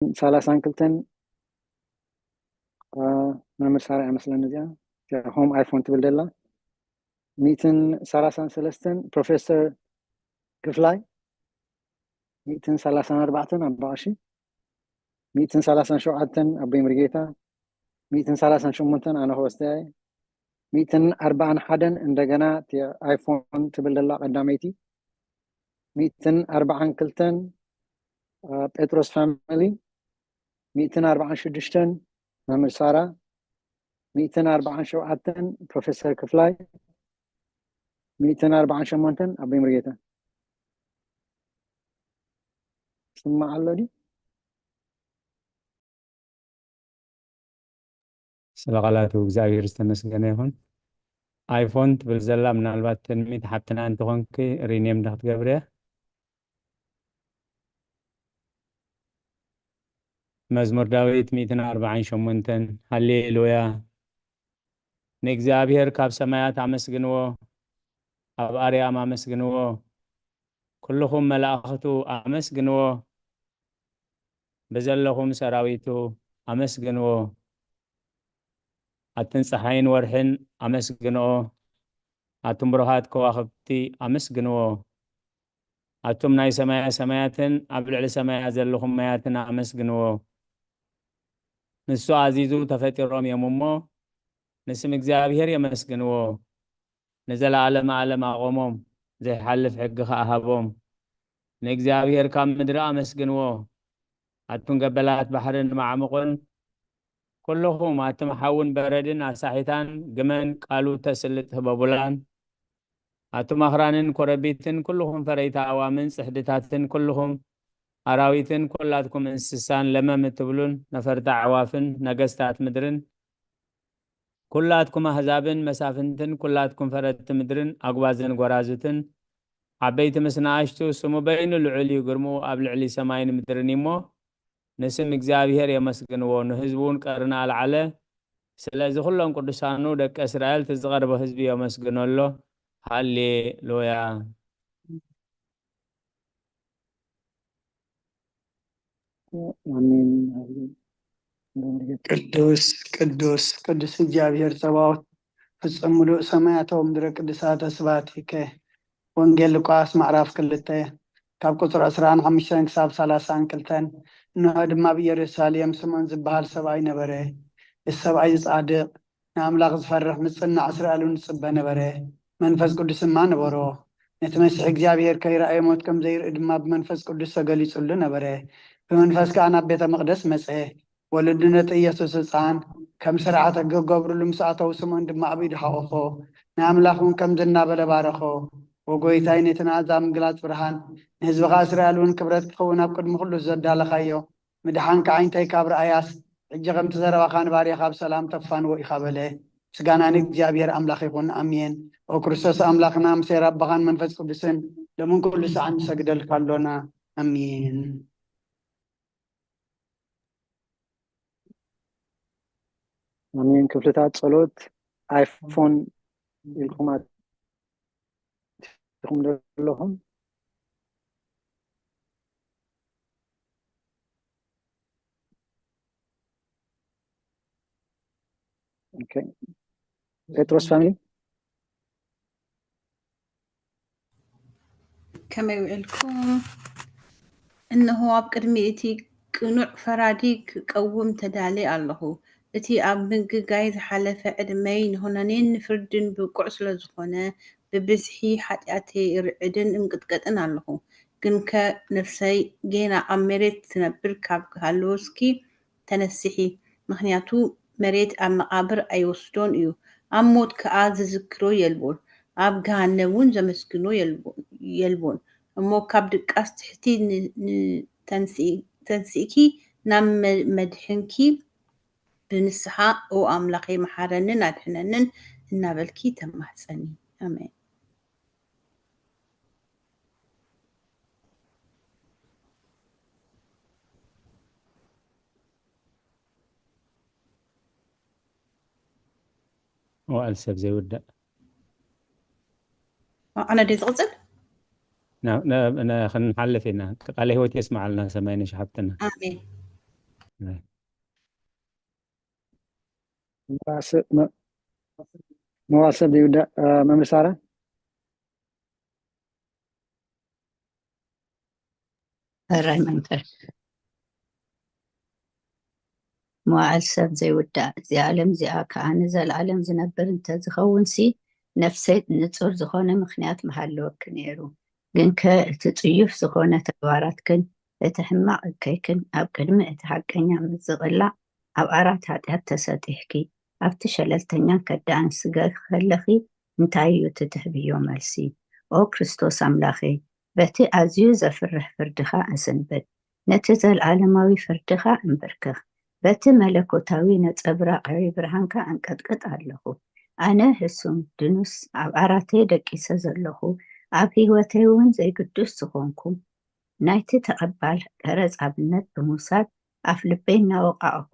ሰላሳን ክልተን መምህር ሳራ እያ መስለኒ እዚኣ። እዚኣ ሆም ኣይፎን ትብል ደላ። ሚእትን ሰላሳን ሰለስተን ፕሮፌሰር ክፍላይ። ሚእትን ሰላሳን ኣርባዕተን ኣባ ቀሺ። ሚእትን ሰላሳን ሸውዓተን ኣቦይ ምርጌታ። ሚእትን ሰላሳን ሸሞንተን ኣነ ክወስደያ እየ። ሚእትን ኣርባዓን ሓደን እንደገና እቲ ኣይፎን ትብል ደላ ቀዳመይቲ። ሚእትን ኣርባዓን ክልተን ጴጥሮስ ፋሚሊ። ሚእትን ኣርባዓን ሽዱሽተን መምህር ሳራ። ሚእትን ኣርባዓን ሸውዓተን ፕሮፌሰር ክፍላይ። ሚእትን ኣርባዓን ሸሞንተን ኣቦይ ምርጌታ። ስማዕ ኣሎ ድዩ? ስለ ቃላቱ እግዚኣብሔር ዝተመስገነ ይኹን። ኣይፎን ትብል ዘላ ምናልባት ትንሚት ሓብትና እንትኾንኪ ሪኔም ዳ ክትገብርያ። መዝሙር ዳዊት ሚእትን ኣርባዓን ሸሞንተን። ሃሌሉያ። ንእግዚኣብሔር ካብ ሰማያት ኣመስግንዎ፣ ኣብ ኣርያም ኣመስግንዎ፣ ኩልኹም መላእኽቱ ኣመስግንዎ፣ ብዘለኹም ሰራዊቱ ኣመስግንዎ። ኣትን ጸሓይን ወርሕን ኣመስግንኦ፣ ኣቱም ብሩሃት ከዋኽብቲ ኣመስግንዎ። ኣቱም ናይ ሰማያ ሰማያትን ኣብ ልዕሊ ሰማያ ዘለኹም ማያትን ኣመስግንዎ። ንሱ ኣዚዙ ተፈጢሮም እዮም እሞ፣ ንስም እግዚኣብሔር የመስግንዎ። ንዘለዓለመ ዓለም ኣቖሞም፣ ዘይሓልፍ ሕጊ ኸኣ ሃቦም። ንእግዚኣብሔር ካብ ምድሪ ኣመስግንዎ። ኣቱም ገበላት ባሕርን መዓሙቕን፣ ኩልኹም ኣቱም ሓውን በረድን ኣሳሒታን ግመን ቃሉ ተስልጥ ህበቡላን። ኣቱም ኣኽራንን ኮረቢትን፣ ኩልኹም ፈረይቲ ኣእዋምን ጽሕድታትን፣ ኩልኹም ኣራዊትን፣ ኩላትኩም እንስሳን ለመም እትብሉን ነፈርቲ ኣዕዋፍን ነገስታት ምድርን፣ ኩላትኩም ኣህዛብን መሳፍንትን፣ ኩላትኩም ፈረድቲ ምድርን ኣጉባዝን ጎራዙትን፣ ዓበይቲ ምስ ንኣሽቱ፣ ስሙ በይኑ ልዑል እዩ፣ ግርምኡ ኣብ ልዕሊ ሰማይን ምድርን እዩ እሞ፣ ንስም እግዚኣብሔር የመስግንዎ፣ ንህዝቡ እውን ቀርኒ ኣልዓለ። ስለዚ ኩሎም ቅዱሳኑ ደቂ እስራኤል እቲ ዝቐርበ ህዝቢ የመስግኖ ኣሎ። ሃሌ ሉያ። ኣሜን። ቅዱስ ቅዱስ ቅዱስ እግዚኣብሔር ጸባኦት፣ ፍጹም ምሉእ ሰማያት ወምድረ ቅዱሳተ ስብሐቲከ። ወንጌል ሉቃስ ምዕራፍ ክልተ ካብ ቁጽሪ ዕስራን ሓሙሽተን ክሳብ ሰላሳን ክልተን። እንሆ ድማ ኣብ ኢየሩሳሌም ስምዖን ዝበሃል ሰብኣይ ነበረ። እዚ ሰብኣይ ጻድቕ፣ ንኣምላኽ ዝፈርሕ፣ ንጽናዕ እስራኤል እውን ዝጽበ ነበረ። መንፈስ ቅዱስ ድማ ነበሮ። ነቲ መሲሕ እግዚኣብሔር ከይረኣየ ሞት ከም ዘይርኢ ድማ ብመንፈስ ቅዱስ ተገሊጹሉ ነበረ። ብመንፈስ ከኣ ናብ ቤተ መቕደስ መጸ። ወለዱ ነቲ ኢየሱስ ህጻን ከም ስርዓተ ክገብርሉ ምስ ኣተዉ፣ ስምዖን ድማ ኣብ ኢዱ ሓቖፎ። ንኣምላኽ እውን ከምዚ እናበለ ባረኾ፣ "ወጎይታይ ነቲ ንኣሕዛብ ምግላጽ ብርሃን፣ ንህዝብኻ እስራኤል እውን ክብረት ክኸውን ኣብ ቅድሚ ኩሉ ዘዳለኻዮ፣ ምድሓንካ ዓይንተይ ካብ ረኣያስ፣ ሕጂ ከምቲ ዘረባኻ ንባርያኻ ብሰላም ተፋንዎ ኢኻ" በለ። ምስጋና ንእግዚኣብሔር ኣምላኽ ይኹን፣ ኣሜን። ኦ ክርስቶስ ኣምላኽና፣ ምስ ኣቦኻን መንፈስ ቅዱስን ሎምን ኩሉ ሰዓት ንሰግደልካ ኣሎና፣ ኣሜን። ኣሜን። ክፍልታት ጸሎት ኣይፎን ኢልኩም ኣቲኹም ዘለኹም። ኦኬ። ጴጥሮስ ፋሚሊ። ከመይ ውዕልኩም? እንሆ ኣብ ቅድሚ እቲ ቅኑዕ ፈራዲ ክቀውም ተዳልየ ኣለኹ። እቲ ኣብ ምግጋይ ዝሓለፈ ዕድመይ ንኹነኔን ንፍርድን ብቁዕ ስለ ዝኾነ፣ ብብዝሒ ሓጢኣተይ እርዕድን እንቅጥቀጥን ኣለኹ። ግንከ ነፍሰይ ጌና ኣብ መሬት ትነብር ካብ ሃለወስኪ፣ ተነስሒ፣ ምኽንያቱ መሬት ኣብ መቓብር ኣይወስዶን እዩ፣ ኣብ ሞት ከኣ ዝዝክሮ የልቦን፣ ኣብ ገሃነም እውን ዘመስግኖ የልቦን። እሞ ካብ ድቃስ ትሕቲ ን-፣ ን-፣ ተንስኢ-፣ ተንሲእኪ ናብ መ-፣ መድሕንኪ ብንስሓ፣ "ኦ ኣምላኸይ፣ መሓረንን ኣድሕነንን" እናበልኪ ተማህጸኒ። ኣሜን። መዋእል ሰብ ዘይውዳእ። ኣነ ድየ ዝቕጽል? ና-፣ ና-፣ ና-፣ ክንሓልፍ ኢና። ቃለ ህይወት የስምዓልና ሰማይነሽ ሓብትና። ኣሜን። መዋስብ መ- መዋስብ ይውዳእ። መምህር ሳራ። ሕራይ መምህር። መዋዕል ሰብ ዘይውዳእ፣ እዚኣ ዓለም እዚኣ ከኣ ንዘለኣለም ዝነብር እንተዝኸውንሲ፣ ነፍሰይ ንጹር ዝኾነ ምኽንያት ምሃለወኪ ነይሩ። ግንከ እቲ ጽዩፍ ዝኾነ ተግባራትክን እቲ ሕማቕ እከይክን ኣብ ቅድሚ እቲ ሓቀኛ ምስ ዝቕላዕ፣ ኣብ ዓራት ሓጢኣት ተሰጢሕኪ፣ ኣብቲ ሸለልተኛን ከዳእን ስጋኺ ከለኺ እንታይ እዩ እቲ ትህብዮ መልሲ? ኦ ክርስቶስ ኣምላኸይ፣ በቲ ኣዝዩ ዘፍርህ ፍርድኻ እስንብድ፣ ነቲ ዘለኣለማዊ ፍርድኻ እንብርክኽ፣ በቲ መለኮታዊ ነጸብራቕ ዕሪ ብርሃንካ እንቀጥቅጥ ኣለኹ። ኣነ ህሱም ድኑስ ኣብ ዓራተይ ደቂሰ ዘለኹ፣ ኣብ ህይወተይ እውን ዘይግዱስ ዝኾንኩ፣ ናይቲ ተቐባል ቀረጽ ኣብነት ብምውሳድ ኣፍ ልበይ እናወቓቕኹ፣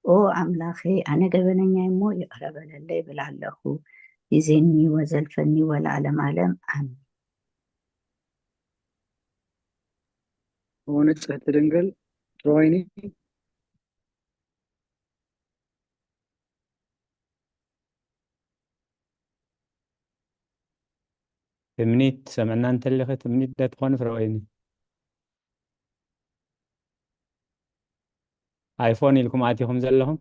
ኦ ኣምላኸይ፣ ኣነ ገበነኛ እሞ ይቕረ በለለይ ይብል ኣለኹ። ይዜኒ ወዘልፈኒ ወለዓለም ዓለም ኣሜን። ኦ ንጽሕቲ ድንግል ትረወይኒ። ትምኒት ሰምዕና እንተሊኺ ትምኒት ዶ ትኾኒ ፍረወይኒ? ኣይፎን ኢልኩም ኣቲኹም ዘለኹም?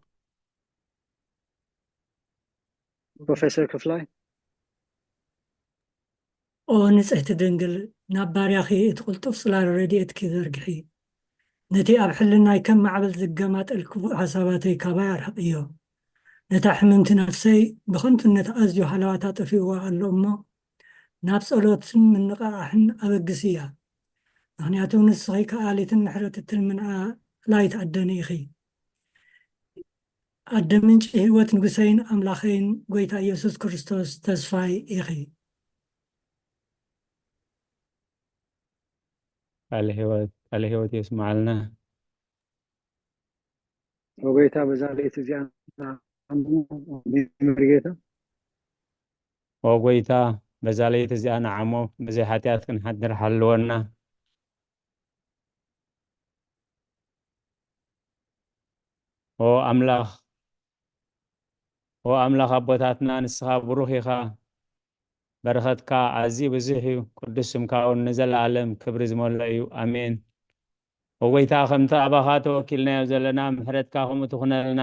ፕሮፌሰር ክፍላይ ኦ ንጽሕቲ ድንግል ናብ ባርያኺ እቲ ቅልጡፍ ጽላል ረድኤትኪ ዘርግሒ። ነቲ ኣብ ሕልናይ ከም ማዕበል ዝገማጠል ክፉእ ሓሳባተይ ካባይ ኣርሕቕዮ። ነታ ሕምምቲ ነፍሰይ ብኸንቱነት ኣዝዩ ሃለዋታ ጠፊእዋ ኣሎ እሞ ናብ ጸሎትን ምንቕቓሕን ኣበግስያ። ምኽንያቱ ንስኺ ከኣሊትን ምሕረት እትልምንኣላይት ኣደኒ ኢኺ። ኣደ ምንጪ ህይወት ንጉሰይን ኣምላኸይን ጐይታ ኢየሱስ ክርስቶስ ተስፋይ ኢኺ። ቃለ ህይወት ቃለ ህይወት የስምዓልና። ኦ ጎይታ በዛ ለይቲ እዚኣ ንዓሙ መርጌታ ኦ ጎይታ በዛ ለይቲ እዚኣ ንዓሞ ብዘይ ሓጢኣት ክንሓድር ሓልወና። ኦ ኣምላኽ ኦ ኣምላኽ ኣቦታትና ንስኻ ብሩኽ ኢኻ። በረኸትካ ኣዝዩ ብዙሕ እዩ፣ ቅዱስ ስምካ እውን ንዘለኣለም ክብሪ ዝመልኦ እዩ። ኣሜን። ኦ ጐይታ፣ ከምቲ ኣባኻ ተወኪልናዮ ዘለና፣ ምሕረትካ ከምኡ ትኹነልና።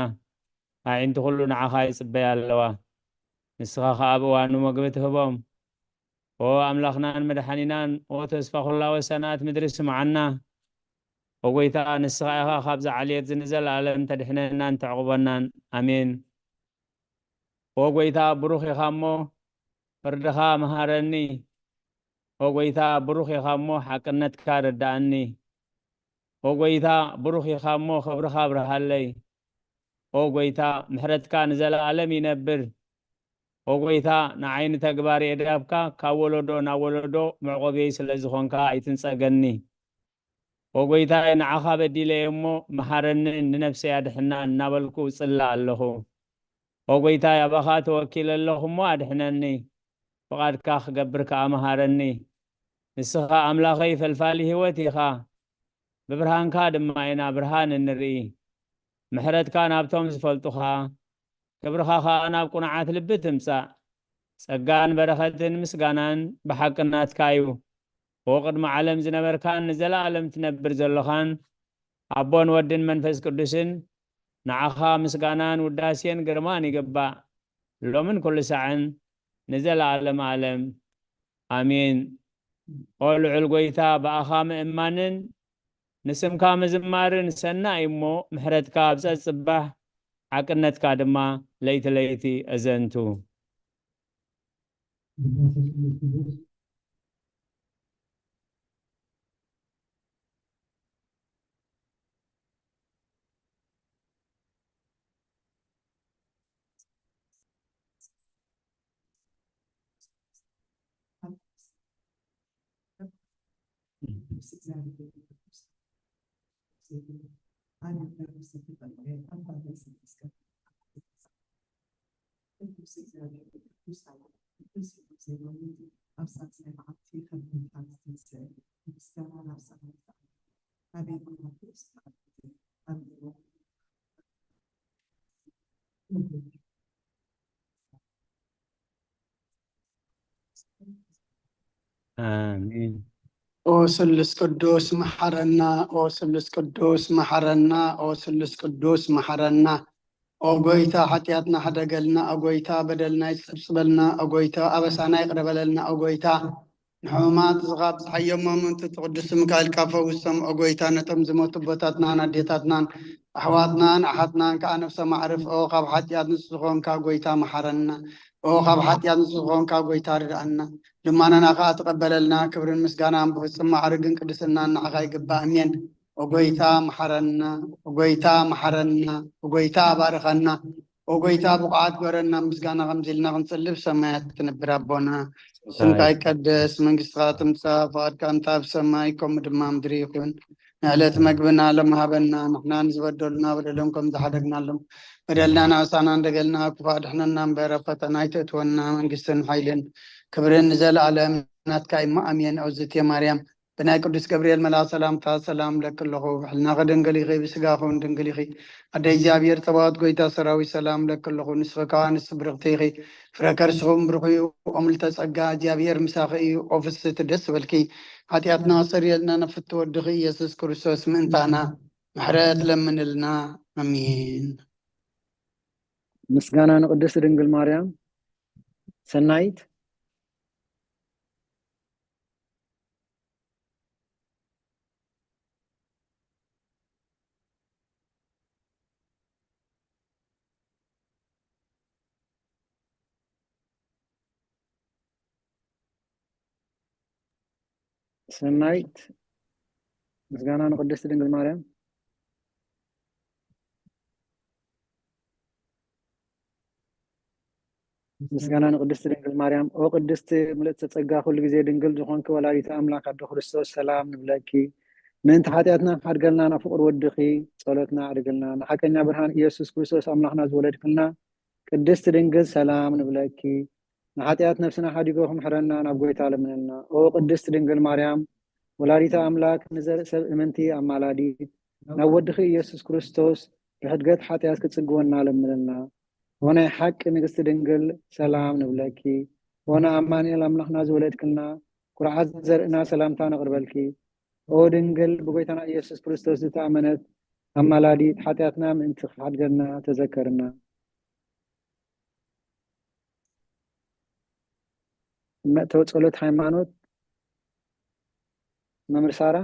ኣዒንቲ ኹሉ ንዓኻ ይጽበያ ኣለዋ። ንስኻ ኸኣ ኣብ እዋኑ መግቢ ትህቦም። ኦ ኣምላኽናን መድሓኒናን፣ ኦ ተስፋ ኹላ ወሰናት ምድሪ፣ ስምዓና። ኦ ጐይታ፣ ንስኻ ኢኻ ካብዛ ዓሌት እዚ ንዘለኣለም ተድሕነናን ተዕቑበናን። ኣሜን። ኦ ጐይታ፣ ብሩኽ ኢኻ እሞ፣ ፍርድኻ ምሃረኒ። ኦ ጐይታ፣ ብሩኽ ኢኻ እሞ፣ ሓቅነትካ ርድኣኒ። ኦ ጐይታ፣ ብሩኽ ኢኻ እሞ፣ ክብርኻ ኣብርሃለይ። ኦ ጐይታ፣ ምሕረትካ ንዘለኣለም ይነብር። ኦ ጐይታ፣ ንዓይ ንተግባር የዳብካ፣ ካብ ወለዶ ናብ ወለዶ መዕቆብየይ ስለ ዝኾንካ ኣይትንጸገኒ። ኦ ጐይታየ፣ ንዓኻ በዲለ እየ እሞ፣ መሓረንን ንነፍሰይ ኣድሕና እናበልኩ እጽሊ ኣለኹ። ኦ ጐይታይ፣ ኣባኻ ተወኪለ ኣለኹ እሞ ኣድሕነኒ፣ ፍቓድካ ክገብር ከኣ መሃረኒ። ንስኻ ኣምላኸይ ፈልፋሊ ህይወት ኢኻ፣ ብብርሃንካ ድማ ኢና ብርሃን እንርኢ። ምሕረትካ ናብቶም ዝፈልጡኻ፣ ክብርኻ ኸኣ ናብ ቅኑዓት ልቢ ትምጻእ። ጸጋን በረኸትን ምስጋናን ብሓቂ ናትካ እዩ። ኦ ቅድሚ ዓለም ዝነበርካን ንዘለኣለም ትነብር ዘሎኻን፣ ኣቦን ወድን መንፈስ ቅዱስን፣ ንዓኻ ምስጋናን ውዳሴን ግርማን ይግባእ፣ ሎምን ኩሉ ሳዕን ንዘለኣለም ኣለም። ኣሜን። ኦ ልዑል ጐይታ፣ ብኣኻ ምእማንን ንስምካ ምዝማርን ሰናይ እሞ፣ ምሕረትካ ኣብ ጸጽባሕ፣ ሓቅነትካ ድማ ለይቲ ለይቲ ኣዘንቱ። ኣሜን። ኦ ስሉስ ቅዱስ መሓረና፣ ኦ ስሉስ ቅዱስ መሓረና፣ ኦ ስሉስ ቅዱስ መሓረና። ኦ ጎይታ ሓጢኣትና ሕደገልና፣ ኦ ጎይታ በደልና ይጸብጽበልና፣ ኦ ጎይታ ኣበሳና ይቕረ በለልና፣ ኦ ጎይታ ንሕሙማት ዝኻ ብዝሓዮም ምእንቲ እቲ ቅዱስ ስምካ ኢልካ ፈውሶም፣ ኦ ጎይታ ነቶም ዝሞቱ ኣቦታትናን ኣዴታትናን ኣሕዋትናን ኣሓትናን ከኣ ነፍሶም ኣዕርፍ። ኦ ካብ ሓጢኣት ንጹህ ዝኾንካ ጎይታ መሓረና፣ ኦ ካብ ሓጢኣት ንጹህ ዝኾንካ ጎይታ ርድኣና። ልማናና ከኣ ተቐበለልና። ክብርን ምስጋናን ብፍጹም ማዕርግን ቅድስናን ንዓኻ ይግባእ። ኣሜን። ኦ ጎይታ መሓረና፣ ኦ ጎይታ መሓረና፣ ኦ ጎይታ ባርኸና፣ ኦ ጎይታ ብቑዓት ግበረና። ምስጋና ከምዚ ኢልና ክንጽልብ ሰማያት ትነብር ኣቦና፣ ስምካ ይቀደስ፣ መንግስትኻ ትምጻእ፣ ፍቓድካ እንተ ኣብ ሰማይ ከምኡ ድማ ምድሪ ይኹን። ንዕለት መግብና ሎም ሃበና፣ ንሕና ንዝበደሉና በደሎም ከም ዝሓደግናሎም በደልና ናውሳና እንደገልና፣ ክፉእ ኣድሕነና እምበር ኣብ ፈተና ኣይተእትወና፣ መንግስትን ሓይልን ክብርን ንዘለኣለም ናትካ እሞ ኣሜን። ኦዝቴ ማርያም ብናይ ቅዱስ ገብርኤል መልኣኽ ሰላምታ ሰላም እብለኪ ኣለኹ፣ ብሕልናኺ ድንግል ኢኺ፣ ብስጋኺ እውን ድንግል ኢኺ። ኣደ እግዚኣብሔር ጸባኦት ጎይታ ሰራዊት ሰላም እብለኪ ኣለኹ፣ ንስኺ ከኣ ንስቲ ብርኽቲ ኢኺ፣ ፍረ ከርስኺ እውን ብሩኽ እዩ። ኦ ምልዕተ ጸጋ እግዚኣብሔር ምሳኺ እዩ፣ ኦ ፍስሕቲ ደስ ይበልኪ፣ ሓጢኣትና ኣስተሰርየልና፣ ንፍትው ወድኺ ኢየሱስ ክርስቶስ ምእንታና ምሕረት ለምንልና። ኣሜን። ምስጋና ንቅድስት ድንግል ማርያም። ሰናይት ሰናይት ምስጋና ንቅድስት ድንግል ማርያም። ምስጋና ንቅድስት ድንግል ማርያም። ኦ ቅድስት ምልእተ ጸጋ፣ ኩሉ ግዜ ድንግል ዝኾንኪ ወላዲተ ኣምላኽ ኣደ ክርስቶስ፣ ሰላም ንብለኪ። ምእንቲ ሓጢኣትና ክሓድገልና ናብ ፍቁር ወድኺ ጸሎትና ኣዕርግልና። ንሓቀኛ ብርሃን ኢየሱስ ክርስቶስ ኣምላኽና ዝወለድክልና ቅድስት ድንግል፣ ሰላም ንብለኪ። ንሓጢኣት ነፍስና ሓዲጎ ክምሕረና ናብ ጎይታ ለምነልና። ኦ ቅድስት ድንግል ማርያም፣ ወላዲተ ኣምላክ፣ ንዘርኢ ሰብ እምንቲ ኣማላዲት፣ ናብ ወድኺ ኢየሱስ ክርስቶስ ብሕድገት ሓጢኣት ክጽግወና ለምንልና። ኦ ናይ ሓቂ ንግስቲ ድንግል፣ ሰላም ንብለኪ። ኦ ንኣማኑኤል ኣምላኽና ዝወለድክልና፣ ኩርዓት ዘርእና ሰላምታ ነቕርበልኪ። ኦ ድንግል፣ ብጎይታና ኢየሱስ ክርስቶስ ዝተኣመነት ኣማላዲት፣ ሓጢኣትና ምእንቲ ክትሓድገልና ተዘከርና። መእተዊ ጸሎት ሃይማኖት። መምህር ሳራ።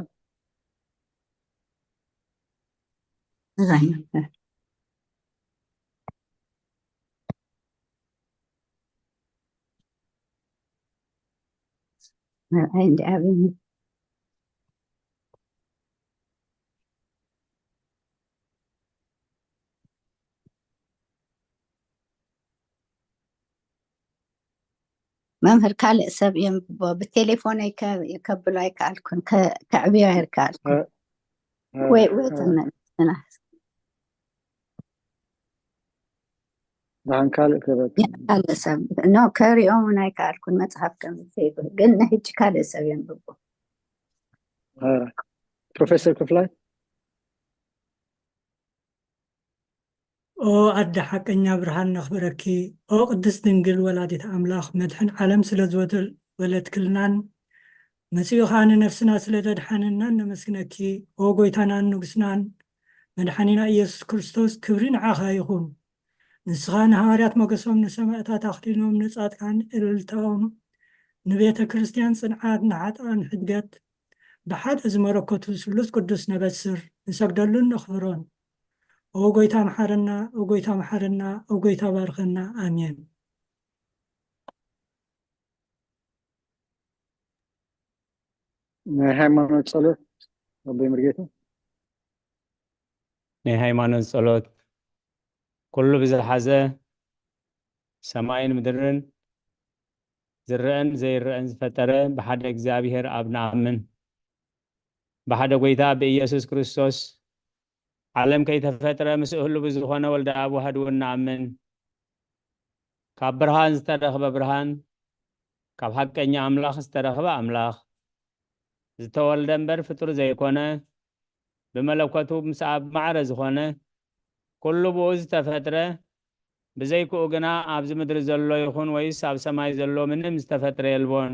መምህር፣ ካልእ ሰብ የንብቦ። ብቴሌፎነይ ከ-፣ ከብሎ ኣይከኣልኩን፣ ከ-፣ ከዕብዮ ኣይከኣልኩን። እ፣ እ፣ ወይ፣ ወይ እ። ተመልስና። ብሓን ካልእ ክህበኪ። ካልእ ሰብ፣ ኖ፣ ከሪኦም እውን ኣይከኣልኩን፣ መጽሓፍ ከም ዘይብሉ። ግን ንሕጂ ካልእ ሰብ የንብቦ። እ፣ ፕሮፌሰር ክፍላይ። ኦ ኣደ ሓቀኛ ብርሃን ነኽብረኪ። ኦ ቅድስት ድንግል ወላዲት ኣምላኽ፣ መድሕን ዓለም ስለ ዝወለድክልናን መጺኡ ኸኣ ንነፍስና ስለ ዘድሓነናን ነመስግነኪ። ኦ ጎይታናን ንጉስናን መድሓኒና ኢየሱስ ክርስቶስ፣ ክብሪ ንዓኻ ይኹን። ንስኻ ንሃዋርያት ሞገሶም፣ ንሰማእታት ኣኽሊሎም፣ ንጻድቃን እልልታኦም፣ ንቤተ ክርስቲያን ጽንዓት፣ ንሓጥኣን ሕድገት፣ ብሓደ ዝመረኮቱ ስሉስ ቅዱስ ነበስር፣ ንሰግደሉን ነኽብሮን። ኦ ጎይታ መሓረና፣ ኦ ጎይታ መሓረና፣ ኦ ጎይታ ባርኸና። ኣሜን። ናይ ሃይማኖት ጸሎት ኣቦይ ምርጌታ። ናይ ሃይማኖት ጸሎት። ኩሉ ብዝሓዘ ሰማይን ምድርን ዝረአን ዘይረአን ዝፈጠረ ብሓደ እግዚኣብሔር ኣብ ንኣምን። ብሓደ ጎይታ ብኢየሱስ ክርስቶስ ዓለም ከይተፈጥረ ምስኡ ህሉ ብዝኾነ ወልደ ኣብ ዋህድ እውን ንኣምን። ካብ ብርሃን ዝተረኽበ ብርሃን፣ ካብ ሓቀኛ ኣምላኽ ዝተረኽበ ኣምላኽ፣ ዝተወልደ እምበር ፍጡር ዘይኮነ፣ ብመለኮቱ ምስ ኣብ ማዕረ ዝኾነ፣ ኩሉ ብኡ ዝተፈጥረ፣ ብዘይክኡ ግና ኣብዚ ምድሪ ዘሎ ይኹን ወይስ ኣብ ሰማይ ዘሎ ምንም ዝተፈጥረ የልቦን።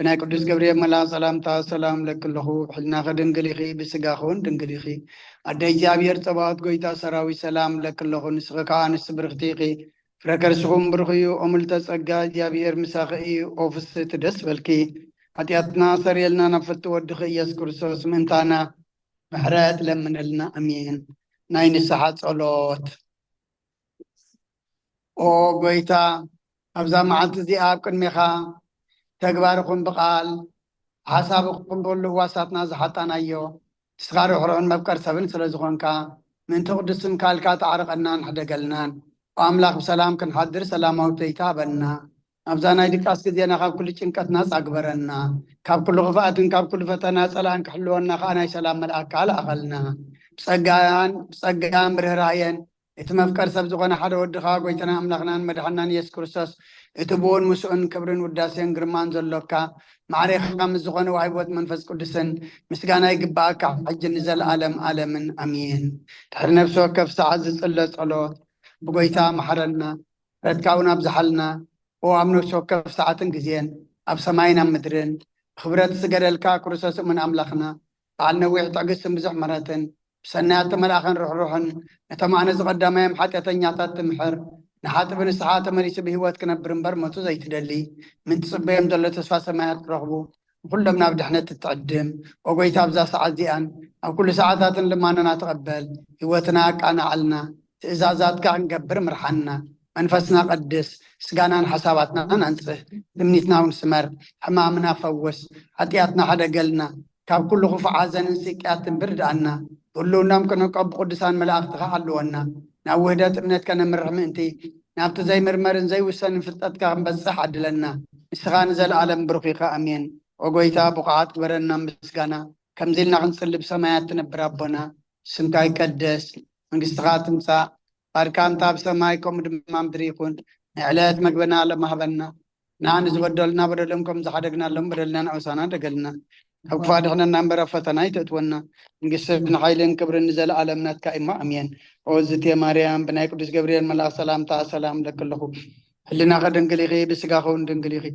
ብናይ ቅዱስ ገብርኤል መልኣኽ ሰላምታ ሰላም ለኪ ኣለኹ። ብሕልናኺ ድንግል ኢኺ፣ ብስጋኺ እውን ድንግል ኢኺ። ኣደ እግዚኣብሔር ጸባኦት፣ ጎይታ ሰራዊት፣ ሰላም ለኪ ኣለኹ። ንስኺ ከኣ ኣንስቲ ብርኽቲ ኢኺ፣ ፍረ ከርስኹም ብሩኽ እዩ። ኦ ምልዕተ ጸጋ፣ እግዚኣብሔር ምሳኺ እዩ። ኦ ፍስሕቲ ደስ በልኪ፣ ሓጢኣትና ሰሪየልና፣ ናብ ፍትው ወድኺ ኢየሱስ ክርስቶስ ምእንታና ምሕረት ለምነልና። ኣሜን። ናይ ንስሓ ጸሎት። ኦ ጎይታ፣ ኣብዛ መዓልቲ እዚኣ ኣብ ቅድሜኻ ተግባርኹም ብቓል ሓሳብኹም ብኹሉ ህዋሳትና ዝሓጣናዮ፣ ንስኻ ርሕሩሕን መፍቀር ሰብን ስለ ዝኾንካ፣ ምእንቲ ቅዱስ ስምካ ኢልካ ተዓርቐናን ሕደገልናን። ኦ ኣምላኽ፣ ብሰላም ክንሓድር ሰላማዊ ዘይታ ሃበና። ኣብዛ ናይ ድቃስ ግዜና ካብ ኩሉ ጭንቀት ናጻ ግበረና። ካብ ኩሉ ክፍኣትን ካብ ኩሉ ፈተና ጸላእን ክሕልወና ከኣ ናይ ሰላም መልኣካ ልኣኸልና። ብጸጋን ብጸጋን ብርህራየን እቲ መፍቀር ሰብ ዝኾነ ሓደ ወድኻ፣ ጎይታና ኣምላኽናን መድሓናን ኢየሱስ ክርስቶስ፣ እቲ ብኡን ምስኡን ክብርን ውዳሴን ግርማን ዘሎካ፣ ማዕሬኻ ምስ ዝኾነ ዋሂቦት መንፈስ ቅዱስን ምስጋና ይግባኣካ፣ ሕጂ ንዘለኣለም ኣለምን። ኣሜን። ድሕሪ ነፍሲ ወከፍ ሰዓት ዝጽለ ጸሎት፣ ብጎይታ መሓረና፣ ምሕረትካ እውን ኣብዝሓልና። ኦ ኣብ ነፍሲ ወከፍ ሰዓትን ግዜን፣ ኣብ ሰማይን ኣብ ምድርን፣ ብኽብረት ዝገደልካ ክርስቶስ እሙን ኣምላኽና፣ በዓል ነዊሕ ትዕግስትን ብዙሕ ምሕረትን፣ ብሰናያት ተመልኣኸን ርሕሩሕን፣ ነቶም ኣነ ዝቐዳማዮም ሓጢኣተኛታት ትምሕር፣ ንሓጥእ ብንስሓ ተመሊሱ ብህይወት ክነብር እምበር ሞቱ ዘይትደሊ፣ ምን ትጽበዮም ዘሎ ተስፋ ሰማያት ክረኽቡ፣ ንኹሎም ናብ ድሕነት እትዕድም። ኦ ጎይታ፣ ኣብዛ ሰዓት እዚኣን ኣብ ኩሉ ሰዓታትን ልማኖና ተቐበል፣ ህይወትና ኣቃናዓልና፣ ትእዛዛትካ ክንገብር ምርሓና፣ መንፈስና ቀድስ፣ ስጋናን ሓሳባትናን ኣንጽህ፣ ትምኒትና እውን ስመር፣ ሕማምና ፈውስ፣ ሓጢኣትና ሓደገልና፣ ካብ ኩሉ ክፉእ ሓዘንን ስቅያትን ብርድኣና፣ ብህልውናም ክንዕቀብ ብቅዱሳን መላእኽትኻ ሓልወና፣ ናብ ውህደት እምነት ከነምርሕ ምእንቲ፣ ናብቲ ዘይምርመርን ዘይውሰንን ፍልጠትካ ክንበጽሕ ዓድለና። ንስኻ ንዘለኣለም ብሩኽ ኢኻ። ኣሜን። ኦ ጎይታ፣ ብቑዓት ግበረና ምስጋና፣ ከምዚ ኢልና ክንጽሊ ብሰማያት ትነብር ኣቦና፣ ስምካ ይቀደስ፣ መንግስትኻ ትምጻእ፣ ፍቓድካ እንተ ኣብ ሰማይ ከምኡ ድማ ምድሪ ይኹን። ናይ ዕለት መግብና ሎሚ ሃበና፣ ንዓና ንዝበደሉና በደሎም ከም ዝሓደግናሎም በደልና ንኣውሳና ደገልና፣ ካብ ክፉእ ኣድሕነና እምበር ኣብ ፈተና ኣይተእትወና። መንግስትን ሓይልን ክብርን ንዘለኣለም ናትካ እሞ፣ ኣሜን። ኦ ዝቴ ማርያም፣ ብናይ ቅዱስ ገብርኤል መልኣኽ ሰላምታ ሰላም እለኪ ኣለኹ። ሕልናኺ ድንግል ኢኺ፣ ብስጋኺ እውን ድንግል ኢኺ።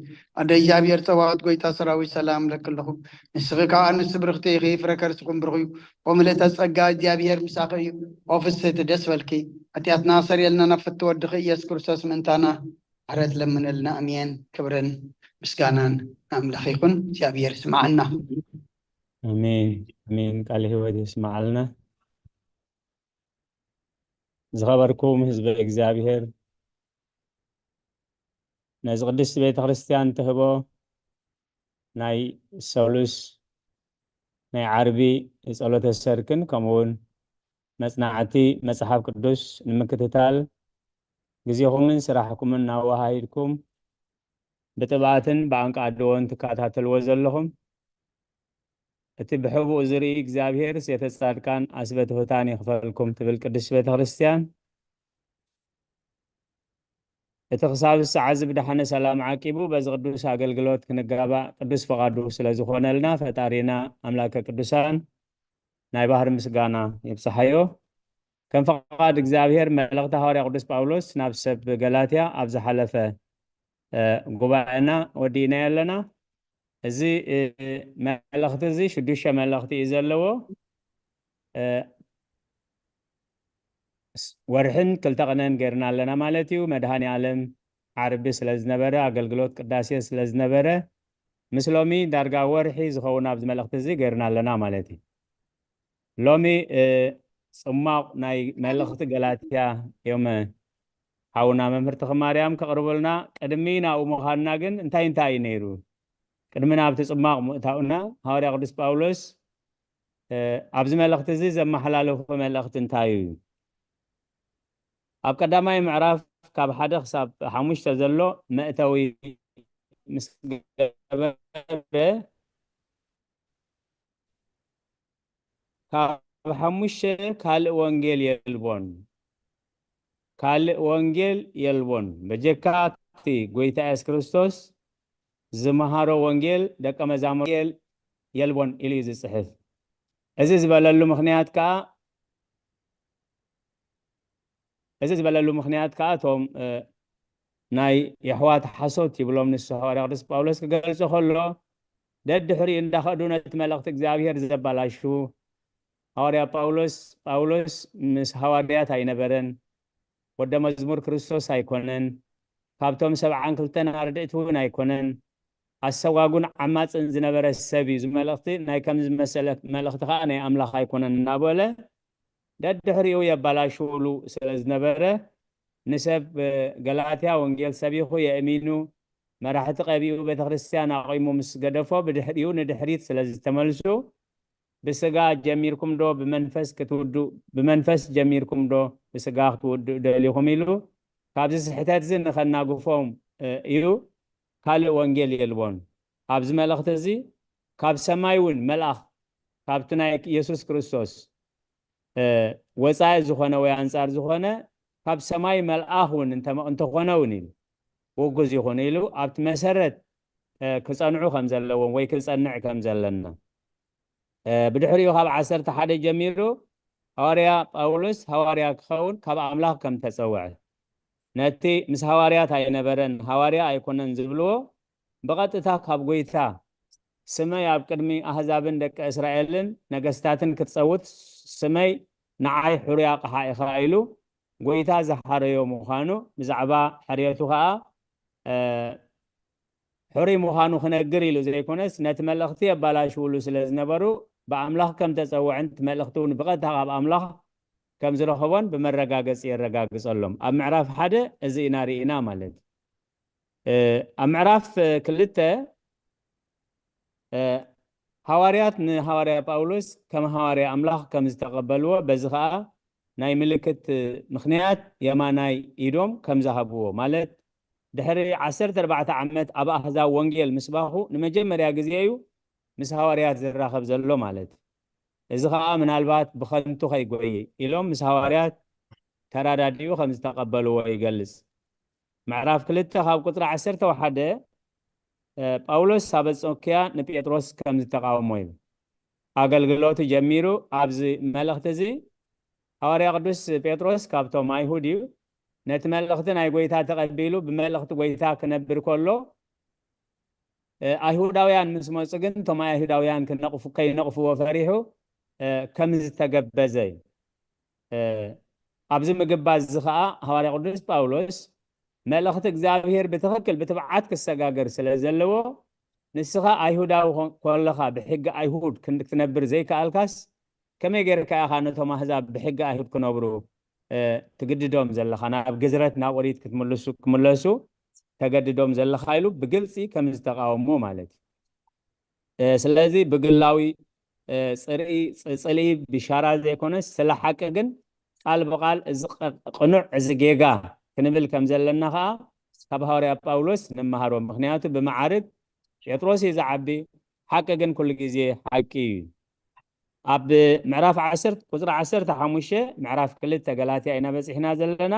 ኣደ እግዚኣብሔር ጸባኦት፣ ጎይታ ሰራዊት፣ ሰላም እለኪ ኣለኹ። ንስኺ ከኣ ኣንስቲ ብርኽቲ ኢኺ፣ ፍረ ከርስኹም ብሩኽ እዩ። ኦ ምልእተ ጸጋ፣ እግዚኣብሔር ምሳኺ እዩ። ኦ ፍስሕቲ፣ ደስ በልኪ፣ ሓጢኣትና ሰሪየልና፣ ናብ ፍትው ወድኺ ኢየሱስ ክርስቶስ ምእንታና ምሕረት ለምነልና። ኣሜን። ክብርን ምስጋናን ንኣምላኽ ይኹን። እግዚኣብሔር ይስምዓና። ኣሜን ኣሜን። ቃለ ህይወት የስምዓልና። ዝኸበርኩም ህዝበ እግዚኣብሔር፣ ነዚ ቅድስቲ ቤተ ክርስቲያን ትህቦ ናይ ሰሉስ ናይ ዓርቢ ጸሎተ ሰርክን ከምኡ እውን መጽናዕቲ መጽሓፍ ቅዱስ ንምክትታል ግዜኹምን ስራሕኩምን እናወሃሂድኩም ብጥብኣትን ብኣንቃድዎን ትከታተልዎ ዘለኹም፣ እቲ ብሕቡእ ዝርኢ እግዚኣብሔር ሴተ ጻድቃን ኣስበ ትሑታን ይኽፈልኩም ትብል ቅድስት ቤተ ክርስቲያን፣ እቲ ክሳብ ሰዓት እዚ ብደሓነ ሰላም ዓቂቡ በዚ ቅዱስ ኣገልግሎት ክንጋባእ ቅዱስ ፈቓዱ ስለ ዝኾነልና ፈጣሪና ኣምላከ ቅዱሳን ናይ ባህሪ ምስጋና ይብጽሓዮ። ከም ፈቓድ እግዚኣብሔር መልእኽቲ ሃዋርያ ቅዱስ ጳውሎስ ናብ ሰብ ገላትያ ኣብ ዝሓለፈ እ፣ ጉባኤና ወዲእናዮ ኣለና። እዚ እ፣ መልእኽቲ እዚ ሽዱሽተ መልእኽቲ እዩ ዘለዎ። እ፣ ስ- ወርሕን ክልተ ቅነን ገይርና ኣለና ማለት እዩ። መድሃኒ ዓለም ዓርቢ ስለ ዝነበረ ኣገልግሎት ቅዳሴ ስለ ዝነበረ ምስ ሎሚ ዳርጋ ወርሒ ዝኸውን ኣብዚ መልእኽቲ እዚ ገይርና ኣለና ማለት እዩ። ሎሚ እ፣ ጽማቕ ናይ መልእኽቲ ገላትያ እዮም ሓውና መምህር ተኽማርያም ከቕርቡልና። ቅድሚ ናብኡ ምዃንና ግን እንታይ እንታይ እዩ ነይሩ? ቅድሚ ናብቲ ጽማቕ ምእታውና ሃዋርያ ቅዱስ ጳውሎስ እ፣ ኣብዚ መልእኽቲ እዚ ዘመሓላለፎ መልእኽቲ እንታይ እዩ? ኣብ ቀዳማይ ምዕራፍ ካብ ሓደ ክሳብ ሓሙሽተ ዘሎ መእተዊ ምስ ገበረ ካብ ሓሙሽተ ካልእ ወንጌል የልቦን። ካልእ ወንጌል የልቦን። በጀካ እቲ ጎይታ የሱስ ክርስቶስ ዝመሃሮ ወንጌል ደቀ መዛሙርቱ የልቦን ኢሉ እዩ ዝጽሕፍ። እዚ ዝበለሉ ምኽንያት ከኣ እዚ ዝበለሉ ምኽንያት ከኣ እቶም እ፣ ናይ የሕዋት ሓሶት ይብሎም ንሱ ሃዋርያ ቅዱስ ጳውሎስ ክገልጾ ከሎ ደድሕሪኡ እንዳኸዱ ነቲ መልእኽቲ እግዚኣብሔር ዘባላሹ። ሃዋርያ ጳውሎስ ጳውሎስ ምስ ሃዋርያት ኣይነበረን። ወደ መዝሙር ክርስቶስ ኣይኮነን። ካብቶም ሰብዓን ክልተን ኣርድእቲ እውን ኣይኮነን። ኣሰጓጉን ዓማፅን ዝነበረ ሰብ እዩ። እዚ መልእኽቲ ናይ ከምዚ ዝመሰለ መልእኽቲ ከዓ ናይ ኣምላኽ ኣይኮነን እናበለ ደድሕሪኡ የባላሽውሉ ስለ ዝነበረ፣ ንሰብ ገላትያ ወንጌል ሰቢኹ የእሚኑ፣ መራሕቲ ቀቢኡ፣ ቤተክርስትያን ኣቑሙ ምስ ገደፎ፣ ብድሕሪኡ ንድሕሪት ስለ ዝተመልሱ፣ ብስጋ ጀሚርኩም ዶ ብመንፈስ ክትውድኡ ብመንፈስ ጀሚርኩም ዶ ብስጋ ክትውድኡ ደሊኹም ኢሉ ካብዚ ስሕተት እዚ ንኸናግፎም እዩ። ካልእ ወንጌል የልቦን። ኣብዚ መልእኽቲ እዚ ካብ ሰማይ እውን መልኣኽ ካብቲ ናይ ኢየሱስ ክርስቶስ ወፃኢ ዝኾነ ወይ ኣንፃር ዝኾነ ካብ ሰማይ መልኣኽ እውን እንተኾነ እውን ኢሉ ውጉዝ ይኹን ኢሉ ኣብቲ መሰረት ክፀንዑ ከም ዘለዎም ወይ ክንፀንዕ ከም ዘለና ብድሕሪኡ ካብ ዓሰርተ ሓደ ጀሚሩ ሃዋርያ ጳውሎስ ሃዋርያ ክኸውን ካብ ኣምላኽ ከም ተጸውዐ ነቲ ምስ ሃዋርያት ኣይነበረን ሃዋርያ ኣይኮነን ዝብልዎ ብቐጥታ ካብ ጎይታ ስመይ ኣብ ቅድሚ ኣህዛብን ደቂ እስራኤልን ነገስታትን ክትጸውት ስመይ ንዓይ ሕሩይ ኣቕሓ ኢኻ ኢሉ ጎይታ ዝሓረዮ ምዃኑ ብዛዕባ ሕርየቱ ኸኣ ሕሩይ ምዃኑ ክነግር ኢሉ ዘይኮነስ ነቲ መልእኽቲ የባላሽውሉ ስለ ዝነበሩ ብኣምላኽ ከም ተጸውዐን እቲ መልእኽቲ እውን ብቐጥታ ካብ ኣምላኽ ከም ዝረኸቦን ብመረጋገጺ የረጋግጸሎም። ኣብ ምዕራፍ ሓደ እዚ ኢና ርኢና ማለት እዩ። ኣብ ምዕራፍ ክልተ ሃዋርያት ንሃዋርያ ጳውሎስ ከም ሃዋርያ ኣምላኽ ከም ዝተቐበልዎ በዚ ኸኣ ናይ ምልክት ምኽንያት የማናይ ኢዶም ከም ዝሃብዎ ማለት ድሕሪ ዓሰርተ ኣርባዕተ ዓመት ኣብ ኣህዛብ ወንጌል ምስባኹ ንመጀመርያ ግዜ እዩ ምስ ሃዋርያት ዝራኸብ ዘሎ ማለት እዩ። እዚ ኸዓ ምናልባት ብኸንቱ ከይጎይ ኢሎም ምስ ሃዋርያት ተራዳዲኡ ከም ዝተቐበልዎ ይገልጽ። ምዕራፍ ክልተ ካብ ቁፅሪ ዓሰርተ ሓደ ጳውሎስ ኣብ ኣንጾክያ ንጴጥሮስ ከም ዝተቃወሞ እዩ። ኣገልግሎቱ ጀሚሩ ኣብዚ መልእኽቲ እዚ ሃዋርያ ቅዱስ ጴጥሮስ ካብቶም ኣይሁድ እዩ። ነቲ መልእኽቲ ናይ ጎይታ ተቐቢሉ ብመልእኽቲ ጎይታ ክነብር ከሎ ኣይሁዳውያን ምስ መፁ ግን እቶም ኣይሁዳውያን ከይነቕፍዎ ፈሪሑ ከም ዝተገበዘ እዩ። ኣብዚ ምግባዝ እዚ ከዓ ሃዋርያ ቅዱስ ጳውሎስ መልእኽቲ እግዚኣብሔር ብትኽክል ብትብዓት ክሰጋገር ስለ ዘለዎ ንስኻ ኣይሁዳዊ ኮለኻ ብሕጊ ኣይሁድ ክትነብር ዘይከኣልካስ ከመይ ጌርካ ኢኻ ነቶም ኣህዛብ ብሕጊ ኣይሁድ ክነብሩ ትግድዶም ዘለኻ ናብ ግዝረት ናብ ኦሪት ክትምልሱ ክምለሱ ተገድዶም ዘለኻ ኢሉ ብግልፂ ከም ዝተቃወሞ ማለት እዩ። ስለዚ ብግላዊ ፅርኢ ፅልኢ ብሻራ ዘይኮነስ ስለ ሓቂ ግን ቃል ብቃል እዚ ቅኑዕ እዚ ጌጋ ክንብል ከም ዘለና ከዓ ካብ ሃዋርያ ጳውሎስ ንመሃሮ። ምክንያቱ ብመዓርግ ጴጥሮስ እዩ ዝዓቢ፣ ሓቂ ግን ኩሉ ግዜ ሓቂ እዩ። ኣብ ምዕራፍ ዓሰርተ ቁፅሪ ዓሰርተ ሓሙሽተ ምዕራፍ ክልተ ገላትያ ኢና በፂሕና ዘለና።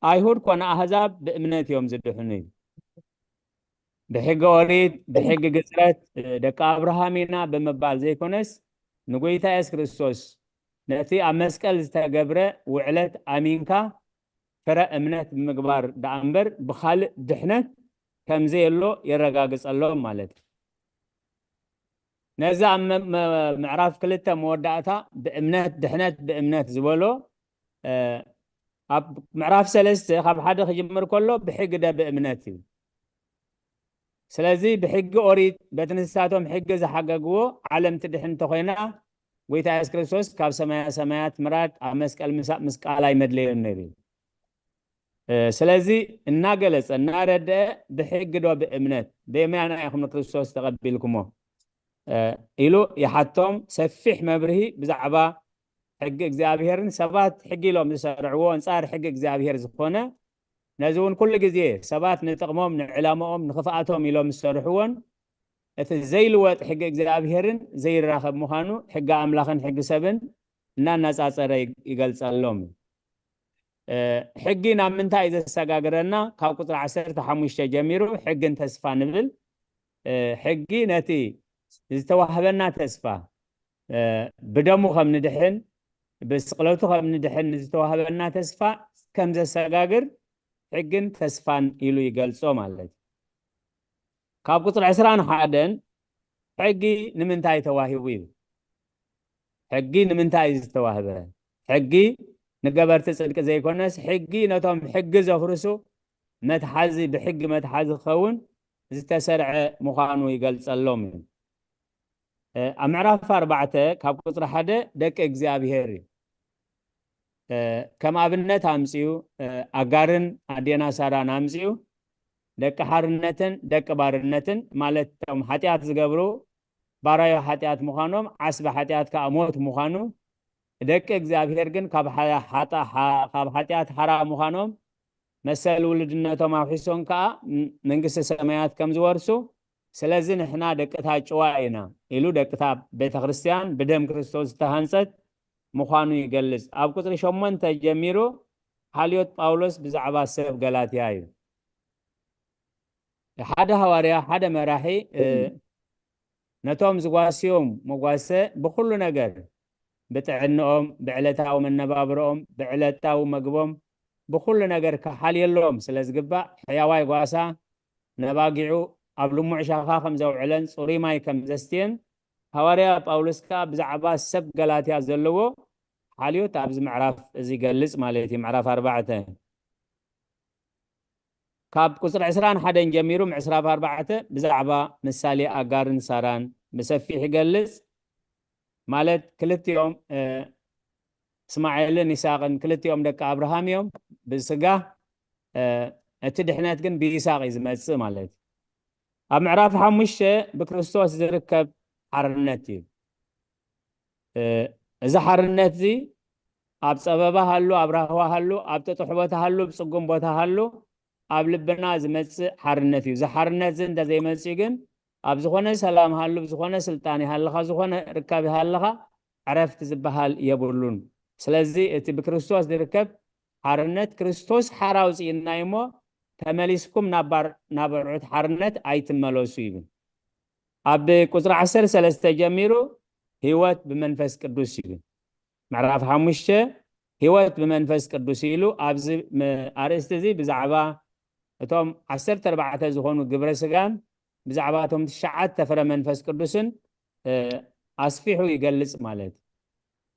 ኣይሁድ ኮነ ኣህዛብ ብእምነት እዮም ዝድሕኑ እዩ። ብሕጊ ኦሪት ብሕጊ ግፅረት ደቂ ኣብርሃም ኢና ብምባል ዘይኮነስ ንጎይታ የሱስ ክርስቶስ ነቲ ኣብ መስቀል ዝተገብረ ውዕለት ኣሚንካ ፍረ እምነት ብምግባር ደኣ እምበር ብኻልእ ድሕነት ከምዘየሎ የረጋግጸሎም ማለት እዩ። ነዚ ኣብ ምዕራፍ ክልተ መወዳእታ ብእምነት ድሕነት ብእምነት ዝበሎ ኣብ ምዕራፍ ሰለስተ ካብ ሓደ ክጅምር ከሎ ብሕጊ ደ ብእምነት እዩ። ስለዚ ብሕጊ ኦሪት በቲ ንሳቶም ሕጊ ዝሓገግዎ ዓለም ትድሕን እንተኮይና ጎይታ የሱስ ክርስቶስ ካብ ሰማያ ሰማያት ምራድ ኣብ መስቀል ምሳእ ምስ ቃል ኣይመድለዮን ነይሩ እዩ። ስለዚ እናገለጸ እናረደአ ብሕጊ ዶ ብእምነት ብየማና ኢኹም ንክርስቶስ ተቐቢልኩሞ ኢሉ ይሓቶም። ሰፊሕ መብርሂ ብዛዕባ ሕጊ እግዚኣብሔርን ሰባት ሕጊ ኢሎም ዝሰርዕዎ ኣንጻር ሕጊ እግዚኣብሔር ዝኾነ ነዚ እውን ኩሉ ግዜ ሰባት ንጥቕሞም ንዕላማኦም ንኽፍኣቶም ኢሎም ዝሰርሕዎን እቲ ዘይልወጥ ሕጊ እግዚኣብሔርን ዘይራኸብ ምዃኑ ሕጊ ኣምላኽን ሕጊ ሰብን እናነጻጸረ ይገልጸሎም። ሕጊ ናብ ምንታይ እዩ ዘሰጋግረና? ካብ ቁፅሪ ዓሰርተ ሓሙሽተ ጀሚሩ ሕግን ተስፋ ንብል። ሕጊ ነቲ ዝተዋህበና ተስፋ ብደሙ ከም ንድሕን ብስቕለቱ ከም ንድሕን ዝተዋህበና ተስፋ ከም ዘሰጋግር ሕግን ተስፋን ኢሉ ይገልጾ ማለት እዩ። ካብ ቁፅሪ ዕስራን ሓደን ሕጊ ንምንታይ ተዋሂቡ እዩ? ሕጊ ንምንታይ እዩ ዝተዋህበ? ሕጊ ንገበርቲ ጽድቂ ዘይኮነስ፣ ሕጊ ነቶም ሕጊ ዘፍርሱ መትሓዚ፣ ብሕጊ መትሓዚ ክኸውን ዝተሰርዐ ምዃኑ ይገልጸሎም እዩ። እ፣ ኣብ ምዕራፍ ኣርባዕተ ካብ ቁጽሪ ሓደ ደቂ እግዚኣብሔር እዩ። እ፣ ከም ኣብነት ኣምጺኡ፣ እ፣ ኣጋርን ኣዴና ሳራን ኣምጺኡ፣ ደቂ ሓርነትን ደቂ ባርነትን፣ ማለት እቶም ሓጢኣት ዝገብሩ ባራዮ ሓጢኣት ምዃኖም፣ ዓስቢ ሓጢኣት ከኣ ሞት ምዃኑ፣ ደቂ እግዚኣብሔር ግን ካብ ሓ-፣ ሓጣ-፣ ሓ-፣ ካብ ሓጢኣት ሓራ ምዃኖም፣ መሰል ውልድነቶም ኣውሒሶም ከኣ ም-፣ መንግስቲ ሰማያት ከም ዝወርሱ፣ ስለዚ ንሕና ደቅታ ጭዋ ኢና ኢሉ፣ ደቅታ ቤተ ክርስቲያን ብደም ክርስቶስ ዝተሃንጸት ምዃኑ ይገልጽ። ኣብ ቁጽሪ ሸሞንተ ጀሚሩ ሓልዮት ጳውሎስ ብዛዕባ ሰብ ገላትያ እዩ። ሓደ ሃዋርያ፣ ሓደ መራሒ፣ እ፣ ነቶም ዝጓስዮም መጓሰ ብኹሉ ነገር፣ ብጥዕንኦም፣ ብዕለታዊ መነባብሮኦም፣ ብዕለታዊ መግቦም፣ ብኹሉ ነገር ክሓልየሎም ስለ ዝግባእ፣ ሕያዋይ ጓሳ ነባጊዑ ኣብ ልሙዕ ሻኻ ከም ዘውዕለን ጽሩይ ማይ ከም ዘስትየን፣ ሃዋርያ ጳውሎስ ከኣ ብዛዕባ ሰብ ገላትያ ዘለዎ ሓልዮት ኣብዚ ምዕራፍ እዚ ይገልጽ ማለት እዩ። ምዕራፍ ኣርባዕተ። ካብ ቁጽሪ ዕስራን ሓደን ጀሚሩ ምዕራፍ ኣርባዕተ ብዛዕባ ምሳሌ ኣጋርን ሳራን ብሰፊሕ ይገልጽ። ማለት ክልቲኦም፣ እ፣ እስማኤልን ይስሐቅን ክልቲኦም ደቂ ኣብርሃም እዮም ብስጋ። እ፣ እቲ ድሕነት ግን ብይስሐቅ እዩ ዝመጽእ ማለት እዩ። ኣብ ምዕራፍ ሓሙሽተ ብክርስቶስ ዝርከብ ሓርነት እዩ። እ፣ እዚ ሓርነት እዚ ኣብ ጸበባ ሃሉ፣ ኣብ ራህዋ ሃሉ፣ ኣብ ጥጡሕ ቦታ ሃሉ፣ ኣብ ጽጉም ቦታ ሃሉ፣ ኣብ ልብና ዝመጽእ ሓርነት እዩ። እዚ ሓርነት እዚ እንተዘይመጽእ ግን ኣብ ዝኾነ ሰላም ሃሉ፣ ኣብ ዝኾነ ስልጣን ይሃልኻ፣ ዝኾነ ርካብ ይሃልኻ፣ ዕረፍቲ ዝበሃል የብሉን። ስለዚ እቲ ብክርስቶስ ዝርከብ ሓርነት፣ ክርስቶስ ሓራ ኣውጽእና እዩ እሞ፣ ተመሊስኩም ናብ ባር-፣ ናብ ኣርዑት ሓርነት ኣይትመለሱ ይብል። ኣብ ቁጽሪ ዓሰርተ ሰለስተ ጀሚሩ ህይወት ብመንፈስ ቅዱስ ይብል። ምዕራፍ ሓሙሽተ ህይወት ብመንፈስ ቅዱስ ኢሉ ኣብዚ ም-፣ ኣርእስቲ እዚ ብዛዕባ እቶም ዓሰርተ ኣርባዕተ ዝኾኑ ግብረ ስጋን ብዛዕባ እቶም ትሽዓተ ፍረ መንፈስ ቅዱስን፣ እ፣ ኣስፊሑ ይገልጽ ማለት እዩ።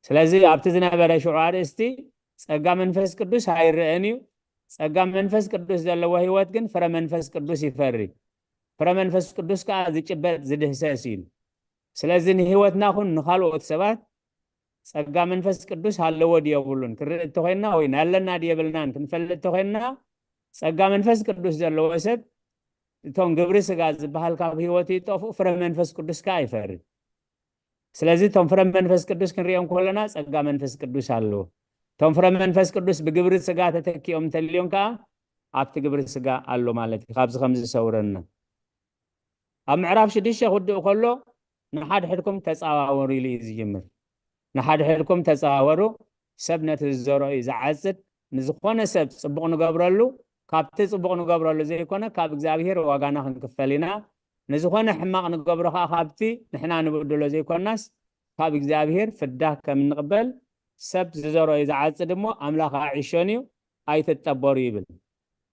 ስለዚ ኣብቲ ዝነበረ ሽዑ ኣርእስቲ ጸጋ መንፈስ ቅዱስ ኣይረአን እዩ። ጸጋ መንፈስ ቅዱስ ዘለዎ ህይወት ግን ፍረ መንፈስ ቅዱስ ይፈሪ። ፍረ መንፈስ ቅዱስ ከኣ ዝጭበጥ ዝድህሰስ እዩ። ስለዚ ንህይወትና ኹን ንኻልኦት ሰባት ጸጋ መንፈስ ቅዱስ ኣለዎ ድዩ የብሉን ክንርኢ እንተኾይንና ወይ ናለና ድዩ የብልናን ክንፈልጥ እንተኾይንና፣ ጸጋ መንፈስ ቅዱስ ዘለዎ ሰብ እቶም ግብሪ ስጋ ዝበሃል ካብ ህይወቱ ይጠፍኡ፣ ፍረ መንፈስ ቅዱስ ከኣ ይፈሪ። ስለዚ እቶም ፍረ መንፈስ ቅዱስ ክንሪኦም ከለና ጸጋ መንፈስ ቅዱስ ኣለዎ። እቶም ፍረ መንፈስ ቅዱስ ብግብሪ ስጋ ተተኪኦም እንተልዮም ከኣ ኣብቲ ግብሪ ስጋ ኣሎ ማለት እዩ። ካብዚ ከም ዝሰውረና። ኣብ ምዕራፍ ሽዱሽተ ክውድእ ከሎ ንሓድሕድኩም ተጻዋወሩ ኢሉ እዩ ዝጅምር። ንሓድሕድኩም ተጻዋወሩ፣ ሰብ ነቲ ዝዘርኦ እዩ ዝዓጽድ። ንዝኾነ ሰብ ጽቡቕ ንገብረሉ፣ ካብቲ ጽቡቕ ንገብረሉ ዘይኮነ ካብ እግዚኣብሔር ዋጋና ክንክፈል ኢና። ንዝኾነ ሕማቕ ንገብሮ ከኣ ካብቲ ንሕና ንብድሎ ዘይኮናስ ካብ እግዚኣብሔር ፍዳ ከም እንቕበል፣ ሰብ ዝዘርኦ እዩ ዝዓጽድ እሞ ኣምላኽ ኣዕሾን እዩ፣ ኣይትጠበሩ ይብል።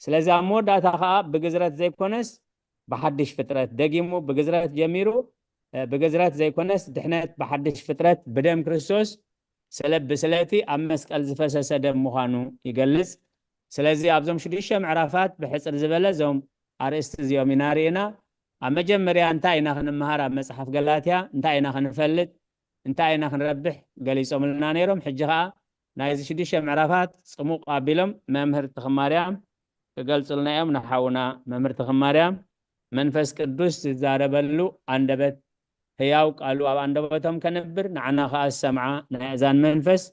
ስለዚ ኣብ መወዳእታ ከኣ ብግዝረት ዘይኮነስ ብሓድሽ ፍጥረት፣ ደጊሙ ብግዝረት ጀሚሩ፣ እ፣ ብግዝረት ዘይኮነስ ድሕነት ብሓድሽ ፍጥረት ብደም ክርስቶስ ስለ፣ ብስለቲ ኣብ መስቀል ዝፈሰሰ ደም ምዃኑ ይገልጽ። ስለዚ ኣብዞም ሽዱሽተ ምዕራፋት ብሕጽር ዝበለ እዞም ኣርእስቲ እዚኦም ኢና ርኢና። ኣብ መጀመርያ እንታይ ኢና ክንመሃር ኣብ መጽሓፍ ገላትያ? እንታይ ኢና ክንፈልጥ? እንታይ ኢና ክንረብሕ? ገሊጾምልና ነይሮም። ሕጂ ኸኣ ናይዚ ሽዱሽተ ምዕራፋት ጽሙቕ ኣቢሎም መምህር ተኽማርያም ክገልጹልና እዮም። ንሓውና መምህር ተኽማርያም መንፈስ ቅዱስ ዝዛረበሉ ኣንደበት፣ ህያው ቃሉ ኣብ ኣንደበቶም ከንብር፣ ንዓና ኸኣ ዝሰምዓ ናይ ኣእዛን መንፈስ፣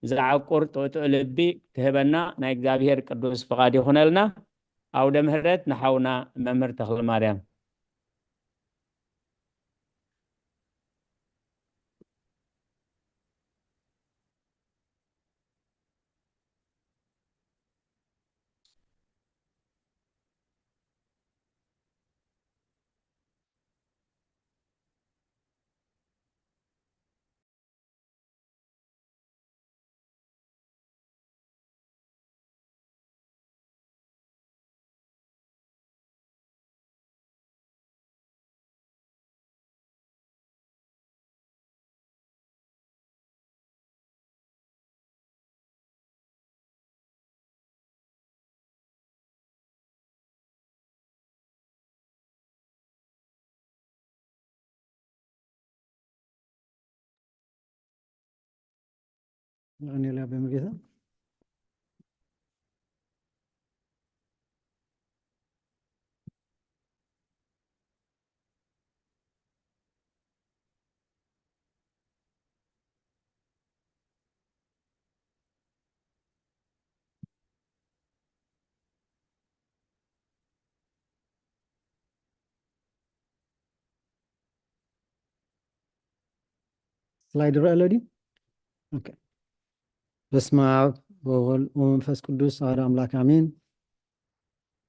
ዘዓቁር ጥዑጥዕ ልቢ ክህበና ናይ እግዚኣብሔር ቅዱስ ፍቓድ ይኹነልና። ኣውደ ምህረት ንሓውና መምህር ተኽለማርያም። የቐንየለይ ኣቦይ ሙሉጌታ። ስላይድ ይረአ ኣሎ ድዩ? ኦኬ። በስመ ኣብ ወወልድ ወመንፈስ ቅዱስ ኣሐዱ ኣምላክ ኣሜን።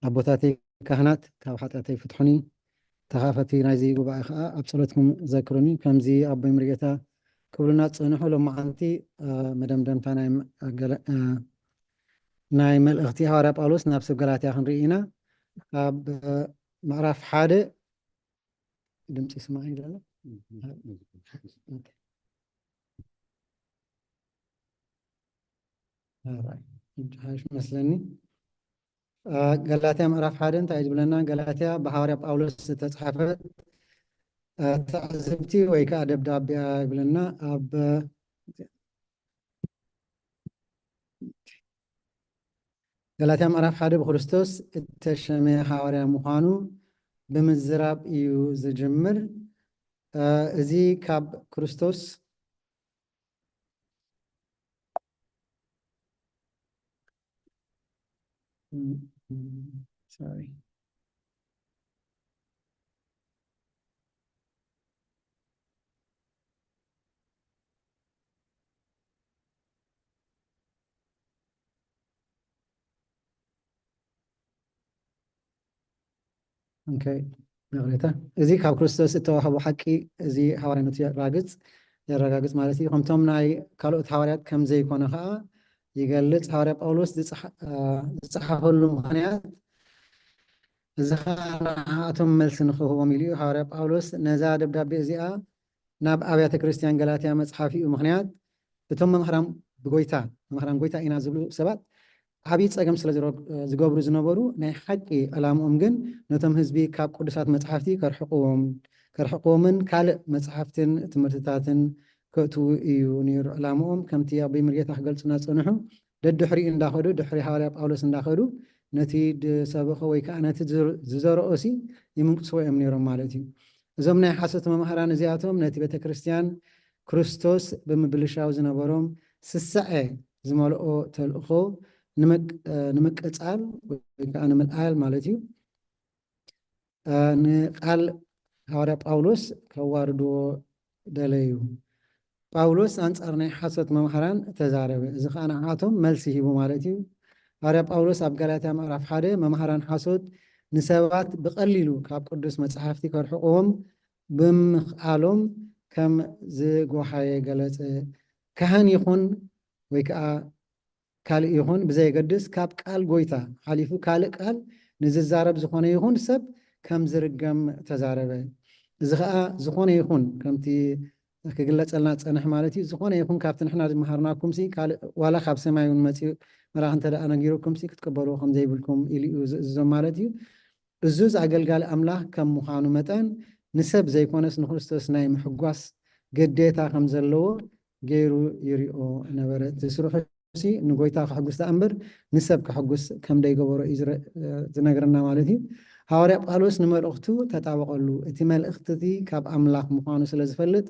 ኣቦታተይ ካህናት፣ ካብ ሓጢኣተይ ፍትሑኒ፣ ተኻፈቲ ናይዚ ጉባኤ ኸኣ ኣብ ጸሎትኩም ዘክሩኒ። ከምዚ ኣቦይ ሙሉጌታ ክብሉና ዝጸንሑ፣ ሎማዓንቲ፣ እ፣ መደምደምታ ናይ መ-፣ ገለ-፣ እ፣ ናይ መልእኽቲ ሃዋርያ ጳውሎስ ናብ ሰብ ገላትያ ክንርኢ ኢና። ኣብ፣ እ፣ ምዕራፍ ሓደ ድምፂ ይስማዕ እዩ ዘሎ? ኦኬ። ኦራይት። ሓሽ መስለኒ። አ፣ ገላትያ ምዕራፍ ሓደ እንታይ እዩ ዝብለና? ገላትያ ብሃዋርያ ጳውሎስ ዝተፅሓፈት፣ አ፣ ትዕዝብቲ ወይ ከዓ ደብዳቤ ይብለና። ኣብ ገላትያ ምዕራፍ ሓደ ብክርስቶስ እተሸመ ሃዋርያ ምዃኑ ብምዝራብ እዩ ዝጅምር። አ፣ እዚ ካብ ክርስቶስ ሶሪ። ኦኬ፣ ይቕሬታ። እዚ ካብ ክርስቶስ እተዋህቦ ሓቂ፣ እዚ ሃዋርያነቱ የራግጽ፣ የረጋግጽ ማለት እዩ። ከምቶም ናይ ካልኦት ሃዋርያት ከም ዘይኮነ ኸኣ ይገልጽ። ሃዋርያ ጳውሎስ ዝጸሓ-፣ አ፣ ዝጸሓፈሉ ምኽንያት፣ እዚ ኸኣ ንዓኣቶም መልሲ ንኽህቦም ኢሉ እዩ። ሃዋርያ ጳውሎስ ነዛ ደብዳቤ እዚኣ ናብ ኣብያተ ክርስቲያን ገላትያ መጽሓፊኡ ምኽንያት፣ እቶም መምህራን ብጎይታ፣ መምህራን ጎይታ ኢና ዝብሉ ሰባት ዓብዪ ጸገም ስለ ዝረ-፣ ዝገብሩ ዝነበሩ፣ ናይ ሓቂ ዕላምኦም ግን ነቶም ህዝቢ ካብ ቅዱሳት መጽሓፍቲ ከርሕቕዎም፣ ከርሕቕዎምን ካልእ መጽሓፍትን ትምህርትታትን ከእትዉ እዩ ነይሩ ዕላምኦም። ከምቲ ኣቦይ ሙሉጌታ ክገልጹና ዝጸንሑ፣ ደድሕሪኡ እንዳኸዱ፣ ድሕሪ ሃዋርያ ጳውሎስ እንዳኸዱ፣ ነቲ ዝሰበኾ ወይ ከዓ ነቲ ዝር-፣ ዝዘረኦሲ ይምንቅስዎ እዮም ነይሮም ማለት እዩ። እዞም ናይ ሓሶት መምህራን እዚኣቶም ነቲ ቤተ ክርስቲያን ክርስቶስ ብምብልሻው ዝነበሮም ስስዐ ዝመልኦ ተልእኾ ንምቅ-፣ ንምቅጻል ወይ ከዓ ንምልዓል ማለት እዩ። እ፣ ንቃል ሃዋርያ ጳውሎስ ከዋርድዎ ደለዩ። ጳውሎስ ኣንጻር ናይ ሓሶት መምሃራን ተዛረበ። እዚ ኸኣ ንዓኣቶም መልሲ ሂቡ ማለት እዩ። ሃዋርያ ጳውሎስ ኣብ ጋላትያ ምዕራፍ ሓደ መምሃራን ሓሶት ንሰባት ብቐሊሉ ካብ ቅዱስ መጻሕፍቲ ከርሕቕዎም ብምኽኣሎም ከም ዝጎሓየ ገለጸ። ካህን ይኹን ወይ ከኣ ካልእ ይኹን ብዘየገድስ፣ ካብ ቃል ጎይታ ሓሊፉ ካልእ ቃል ንዝዛረብ ዝኾነ ይኹን ሰብ ከም ዝርገም ተዛረበ። እዚ ኸኣ ዝኾነ ይኹን፣ ከምቲ ክግለጸልና ዝጸንሕ ማለት እዩ፣ ዝኾነ ይኹን ካብቲ ንሕና ዝመሃርናኩምሲ፣ ካልእ ዋላ ካብ ሰማይ እውን መጺኡ መልኣኽ እንተ ደኣ ነጊሩኩምሲ፣ ክትቅበልዎ ከም ዘይብልኩም ኢሉ እዩ ዝእዝዞም ማለት እዩ። እዙዝ ኣገልጋሊ ኣምላኽ ከም ምዃኑ መጠን፣ ንሰብ ዘይኮነስ ንክርስቶስ ናይ ምሕጓስ ግዴታ ከም ዘለዎ ገይሩ ይሪኦ ነበረ። እቲ ስርሑ ሲ ንጎይታ ከሕጉስ ደኣ እምበር ንሰብ ከሕጉስ ከም ደይገበሮ እዩ ዝረ-፣ ዝነግረና ማለት እዩ። ሃዋርያ ጳውሎስ ንመልእኽቱ ተጣበቐሉ። እቲ መልእኽቲ እቲ ካብ ኣምላኽ ምዃኑ ስለ ዝፈልጥ፣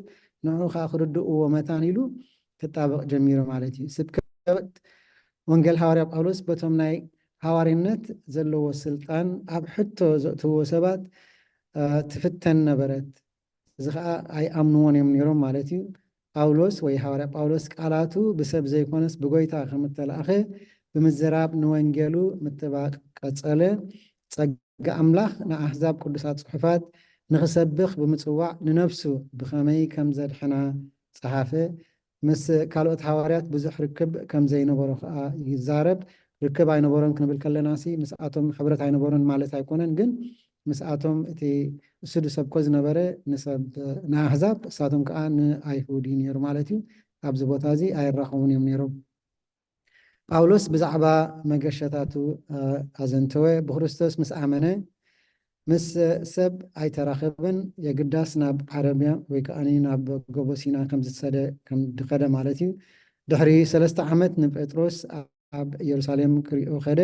ንዕኡ ኸኣ ክርድእዎ መታን ኢሉ ክጣበቕ ጀሚሩ ማለት እዩ። ስብከት ወንጌል ሃዋርያ ጳውሎስ በቶም ናይ ሃዋርይነት ዘለዎ ስልጣን ኣብ ሕቶ ዘእትዎ ሰባት፣ እ፣ ትፍተን ነበረት። እዚ ኸኣ ኣይኣምንዎን እዮም ነይሮም ማለት እዩ። ጳውሎስ ወይ ሃዋርያ ጳውሎስ ቃላቱ ብሰብ ዘይኮነስ ብጎይታ ከም እተላእኸ ብምዝራብ ንወንጌሉ ምጥባቕ ቀጸለ። ጸጋ ኣምላኽ ንኣህዛብ ቅዱሳት ጽሑፋት ንኽሰብኽ ብምጽዋዕ ንነፍሱ ብኸመይ ከም ዘድሐና ጸሓፈ። ምስ ካልኦት ሃዋርያት ብዙሕ ርክብ ከም ዘይነበሮ ኸኣ ይዛረብ። ርክብ ኣይነበሮን ክንብል ከለናሲ ምስኣቶም ሕብረት ኣይነበሮን ማለት ኣይኮነን፣ ግን ምስኣቶም እቲ እሱ ዝሰብኮ ዝነበረ ንሰብ ንኣህዛብ፣ እሳቶም ከኣ ንኣይሁድ እዩ ነይሩ ማለት እዩ። ኣብዚ ቦታ እዚ ኣይራኸቡን እዮም ነይሮም። ጳውሎስ ብዛዕባ መገሸታቱ፣ እ፣ ኣዘንተወ። ብክርስቶስ ምስ ኣመነ ምስ ሰብ ኣይተራኸበን፣ የግዳስ ናብ ዓረብያ ወይ ከኣ ናብ ጎቦ ሲና ከም ዝሰደ፣ ከም ዝኸደ ማለት እዩ። ድሕሪ ሰለስተ ዓመት ንጴጥሮስ ኣብ ኢየሩሳሌም ክሪኦ ከደ።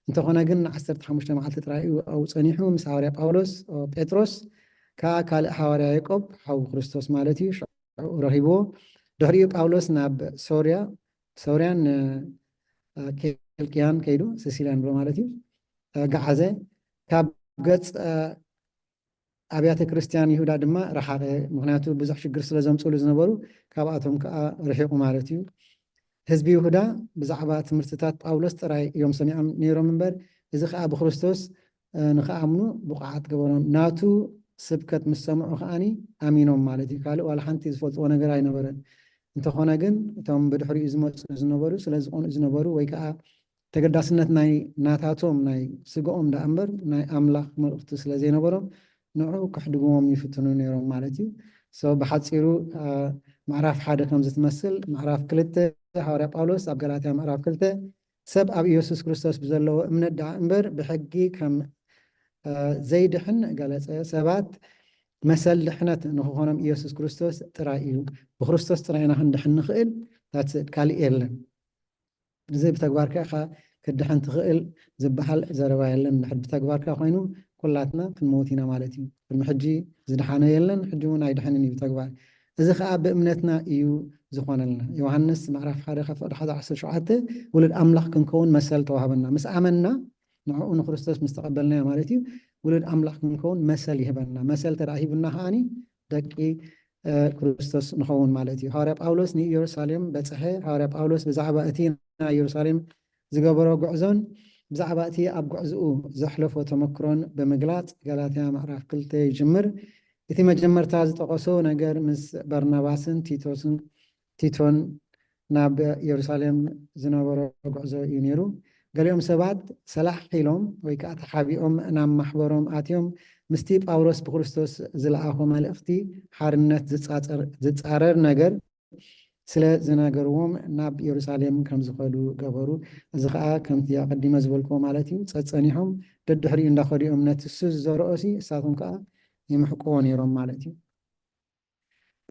እንተኾነ ግን ንዓሰርተ ሓሙሽተ መዓልቲ ጥራይ እዩ ኣብኡ ጸኒሑ። ምስ ሃዋርያ ጳውሎስ፣ ኦ፣ ጴጥሮስ ከኣ ካልእ ሃዋርያ ያዕቆብ፣ ሓው ክርስቶስ ማለት እዩ፣ ሽዑ ረኺብዎ። ድሕሪኡ ጳውሎስ ናብ ሶርያ፣ ሶርያን፣ እ፣ ኬልቅያን ከይዱ፣ ሲሲልያን ብሎ ማለት እዩ፣ እ፣ ገዓዘ። ካብ ገጽ፣ እ፣ ኣብያተ ክርስቲያን ይሁዳ ድማ ረሓቐ። ምኽንያቱ ብዙሕ ሽግር ስለ ዘምጽሉ ዝነበሩ፣ ካብኣቶም ከኣ ርሒቑ ማለት እዩ። ህዝቢ ይሁዳ ብዛዕባ ትምህርትታት ጳውሎስ ጥራይ እዮም ሰሚዖም ነይሮም እምበር፣ እዚ ከኣ ብክርስቶስ፣ እ፣ ንኽኣምኑ ብቑዓት ገበሮም። ናቱ ስብከት ምስ ሰምዑ ከኣኒ ኣሚኖም ማለት እዩ። ካልእ ዋላ ሓንቲ ዝፈልጥዎ ነገር ኣይነበረን። እንተኾነ ግን እቶም ብድሕሪኡ ዝመጹ ዝነበሩ፣ ስለ ዝቐንኡ ዝነበሩ፣ ወይ ከኣ ተገዳስነት ናይ ናታቶም፣ ናይ ስግኦም ደኣ እምበር ናይ ኣምላኽ መልእኽቲ ስለ ዘይነበሮም፣ ንዕኡ ከሕድግዎም ይፍትኑ ነይሮም ማለት እዩ። So ብሓጺሩ፣ እ፣ ምዕራፍ ሓደ ከምዚ ትመስል። ምዕራፍ ክልተ፣ ሃዋርያ ጳውሎስ ኣብ ገላትያ ምዕራፍ ክልተ፣ ሰብ ኣብ ኢየሱስ ክርስቶስ ብዘለዎ እምነት ደኣ እምበር ብሕጊ ከም፣ እ፣ ዘይድሕን ገለጸ። ሰባት መሰል ድሕነት ንኽኾኖም ኢየሱስ ክርስቶስ ጥራይ እዩ። ብክርስቶስ ጥራይ ኢና ክንድሕን ንኽእል። That's it፣ ካልእ የለን። እዚ ብተግባርካ ኢኻ ክትድሕን ትኽእል ዝበሃል ዘረባ የለን። እንድሕር ብተግባርካ ኮይኑ፣ ኩላትና ክንመውት ኢና ማለት እዩ። ቅድሚ ሕጂ ዝደሓነ የለን፣ ሕጂ እውን ኣይድሕንን እዩ ብተግባር። እዚ ኸኣ ብእምነትና እዩ ዝኾነልና። ዮሃንስ ምዕራፍ ሓደ ካብ ፍቕዲ ሓደ ዓሰርተ ሸውዓተ፣ ውሉድ ኣምላኽ ክንከውን መሰል ተዋህበና። ምስ ኣመንና፣ ንዕኡ ንክርስቶስ ምስ ተቐበልናዮ ማለት እዩ፣ ውሉድ ኣምላኽ ክንከውን መሰል ይህበና። መሰል ተደኣ ሂቡና ከኣኒ፣ ደቂ፣ እ፣ ክርስቶስ ንኸውን ማለት እዩ። ሃዋርያ ጳውሎስ ንኢየሩሳሌም በጽሐ። ሃዋርያ ጳውሎስ ብዛዕባ እቲ ናይ ኢየሩሳሌም ዝገበሮ ጉዕዞን ብዛዕባ እቲ ኣብ ጉዕዞኡ ዘሕለፎ ተመክሮን ብምግላጽ፣ ገላትያ ምዕራፍ ክልተ ይጅምር። እቲ መጀመርታ ዝጠቐሶ ነገር ምስ በርናባስን ቲቶስን፣ ቲቶን ናብ ኢየሩሳሌም ዝነበሮ ጉዕዞ እዩ ነይሩ። ገሊኦም ሰባት ሰላሕ ኢሎም ወይ ከኣ ተሓቢኦም ናብ ማሕበሮም ኣትዮም፣ ምስቲ ጳውሎስ ብክርስቶስ ዝለኣኾ መልእኽቲ ሓርነት ዝጻጸር-፣ ዝጻረር ነገር ስለ ዝነገርዎም ናብ ኢየሩሳሌም ከም ዝኸዱ ገበሩ። እዚ ኸኣ ከምቲ ኣቐዲመ ዝበልክዎ ማለት እዩ። ጸጸኒሖም ደድሕሪኡ እንዳኸዱ እዮም ነቲ እሱ ዝዘርኦሲ እሳቶም ከኣ ይምሕቅዎ ነይሮም ማለት እዩ።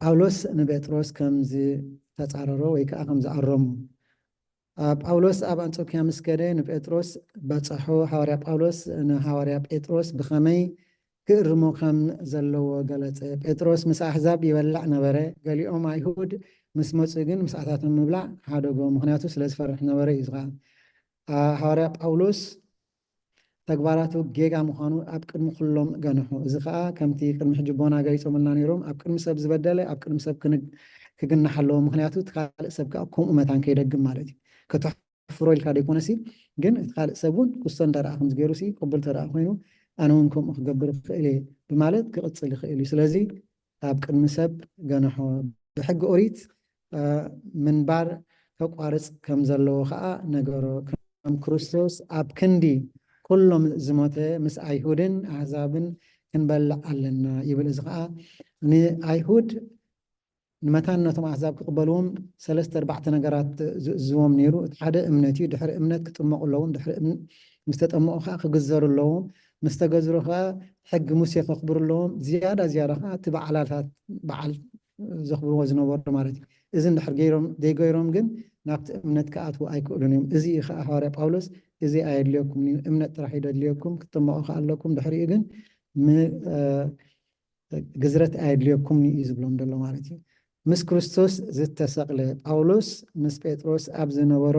ጳውሎስ ንጴጥሮስ ከም ዝተጻረሮ ወይ ከኣ ከም ዝኣረሞ። እ፣ ጳውሎስ ኣብ ኣንጾክያ ምስ ከደ ንጴጥሮስ በጸሖ። ሃዋርያ ጳውሎስ ንሃዋርያ ጴጥሮስ ብኸመይ ክእርሞ ከም ዘለዎ ገለጸ። ጴጥሮስ ምስ ኣሕዛብ ይበልዕ ነበረ። ገሊኦም ኣይሁድ ምስ መጹ ግን ምስኣታቶም ምብላዕ ሓደጎ፣ ምኽንያቱ ስለ ዝፈርሕ ነበረ እዩ ዝኸኣ። እ፣ ሃዋርያ ጳውሎስ ተግባራቱ ጌጋ ምዃኑ ኣብ ቅድሚ ኩሎም ገንሖ። እዚ ኸኣ ከምቲ ቅድሚ ሕጂ ቦና ገሊጾምልና ነይሮም፣ ኣብ ቅድሚ ሰብ ዝበደለ ኣብ ቅድሚ ሰብ ክን-፣ ክግናሕ ኣለዎ። ምኽንያቱ እቲ ካልእ ሰብ ከኣ ከምኡ መታን ከይደግም ማለት እዩ። ከተሕፍሮ ኢልካ ዘይኮነሲ፣ ግን እቲ ካልእ ሰብ እውን ክስቶ እንተ ደኣ ከምዚ ገይሩሲ ቅቡል እንተ ደኣ ኮይኑ፣ ኣነ እውን ከምኡ ክገብር እኽእል እየ ብማለት ክቕጽል ይኽእል እዩ። ስለዚ ኣብ ቅድሚ ሰብ ገንሖ። ብሕጊ ኦሪት፣ እ፣ ምንባር ከቋርጽ ከም ዘለዎ ኸኣ ነገሮ። ከም ክርስቶስ ኣብ ክንዲ ኩሎም ዝሞተ፣ ምስ ኣይሁድን ኣህዛብን ክንበልዕ ኣለና ይብል። እዚ ኸኣ ንኣይሁድ ንመታን ነቶም ኣህዛብ ክቕበልዎም ሰለስተ ኣርባዕተ ነገራት ዝእዝዎም ነይሩ። እቲ ሓደ እምነት እዩ። ድሕሪ እምነት ክጥመቑ ኣለዎም። ድሕሪ እም-፣ ምስ ተጠመቑ ኸኣ ክግዘሩ ኣለዎም። ምስ ተገዝሩ ኸኣ ሕጊ ሙሴ ከኽብሩ ኣለዎም። ዝያዳ ዝያዳ ኸኣ እቲ በዓላታት፣ በዓል ዘኽብርዎ ዝነበሩ ማለት እዩ። እዚ እንድሕር ገይሮም፣ ዘይገይሮም ግን ናብቲ እምነት ክኣትዉ ኣይክእሉን እዮም። እዚ እዩ ኸኣ ሃዋርያ ጳውሎስ፣ "እዚ ኣየድልየኩምን እዩ፣ እምነት ጥራሕ እዩ ዘድልየኩም፣ ክትጥመቑ ኸኣ ኣለኩም፣ ድሕሪኡ ግን ም-፣ እ፣ ግዝረት ኣየድልየኩምን እዩ" ዝብሎም ዘሎ ማለት እዩ። ምስ ክርስቶስ ዝተሰቕለ ጳውሎስ ምስ ጴጥሮስ ኣብ ዝነበሮ፣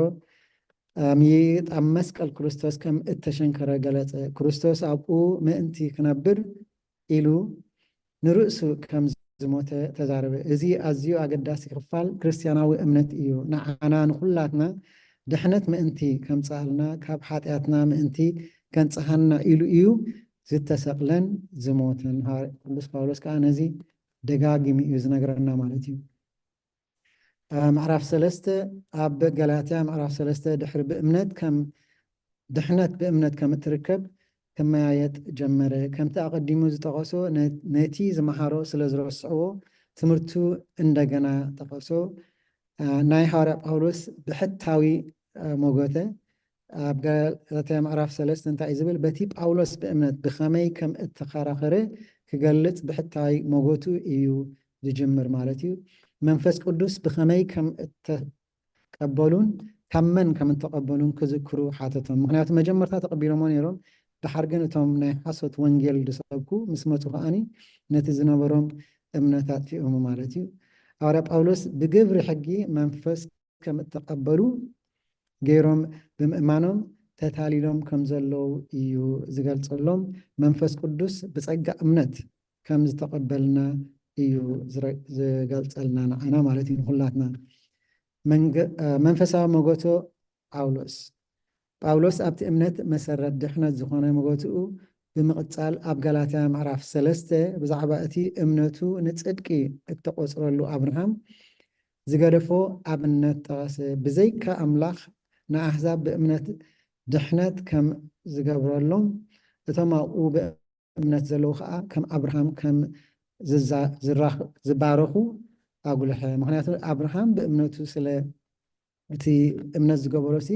እ፣ ምይይጥ ኣብ መስቀል ክርስቶስ ከም እተሸንከረ ገለጸ። ክርስቶስ ኣብኡ ምእንቲ ክነብር ኢሉ ንርእሱ ከም ዝሞተ ተዛረበ። እዚ ኣዝዩ ኣገዳሲ ክፋል ክርስትያናዊ እምነት እዩ። ንዓና ንኹላትና ድሕነት ምእንቲ ከምጽኣልና፣ ካብ ሓጢኣትና ምእንቲ ከንጽሃና ኢሉ እዩ ዝተሰቕለን ዝሞተን። ሃዋርያ ቅዱስ ጳውሎስ ከኣ ነዚ ደጋጊሙ እዩ ዝነግረና ማለት እዩ። እ፣ ምዕራፍ ሰለስተ፣ ኣብ ገላትያ ምዕራፍ ሰለስተ ድሕሪ ብእምነት ከም ድሕነት ብእምነት ከም እትርከብ ክመያየጥ ጀመረ። ከምቲ ኣቐዲሙ ዝጠቐሶ፣ ነ-፣ ነቲ ዝመሃሮ ስለ ዝረስዕዎ፣ ትምህርቱ እንደገና ጠቐሶ። እ፣ ናይ ሃዋርያ ጳውሎስ ብሕታዊ፣ እ፣ ሞጎተ። ኣብ ገላትያ ምዕራፍ ሰለስተ እንታይ እዩ ዝብል? በቲ ጳውሎስ ብእምነት ብኸመይ ከም እተኸራኸረ ክገልጽ ብሕታዊ ሞጎቱ እዩ ዝጅምር ማለት እዩ። መንፈስ ቅዱስ ብኸመይ ከም እተ-፣ ከምዝተቐበሉን ካብ መን ከምእተቐበሉን ክዝክሩ ሓተቶም። ምኽንያቱ መጀመርታ ተቐቢሎሞ ነይሮም፣ ድሓር ግን እቶም ናይ ሓሶት ወንጌል ዝሰብኩ ምስ መጹ ከኣኒ ነቲ ዝነበሮም እምነት ኣጥፊኦሞ ማለት እዩ። ሃዋርያ ጳውሎስ ብግብሪ ሕጊ መንፈስ ከም እተቐበሉ ገይሮም ብምእማኖም ተታሊሎም ከም ዘለዉ እዩ ዝገልጸሎም። መንፈስ ቅዱስ ብጸጋ እምነት ከም ዝተቐበልና እዩ ዝረ- ዝገልጸልና ንዓና ማለት እዩ፣ ንኹላትና። መንገ- እ፣ መንፈሳዊ መጎቶ ጳውሎስ። ጳውሎስ ኣብቲ እምነት መሰረት ድሕነት ዝኾነ መጎትኡ ብምቕጻል ኣብ ጋላትያ ምዕራፍ ሰለስተ ብዛዕባ እቲ እምነቱ ንጽድቂ እተቖጽረሉ ኣብርሃም ዝገደፎ ኣብነት ጠቐሰ። ብዘይካ ኣምላኽ ንኣህዛብ ብእምነት ድሕነት ከም ዝገብረሎም፣ እቶም ኣብኡ ብእምነት ዘለዉ ኸኣ ከም ኣብርሃም ከም ዝዛ- ዝራኽ- ዝባረኹ ኣጉልሐ። ምኽንያቱ ኣብርሃም ብእምነቱ ስለ እቲ እምነት ዝገበሮ ሲ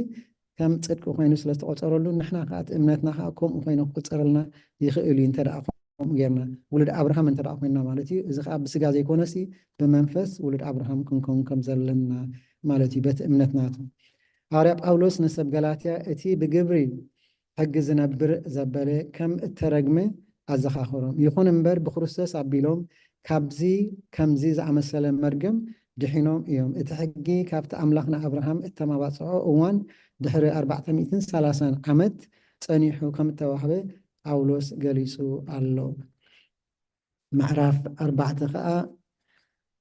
ከም ጽድቂ ኮይኑ ስለ ዝተቆጸረሉ፣ ንሕና ከኣ እቲ እምነትና ከኣ ከምኡ ኮይኑ ክቁጸረልና ይኽእል እዩ፣ እንተ ደኣ ከምኡ ጌርና፣ ውሉድ ኣብርሃም እንተ ደኣ ኮይንና ማለት እዩ። እዚ ከኣ ብስጋ ዘይኮነሲ ብመንፈስ ውሉድ ኣብርሃም ክንከውን ከም ዘለና ማለት እዩ፣ በቲ እምነት ናቱ። ሃዋርያ ጳውሎስ ንሰብ ገላትያ እቲ ብግብሪ ሕጊ ዝነብር ዘበለ ከም እተረግመ ኣዘኻኸሮም። ይኹን እምበር ብክርስቶስ ኣቢሎም ካብዚ ከምዚ ዝኣመሰለ መርገም ድሒኖም እዮም። እቲ ሕጊ ካብቲ ኣምላኽ ንኣብርሃም እተማባጽዖ እዋን ድሕሪ ኣርባዕተ ሚእትን ሰላሳን ዓመት ጸኒሑ ከም እተዋህበ ጳውሎስ ገሊጹ ኣሎ። ምዕራፍ ኣርባዕተ ኸኣ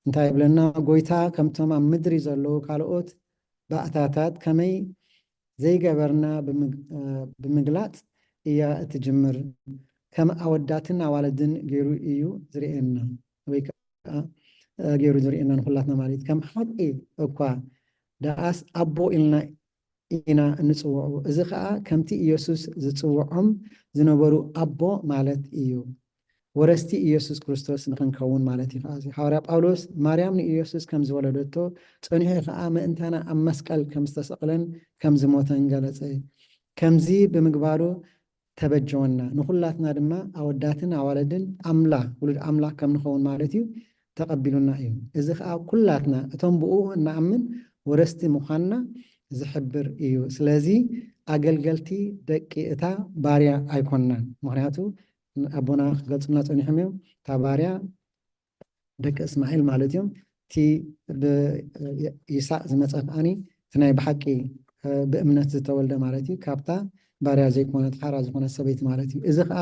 እንታይ ይብለና? ጎይታ ከምቶም ኣብ ምድሪ ዘለዉ ካልኦት ባእታታት ከመይ ዘይገበርና ብምግ- እ፣ ብምግላጽ እያ እትጅምር። ከም ኣወዳትን ኣዋልድን ገይሩ እዩ ዝርእየና፣ ወይ ከኣ፣ እ፣ ገይሩ ዝርእየና ንኹላትና ማለት እዩ። ከም ሓቂ እኳ ደኣስ ኣቦ ኢልና ኢና እንጽውዖ። እዚ ኸኣ ከምቲ ኢየሱስ ዝጽውዖም ዝነበሩ ኣቦ ማለት እዩ። ወረስቲ ኢየሱስ ክርስቶስ ንኽንከውን ማለት እዩ። ከኣ እዚ ሃዋርያ ጳውሎስ ማርያም ንኢየሱስ ከም ዝወለደቶ፣ ጸኒሑ ኸኣ ምእንታና ኣብ መስቀል ከም ዝተሰቕለን ከም ዝሞተን ገለጸ። ከምዚ ብምግባሩ ተበጀወና። ንኹላትና ድማ ኣወዳትን ኣዋልድን ኣምላኽ፣ ውሉድ ኣምላኽ ከም ንኸውን ማለት እዩ፣ ተቐቢሉና እዩ። እዚ ኸኣ ኩላትና እቶም ብኡ እንኣምን ወረስቲ ምዃንና ዝሕብር እዩ። ስለዚ ኣገልገልቲ ደቂ እታ ባርያ ኣይኮንናን። ምኽንያቱ ኣቦና ክገልጹልና ጸኒሖም እዮም። እታ ባርያ ደቂ እስማኤል ማለት እዮም። እቲ ብይስሐቅ ዝመጸ ከኣኒ እቲ ናይ ብሓቂ፣ እ፣ ብእምነት ዝተወልደ ማለት እዩ። ካብታ ባርያ ዘይኮነት ሓራ ዝኾነት ሰበይቲ ማለት እዩ። እዚ ኸኣ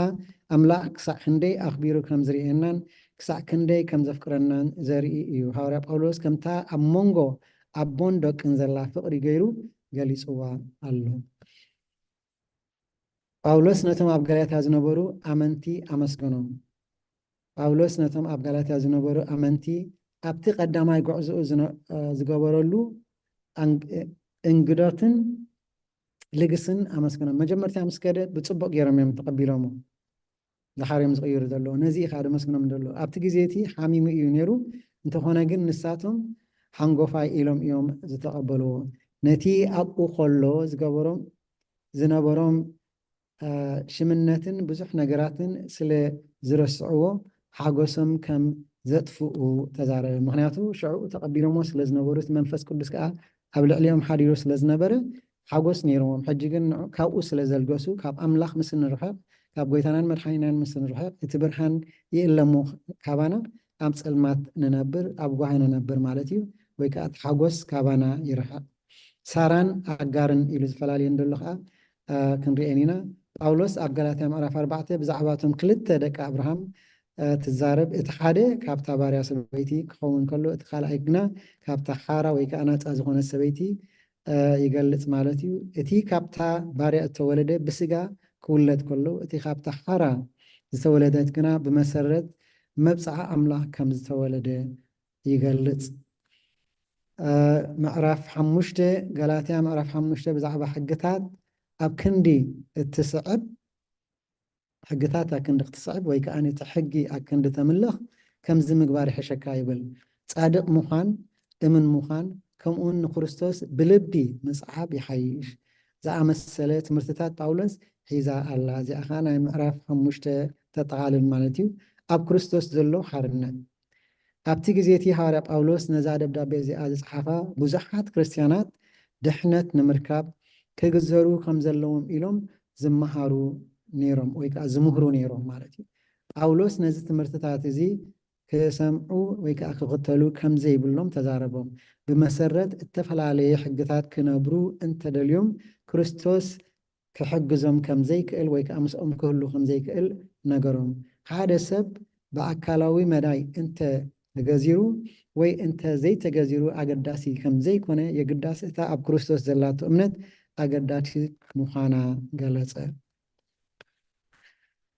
ኣምላኽ ክሳዕ ክንደይ ኣኽቢሩ ከም ዝርእየናን ክሳዕ ክንደይ ከም ዘፍቅረናን ዘርኢ እዩ። ሃዋርያ ጳውሎስ ከምታ ኣብ መንጎ ኣቦን ደቅን ዘላ ፍቕሪ ገይሩ ገሊጽዋ ኣሎ። ጳውሎስ ነቶም ኣብ ገላትያ ዝነበሩ ኣመንቲ ኣመስገኖም። ጳውሎስ ነቶም ኣብ ገላትያ ዝነበሩ ኣመንቲ ኣብቲ ቀዳማይ ጉዕዞኡ ዝነ- እ፣ ዝገበረሉ ኣንግ- እንግዶትን ልግስን ኣመስገኖም። መጀመርታ ምስ ከደ ብጽቡቕ ገይሮም እዮም ተቐቢሎሞ። ዝሓር እዮም ዝቕይሩ ዘለዉ። ነዚ ኢኻ ደመስግኖም ዘለዉ። ኣብቲ ግዜ እቲ ሓሚሙ እዩ ነይሩ። እንተኾነ ግን ንሳቶም ሓንጎፋይ ኢሎም እዮም ዝተቐበልዎ። ነቲ ኣብኡ ከሎ ዝገበሮም ዝነበሮም፣ እ፣ ሽምነትን ብዙሕ ነገራትን ስለ ዝረስዕዎ ሓጎሶም ከም ዘጥፍኡ ተዛረበ። ምኽንያቱ ሽዑ ተቐቢሎሞ ስለ ዝነበሩ እቲ መንፈስ ቅዱስ ከኣ ኣብ ልዕሊኦም ሓዲሩ ስለ ዝነበረ ሓጎስ ነይርዎም። ሕጂ ግን ንዑ- ካብኡ ስለ ዘልገሱ ካብ ኣምላኽ ምስ ንርሕቕ፣ ካብ ጎይታናን መድሓኒናን ምስ ንርሕቕ እቲ ብርሃን ይእለሞ ካባና ኣብ ጸልማት ንነብር፣ ኣብ ጓሂ ንነብር ማለት እዩ። ወይ ከኣ እቲ ሓጎስ ካባና ይርሕቕ። ሳራን ኣጋርን ኢሉ ዝፈላልየን ዘሎ ከኣ፣ እ፣ ክንርእየን ኢና። ጳውሎስ ኣብ ገላትያ ምዕራፍ ኣርባዕተ ብዛዕባ እቶም ክልተ ደቂ ኣብርሃም፣ እ፣ ትዛረብ። እቲ ሓደ ካብታ ባርያ ሰበይቲ ክኸውን ከሎ፣ እቲ ካልኣይ ግና ካብታ ሓራ ወይ ከኣ ናጻ ዝኾነት ሰበይቲ፣ እ፣ ይገልጽ ማለት እዩ። እቲ ካብታ ባርያ እተወለደ ብስጋ ክውለድ ከሎ፣ እቲ ካብታ ሓራ ዝተወለደት ግና ብመሰረት መብጽዓ ኣምላኽ ከም ዝተወለደ ይገልጽ። እ፣ ምዕራፍ ሓሙሽተ፣ ገላትያ ምዕራፍ ሓሙሽተ ብዛዕባ ሕግታት ኣብ ክንዲ እትስዕብ፣ ሕግታት ኣብ ክንዲ ክትስዕብ ወይ ከኣ ነቲ ሕጊ ኣብ ክንዲ ተምልኽ ከምዚ ምግባር ይሕሸካ ይብል። ጻድቕ ምዃን፣ እምን ምዃን፣ ከምኡውን ንክርስቶስ ብልቢ ምጽዓብ ይሓይሽ። ዝኣመሰለ ትምህርትታት ጳውሎስ ሒዛ ኣላ። እዚኣ ኸኣ ናይ ምዕራፍ ሓሙሽተ ተጠቓልል ማለት እዩ። ኣብ ክርስቶስ ዘሎ ሓርነት። ኣብቲ ግዜ እቲ ሃዋርያ ጳውሎስ ነዛ ደብዳቤ እዚኣ ዝጸሓፋ ብዙሓት ክርስትያናት ድሕነት ንምርካብ ክግዘሩ ከም ዘለዎም ኢሎም ዝመሃሩ ነይሮም፣ ወይ ከዓ ዝምህሩ ነይሮም ማለት እዩ። ጳውሎስ ነዚ ትምህርትታት እዚ ክሰምዑ ወይ ከዓ ክኽተሉ ከም ዘይብሎም ተዛረቦም። ብመሰረት እተፈላለየ ሕግታት ክነብሩ እንተደልዮም፣ ክርስቶስ ክሕግዞም ከም ዘይክእል ወይ ከዓ ምስኦም ክህሉ ከም ዘይክእል ነገሮም። ሓደ ሰብ ብኣካላዊ መዳይ እንተ ተገዚሩ ወይ እንተ ዘይተገዚሩ ኣገዳሲ ከም ዘይኮነ የግዳስ፣ እታ ኣብ ክርስቶስ ዘላቶ እምነት ኣገዳሲት ምዃና ገለጸ።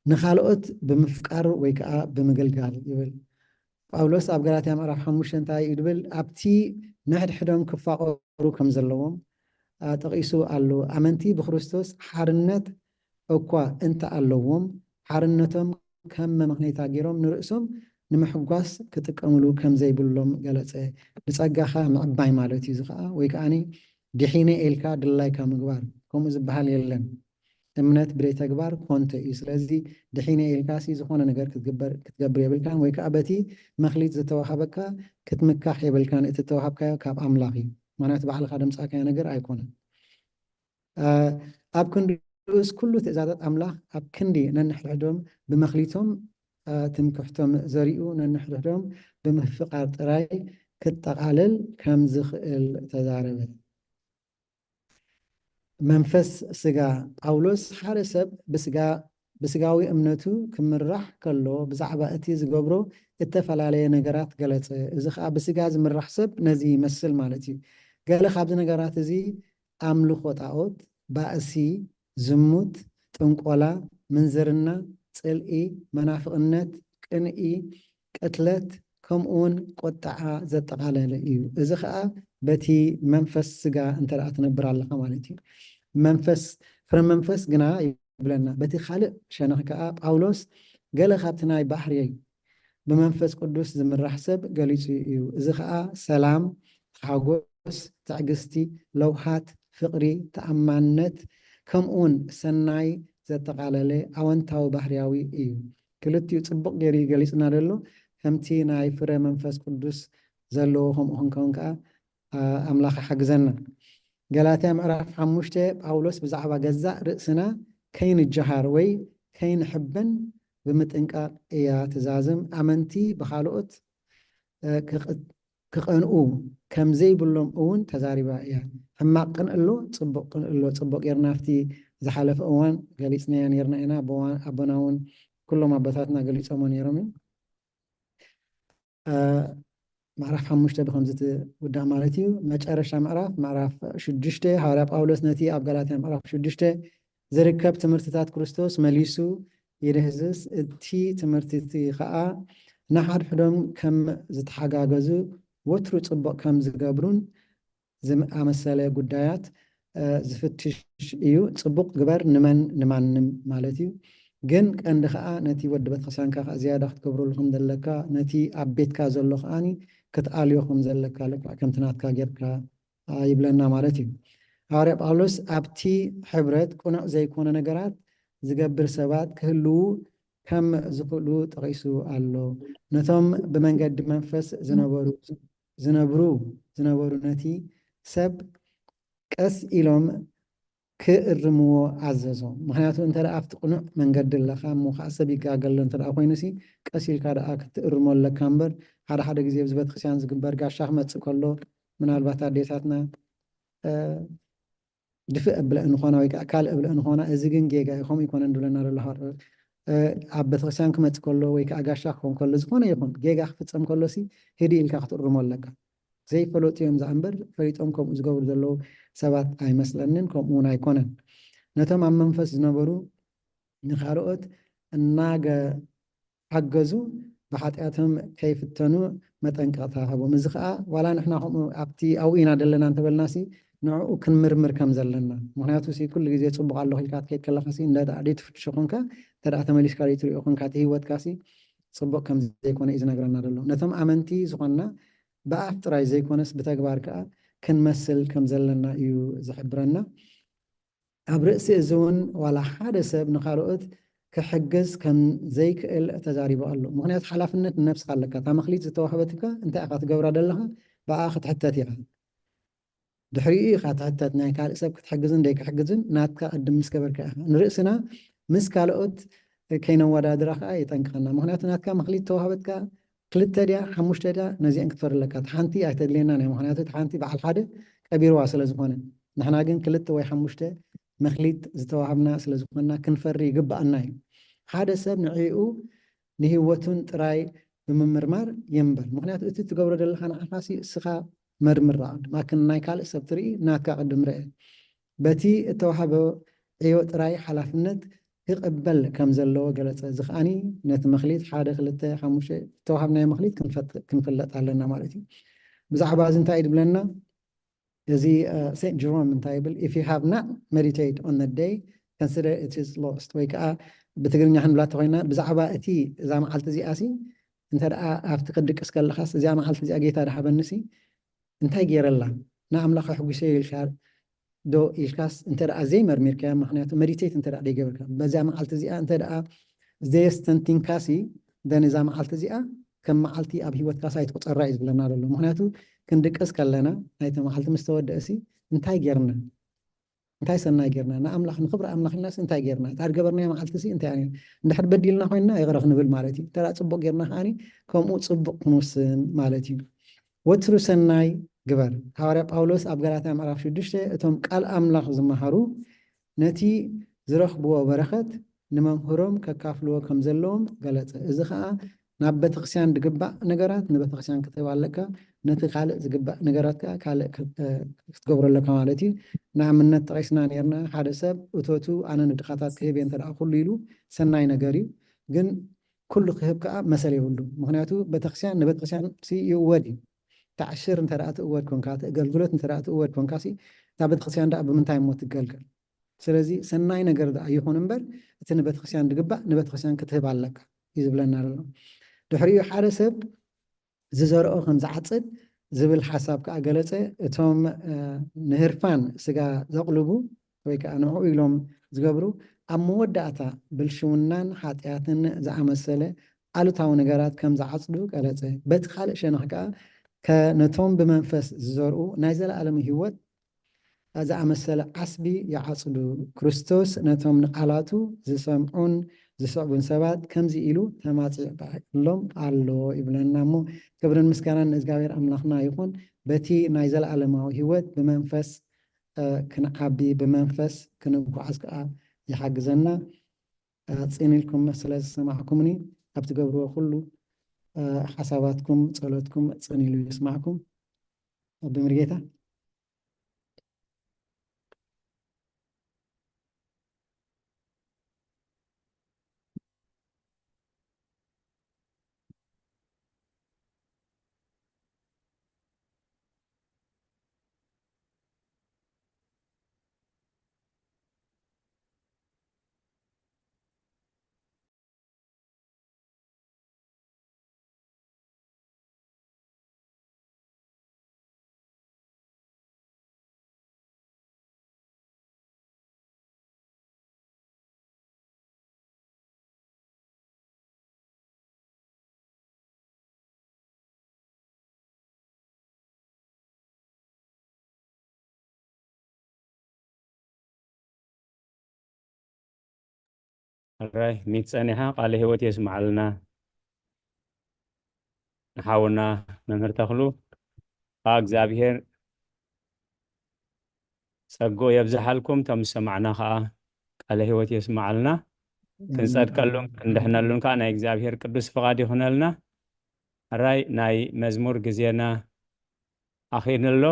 ንኻልኦት ብምፍቃር ወይ ከዓ ብምግልጋል ይብል። ጳውሎስ ኣብ ገላትያ ምዕራፍ ሓሙሽተ እንታይ እዩ ድብል? ኣብቲ ንሕድሕዶም ክፋቐሩ ከም ዘለዎም፣ አ፣ ጠቒሱ ኣሎ። ኣመንቲ ብክርስቶስ ሓርነት እኳ እንተ ኣለዎም፣ ሓርነቶም ከም መመኽነይታ ገይሮም ንርእሶም ንምሕጓስ ክጥቀምሉ ከም ዘይብሎም ገለጸ። ብጸጋኻ ምዕባይ ማለት እዩ። እዚ ኸዓ ወይ ከዓኒ ድሒነ ኢልካ ድላይካ ምግባር፣ ከምኡ ዝበሃል የለን። እምነት ብደይ ተግባር ኮንቶ እዩ። ስለዚ ድሒነ ኢልካ ሲ ዝኾነ ነገር ክትግበር፣ ክትገብር የብልካን፣ ወይ ከዓ በቲ መኽሊት ዝተዋሃበካ ክትምካሕ የብልካን። እቲ ዝተዋሃብካዮ ካብ ኣምላኽ እዩ። ምኽንያቱ ባዕልኻ ደምጻእካዮ ነገር ኣይኮነን። አ፣ ኣብ ክንድኡስ ኩሉ ትእዛዛት ኣምላኽ ኣብ ክንዲ ነንሕድሕዶም ብመኽሊቶም፣ አ፣ ትምክሕቶም ዘሪኡ ነንሕድሕዶም ብምፍቃር ጥራይ ክጠቓለል ከም ዝኽእል ተዛረበ። መንፈስ ስጋ። ጳውሎስ ሓደ ሰብ ብስጋ፣ ብስጋዊ እምነቱ ክምራሕ ከሎ ብዛዕባ እቲ ዝገብሮ እተፈላለየ ነገራት ገለጸ። እዚ ኸኣ ብስጋ ዝምራሕ ሰብ ነዚ ይመስል ማለት እዩ። ገለ ካብዚ ነገራት እዚ ኣምልኾ ጣኦት፣ ባእሲ፣ ዝሙት፣ ጥንቆላ፣ ምንዝርና፣ ጽልኢ፣ መናፍቕነት፣ ቅንኢ፣ ቅትለት፣ ከምኡውን ቁጥዓ ዘጠቓለለ እዩ። እዚ ኸኣ በቲ መንፈስ ስጋ እንተ ደኣ ትነብር ኣለኻ ማለት እዩ። መንፈስ፣ ፍረ መንፈስ ግና ይብለና። በቲ ካልእ ሸነኽ ከኣ ጳውሎስ ገለ ካብቲ ናይ ባህርየይ ብመንፈስ ቅዱስ ዝምራሕ ሰብ ገሊጹ እዩ። እዚ ኸኣ ሰላም፣ ሓጎስ፣ ትዕግስቲ፣ ለውሃት፣ ፍቕሪ፣ ተኣማንነት፣ ከምኡውን ሰናይ ዘጠቓለለ ኣወንታዊ ባህርያዊ እዩ። ክልቲኡ ጽቡቕ ገይሩ እዩ ገሊጽና ዘሎ። ከምቲ ናይ ፍረ መንፈስ ቅዱስ ዘለዎ ከምኡ ክንከውን ከኣ፣ አ፣ ኣምላኽ ይሓግዘና። ገላትያ ምዕራፍ ሓሙሽተ ጳውሎስ ብዛዕባ ገዛእ ርእስና ከይንጀሃር ወይ ከይንሕበን ብምጥንቃቕ እያ ትዛዝም። ኣመንቲ ብኻልኦት፣ እ፣ ክቕ-፣ ክቐንኡ ከም ዘይብሎም እውን ተዛሪባ እያ። ሕማቕ ቅንእ ኣሎ፣ ጽቡቕ ቅንእ ኣሎ። ጽቡቕ ጌርና ኣብቲ ዝሓለፈ እዋን ገሊጽናዮ ኔርና ኢና። ኣቦዋ-፣ ኣቦና እውን ኩሎም ኣቦታትና ገሊጾሞ ኔሮም እዮም። እ፣ ምዕራፍ ሓሙሽተ ብኸምዚ ትውዳእ ማለት እዩ። መጨረሻ ምዕራፍ፣ ምዕራፍ ሽዱሽተ፣ ሃዋርያ ጳውሎስ ነቲ ኣብ ገላትያ ምዕራፍ ሽዱሽተ ዝርከብ ትምህርትታት ክርስቶስ መሊሱ ይድህዝዝ። እቲ ትምህርቲ እቲ ኸኣ ንሓድሕዶም ከም ዝተሓጋገዙ፣ ወትሩ ጽቡቕ ከም ዝገብሩን ዝኣመሰለ ጉዳያት፣ እ፣ ዝፍትሽ እዩ። ጽቡቕ ግበር ንመን? ንማንም ማለት እዩ። ግን ቀንዲ ኸኣ ነቲ ወዲ ቤተክርስትያንካ ኸኣ ዝያዳ ክትገብረሉ ከም ዘለካ፣ ነቲ ኣብ ቤትካ ዘሎ ኸኣኒ ክትኣልዮ ከም ዘለካ፣ ልክዕ ከምቲ ናትካ ጌርካ፣ አ፣ ይብለና ማለት እዩ። ሃዋርያ ጳውሎስ ኣብቲ ሕብረት ቅኑዕ ዘይኮነ ነገራት ዝገብር ሰባት ክህልዉ ከም ዝኽእሉ ጠቒሱ ኣሎ። ነቶም ብመንገዲ መንፈስ ዝነበሩ፣ ዝነብሩ፣ ዝነበሩ ነቲ ሰብ ቀስ ኢሎም ክእርምዎ ኣዘዞም። ምኽንያቱ እንተ ደኣ ኣብቲ ቅኑዕ መንገዲ ኣለኻ፣ እሞ ኸዓ ሰብ ይጋገ ኣሎ እንተ ደኣ ኮይኑሲ፣ ቀስ ኢልካ ደኣ ክትእርሞ ኣለካ እምበር፣ ሓደ ሓደ ግዜ ኣብዚ ቤተክርስትያን ዝግበር ጋሻ ክመጽእ ከሎ፣ ምናልባት ኣዴታትና፣ እ፣ ድፍእ ኣብለአን ኾና ወይ ከዓ ካልእ ኣብለአን ኾና፣ እዚ ግን ጌጋ እዩ፣ ከምኡ ኣይኮነን ዝብለና ዘሎ ሃዋርያ። እ፣ ኣብ ቤተክርስትያን ክመጽእ ከሎ ወይ ከዓ ጋሻ ክኸውን ከሎ፣ ዝኾነ ይኹን ጌጋ ክፍጸም ከሎሲ፣ ህድእ ኢልካ ክትእርሞ ኣለካ። ዘይፈለጡ እዮም ዝኣ እምበር፣ ፈሊጦም ከምኡ ዝገብሩ ዘለዉ ሰባት ኣይመስለንን፣ ከምኡ እውን ኣይኮነን። ነቶም ኣብ መንፈስ ዝነበሩ ንኻልኦት እናገ-፣ ሓገዙ፣ ብሓጢኣቶም ከይፍተኑ መጠንቀቕታ ሃቦም። እዚ ኸኣ ዋላ ንሕና ከምኡ ኣብቲ ኣብኡ ኢና ዘለና እንተበልናሲ፣ ንዕኡ ክንምርምር ከም ዘለና። ምኽንያቱሲ ኩሉ ግዜ ጽቡቕ ኣለኹ ኢልካ ክትከይድ ከለኻሲ፣ እንደ ደኣ ደይትፍትሾ ኮንካ፣ እንተ ደኣ ተመሊስካ ደይትሪኦ ኮንካ፣ እቲ ህይወትካሲ ጽቡቕ ከም ዘይኮነ እዩ ዝነግረና ዘሎ። ነቶም ኣመንቲ ዝኾንና ብኣፍ ጥራይ ዘይኮነስ ብተግባር ከኣ ክንመስል ከም ዘለና እዩ ዝሕብረና። ኣብ ርእሲ እዚ እውን ዋላ ሓደ ሰብ ንኻልኦት ክሕግዝ ከም ዘይክእል ተዛሪቡ ኣሎ። ምኽንያቱ ሓላፍነት ንነብስኻ ኣለካ። እታ መኽሊት ዝተዋህበትካ እንታይ ኢኻ ትገብራ ዘለኻ? ብኣ ክትሕተት ኢኻ። ድሕሪኡ ኢኻ ትሕተት፣ ናይ ካልእ ሰብ ክትሕግዝን ደይክሕግዝን ናትካ ቅድም ምስ ገበርካ ኢኻ። ንርእስና ምስ ካልኦት ከይነወዳድራ ከዓ የጠንቅቐና። ምኽንያቱ ናትካ መኽሊት ተዋህበትካ ክልተ ድያ ሓሙሽተ ድያ፣ ነዚአን ክትፈሪ ኣለካ። እታ ሓንቲ ኣይተድልየናን እያ፣ ምኽንያቱ እታ ሓንቲ በዓል ሓደ ቀቢርዋ ስለ ዝኾነ። ንሕና ግን ክልተ ወይ ሓሙሽተ መኽሊት ዝተዋህብና ስለ ዝኾንና ክንፈሪ ይግብኣና እዩ። ሓደ ሰብ ንዕኡ ንህይወቱን ጥራይ ብምምርማር ይንበር። ምኽንያቱ እቲ ትገብሮ ዘለኻ ንዓኻሲ እስኻ መርምር። ኣክን ናይ ካልእ ሰብ ትርኢ ናትካ ቅድም ርአ። በቲ እተዋህበ ዕዮ ጥራይ ሓላፍነት ክቕበል ከም ዘለዎ ገለጸ። እዚ ከኣኒ ነቲ መኽሊት ሓደ፣ ክልተ፣ ሓሙሽተ እተዋህብናዮ መኽሊት ክንፈት-፣ ክንፍለጥ ኣለና ማለት እዩ። ብዛዕባ እዚ እንታይ እዩ ዝብለና? እዚ ሴንት ጀሮም እንታይ ይብል? If you have not meditate on the day, consider it is lost። ወይ ከዓ ብትግርኛ ክንብላ እንተኾይና ብዛዕባ እቲ እዛ መዓልቲ እዚኣ ሲ እንተ ደኣ ኣብቲ ክትድቅስ ከለኻስ እዚኣ መዓልቲ እዚኣ ጌታ ድሃበኒ ሲ እንታይ ገይረላ? ንኣምላኽ ኣሕጒሰዮ ኢልካ ዶ ኢልካስ እንተ ደኣ ዘይመርሚርካዮ፣ ምኽንያቱ መዲቴት እንተ ደኣ ደይገበርካ፣ በዛ መዓልቲ እዚኣ እንተ ደኣ ዘየስተንቲንካሲ፣ ደን እዛ መዓልቲ እዚኣ ከም መዓልቲ ኣብ ህይወትካስ ኣይትቑጸራ እዩ ዝብለና ዘሎ። ምኽንያቱ ክንድቅስ ከለና ናይቲ መዓልቲ ምስ ተወደእሲ እንታይ ጌርና? እንታይ ሰናይ ጌርና? ንኣምላኽ፣ ንኽብሪ ኣምላኽ ኢልናስ እንታይ ጌርና? እታ ዝገበርናዮ መዓልቲሲ እንታይ እያ? እንድሕር በዲልና ኮይንና ይቕረ ክንብል ማለት እዩ። እንተ ደኣ ጽቡቕ ጌርና ከኣኒ ከምኡ ጽቡቕ ክንውስን ማለት እዩ። ወትሩ ሰናይ ግበር። ሃዋርያ ጳውሎስ ኣብ ገላትያ ምዕራፍ ሽዱሽተ እቶም ቃል ኣምላኽ ዝመሃሩ ነቲ ዝረኽብዎ በረኸት ንመምህሮም ከካፍልዎ ከም ዘለዎም ገለጸ። እዚ ኸኣ ናብ ቤተክርስትያን ዝግባእ ነገራት ንቤተክርስትያን ክትህብ ኣለካ፣ ነቲ ካልእ ዝግባእ ነገራት ከኣ ካልእ ክት-፣ እ፣ ክትገብሮ ኣለካ ማለት እዩ። ንኣብነት ጠቒስና ነይርና፣ ሓደ ሰብ እቶቱ ኣነ ንድኻታት ክህብ እየ እንተ ደኣ ኩሉ ኢሉ ሰናይ ነገር እዩ። ግን ኩሉ ክህብ ከኣ መሰል የብሉ። ምኽንያቱ ቤተክርስትያን ንቤተክርስትያን ሲ ይእወድ እዩ። እታ ዕሽር እንተ ደኣ ትእወድ ኮንካ፣ እቲ ኣገልግሎት እንተ ደኣ ትእወድ ኮንካ ሲ፣ እታ ቤተክርስትያን ደኣ ብምንታይ እሞ ትገልገል? ስለዚ ሰናይ ነገር ደኣ ይኹን እምበር፣ እቲ ንቤተክርስትያን ዝግባእ ንቤተክርስትያን ክትህብ ኣለካ እዩ ዝብለና ዘሎ። ድሕሪኡ ሓደ ሰብ ዝዘርኦ ከም ዝዓጽድ ዝብል ሓሳብ ከኣ ገለጸ። እቶም፣ እ፣ ንህርፋን ስጋ ዘቕልቡ ወይ ከኣ ንዕኡ ኢሎም ዝገብሩ፣ ኣብ መወዳእታ ብልሽውናን ሓጢኣትን ዝኣመሰለ ኣሉታዊ ነገራት ከም ዝዓጽዱ ገለጸ። በቲ ካልእ ሸነኽ ከኣ ከ-፣ ነቶም ብመንፈስ ዝዘርኡ ናይ ዘለኣለም ህይወት ዝኣመሰለ ዓስቢ ይዓጽዱ። ክርስቶስ ነቶም ንቓላቱ ዝሰምዑን ዝስዕቡን ሰባት ከምዚ ኢሉ ተማጺእሎም ኣሎ ይብለና እሞ፣ ክብርን ምስጋናን ንእግዚኣብሔር ኣምላኽና ይኹን። በቲ ናይ ዘለኣለማዊ ህይወት ብመንፈስ፣ እ፣ ክንዓቢ፣ ብመንፈስ ክንጓዓዝ ከኣ ይሓግዘና። እ፣ ጽን ኢልኩም ስለ ዝሰማዕኩምኒ፣ ኣብ ትገብርዎ ኩሉ፣ እ፣ ሓሳባትኩም፣ ጸሎትኩም ጽን ኢሉ ይስማዕኩም። ኣቢ ምርጌታ። ሕራይ ሚት ጸኒሓ ቃለ ህይወት የስምዓልና። ንሓውና መምህር ተኽሉ፣ ኣ እግዚኣብሔር ጸግኡ የብዝሓልኩም። እቶም ዝሰማዕና ከኣ ቃለ ህይወት የስምዓልና። ክንጸድቀሉን ክንድሕነሉን ከኣ ናይ እግዚኣብሔር ቅዱስ ፍቓድ ይኹነልና። ሕራይ ናይ መዝሙር ግዜና ኣኺሉ ኣሎ።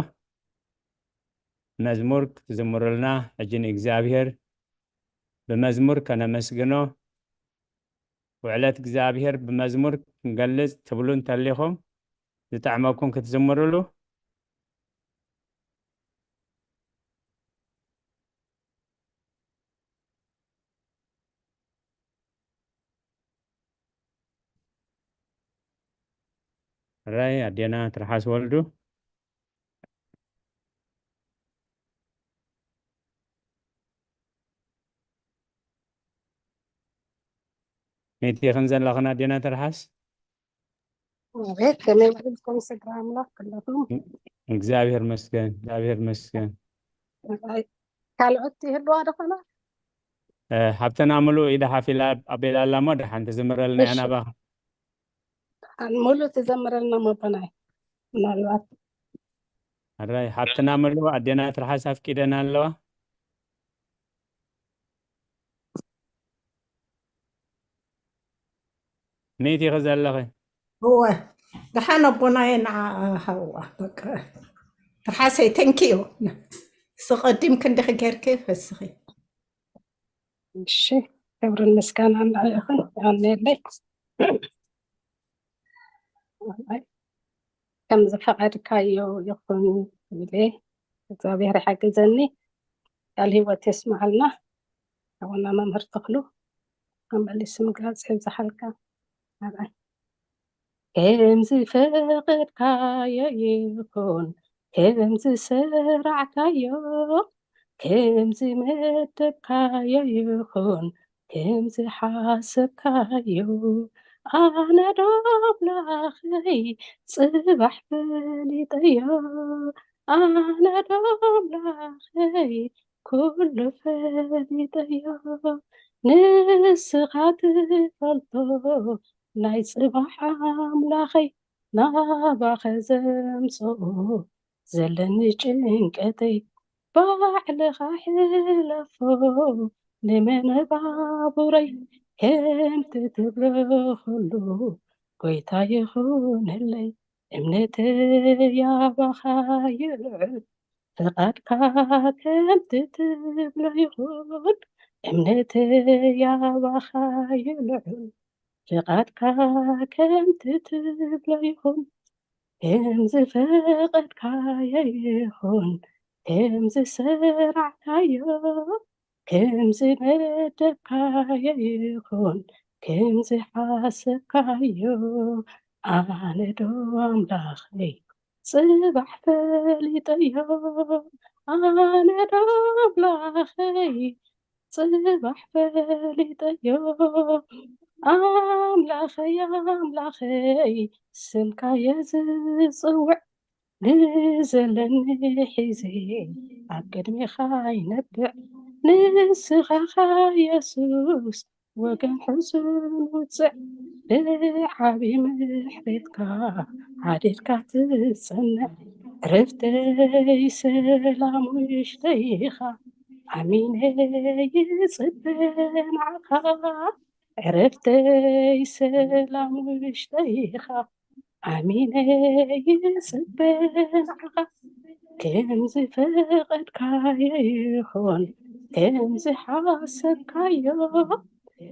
መዝሙር ክትዝምሩልና ሕጂ ንእግዚኣብሔር ብመዝሙር ከነመስግኖ፣ ውዕለት እግዚኣብሔር ብመዝሙር ክንገልጽ ትብሉ እንተሊኹም፣ ዝጥዕመኩም ክትዝምሩሉ። ሕራይ ኣዴና ትርሓስ ወልዱ። መይትኽን ዘለኽን ኣዴና ትርሓስ? ኣቤት፣ ከመይ ውዒልኩም ስድራ ኣምላኽ ኩለኹም? እግዚኣብሔር መስገን፣ እግዚኣብሔር መስገን። ኣይ፣ ካልኦት ይህልዋ ዶ ኾና? እ፣ ሓብትና ምሉእ ኢዳ ሓፍ ኢላ ኣቢላ ኣላ እሞ፣ ደሓን ትዝምረልና እያ እሺ። ናባኻ። ደሓን ምሉእ ትዘምረልና እሞ፣ ኣቦናይ። ምናልባት ኣራይ፣ ሓብትና ምሉእ ኣዴና ትርሓስ ኣፍቂደን ኣለዋ። መይት ኢኺ ዘለኺ? እወ፣ ደሓን ኣቦናየ፣ ንዓ ሃዋ፣ በቃ። ትርሓሰይ፣ thank you። ስቐዲም ክንዲኺ ጌርኪ፣ ፈስኺ። እሺ፣ ክብርን ምስጋናን ንዓይ ይኹን። የቐንየለይ። ኣይ፣ ከም ዝፈቐድካዮ ይኹን ኢለ፣ እግዚኣብሔር ይሓግዘኒ። ቃል ህይወት የስምዓልና። ኣቡና መምህር ተኽሉ፣ ኣመሊሱ ምግላጽ ይብዝሓልካ። ኣይ፣ ከም ዝፈቐድካዮ ይኹን፣ ከም ዝሰራዕካዮ፣ ከም ዝመደብካዮ ይኹን፣ ከም ዝሓሰብካዮ። ኣነ ዶ ኣምላኸይ ጽባሕ ፈሊጠዮ፣ ኣነ ዶ ኣምላኸይ ኩሉ ፈሊጠዮ። ንስኻ ትፈልጦ ናይ ጽባሕ ኣምላኸይ፣ ናባኸ ዘምጽኦ ዘለኒ ጭንቀተይ። ባዕልኻ ሕለፎ ንመነባብሮይ፣ ከምቲ ትብሎ ኩሉ ጎይታ ይኹነለይ። እምነተይ ኣባኻ ይልዕል፣ ፍቓድካ ከምቲ ትብሎ ይኹን። እምነተይ ኣባኻ ይልዕል፣ ፍቓድካ ከምቲ ትብሎ ይኹን። ከም ዝፈቐድካዮ ይኹን፣ ከም ዝሰራዕካዮ፣ ከም ዝመደብካዮ ይኹን፣ ከም ዝሓሰብካዮ። ኣነ ዶ ኣምላኸይ ጽባሕ ፈሊጠዮ፣ ኣነ ዶ ኣምላኸይ ጽባሕ ፈሊጠዮ። ኣምላኸይ፣ ኣምላኸይ፣ ስምካየ ዝጽውዕ፣ ንዘለኒ ሒዘ ኣብ ቅድሜኻ ይነብዕ። ንስኻ ኻ የሱስ ወገን ሕሱን ውፅዕ፣ ብዓቢ ምሕረትካ ሓዲርካ ትጸንዕ። ዕረፍተይ ሰላም ውሽጠይ ኢኻ፣ ኣሚነ ይጽበ ንዓኻ። ዕረፍተይ ሰላም ውሽጠይ ኢኻ፣ ኣሚነ ይጽበ ንዓኻ። ከም ዝፈቐድካዮ ይኹን፣ ከም ዝሓሰብካዮ፣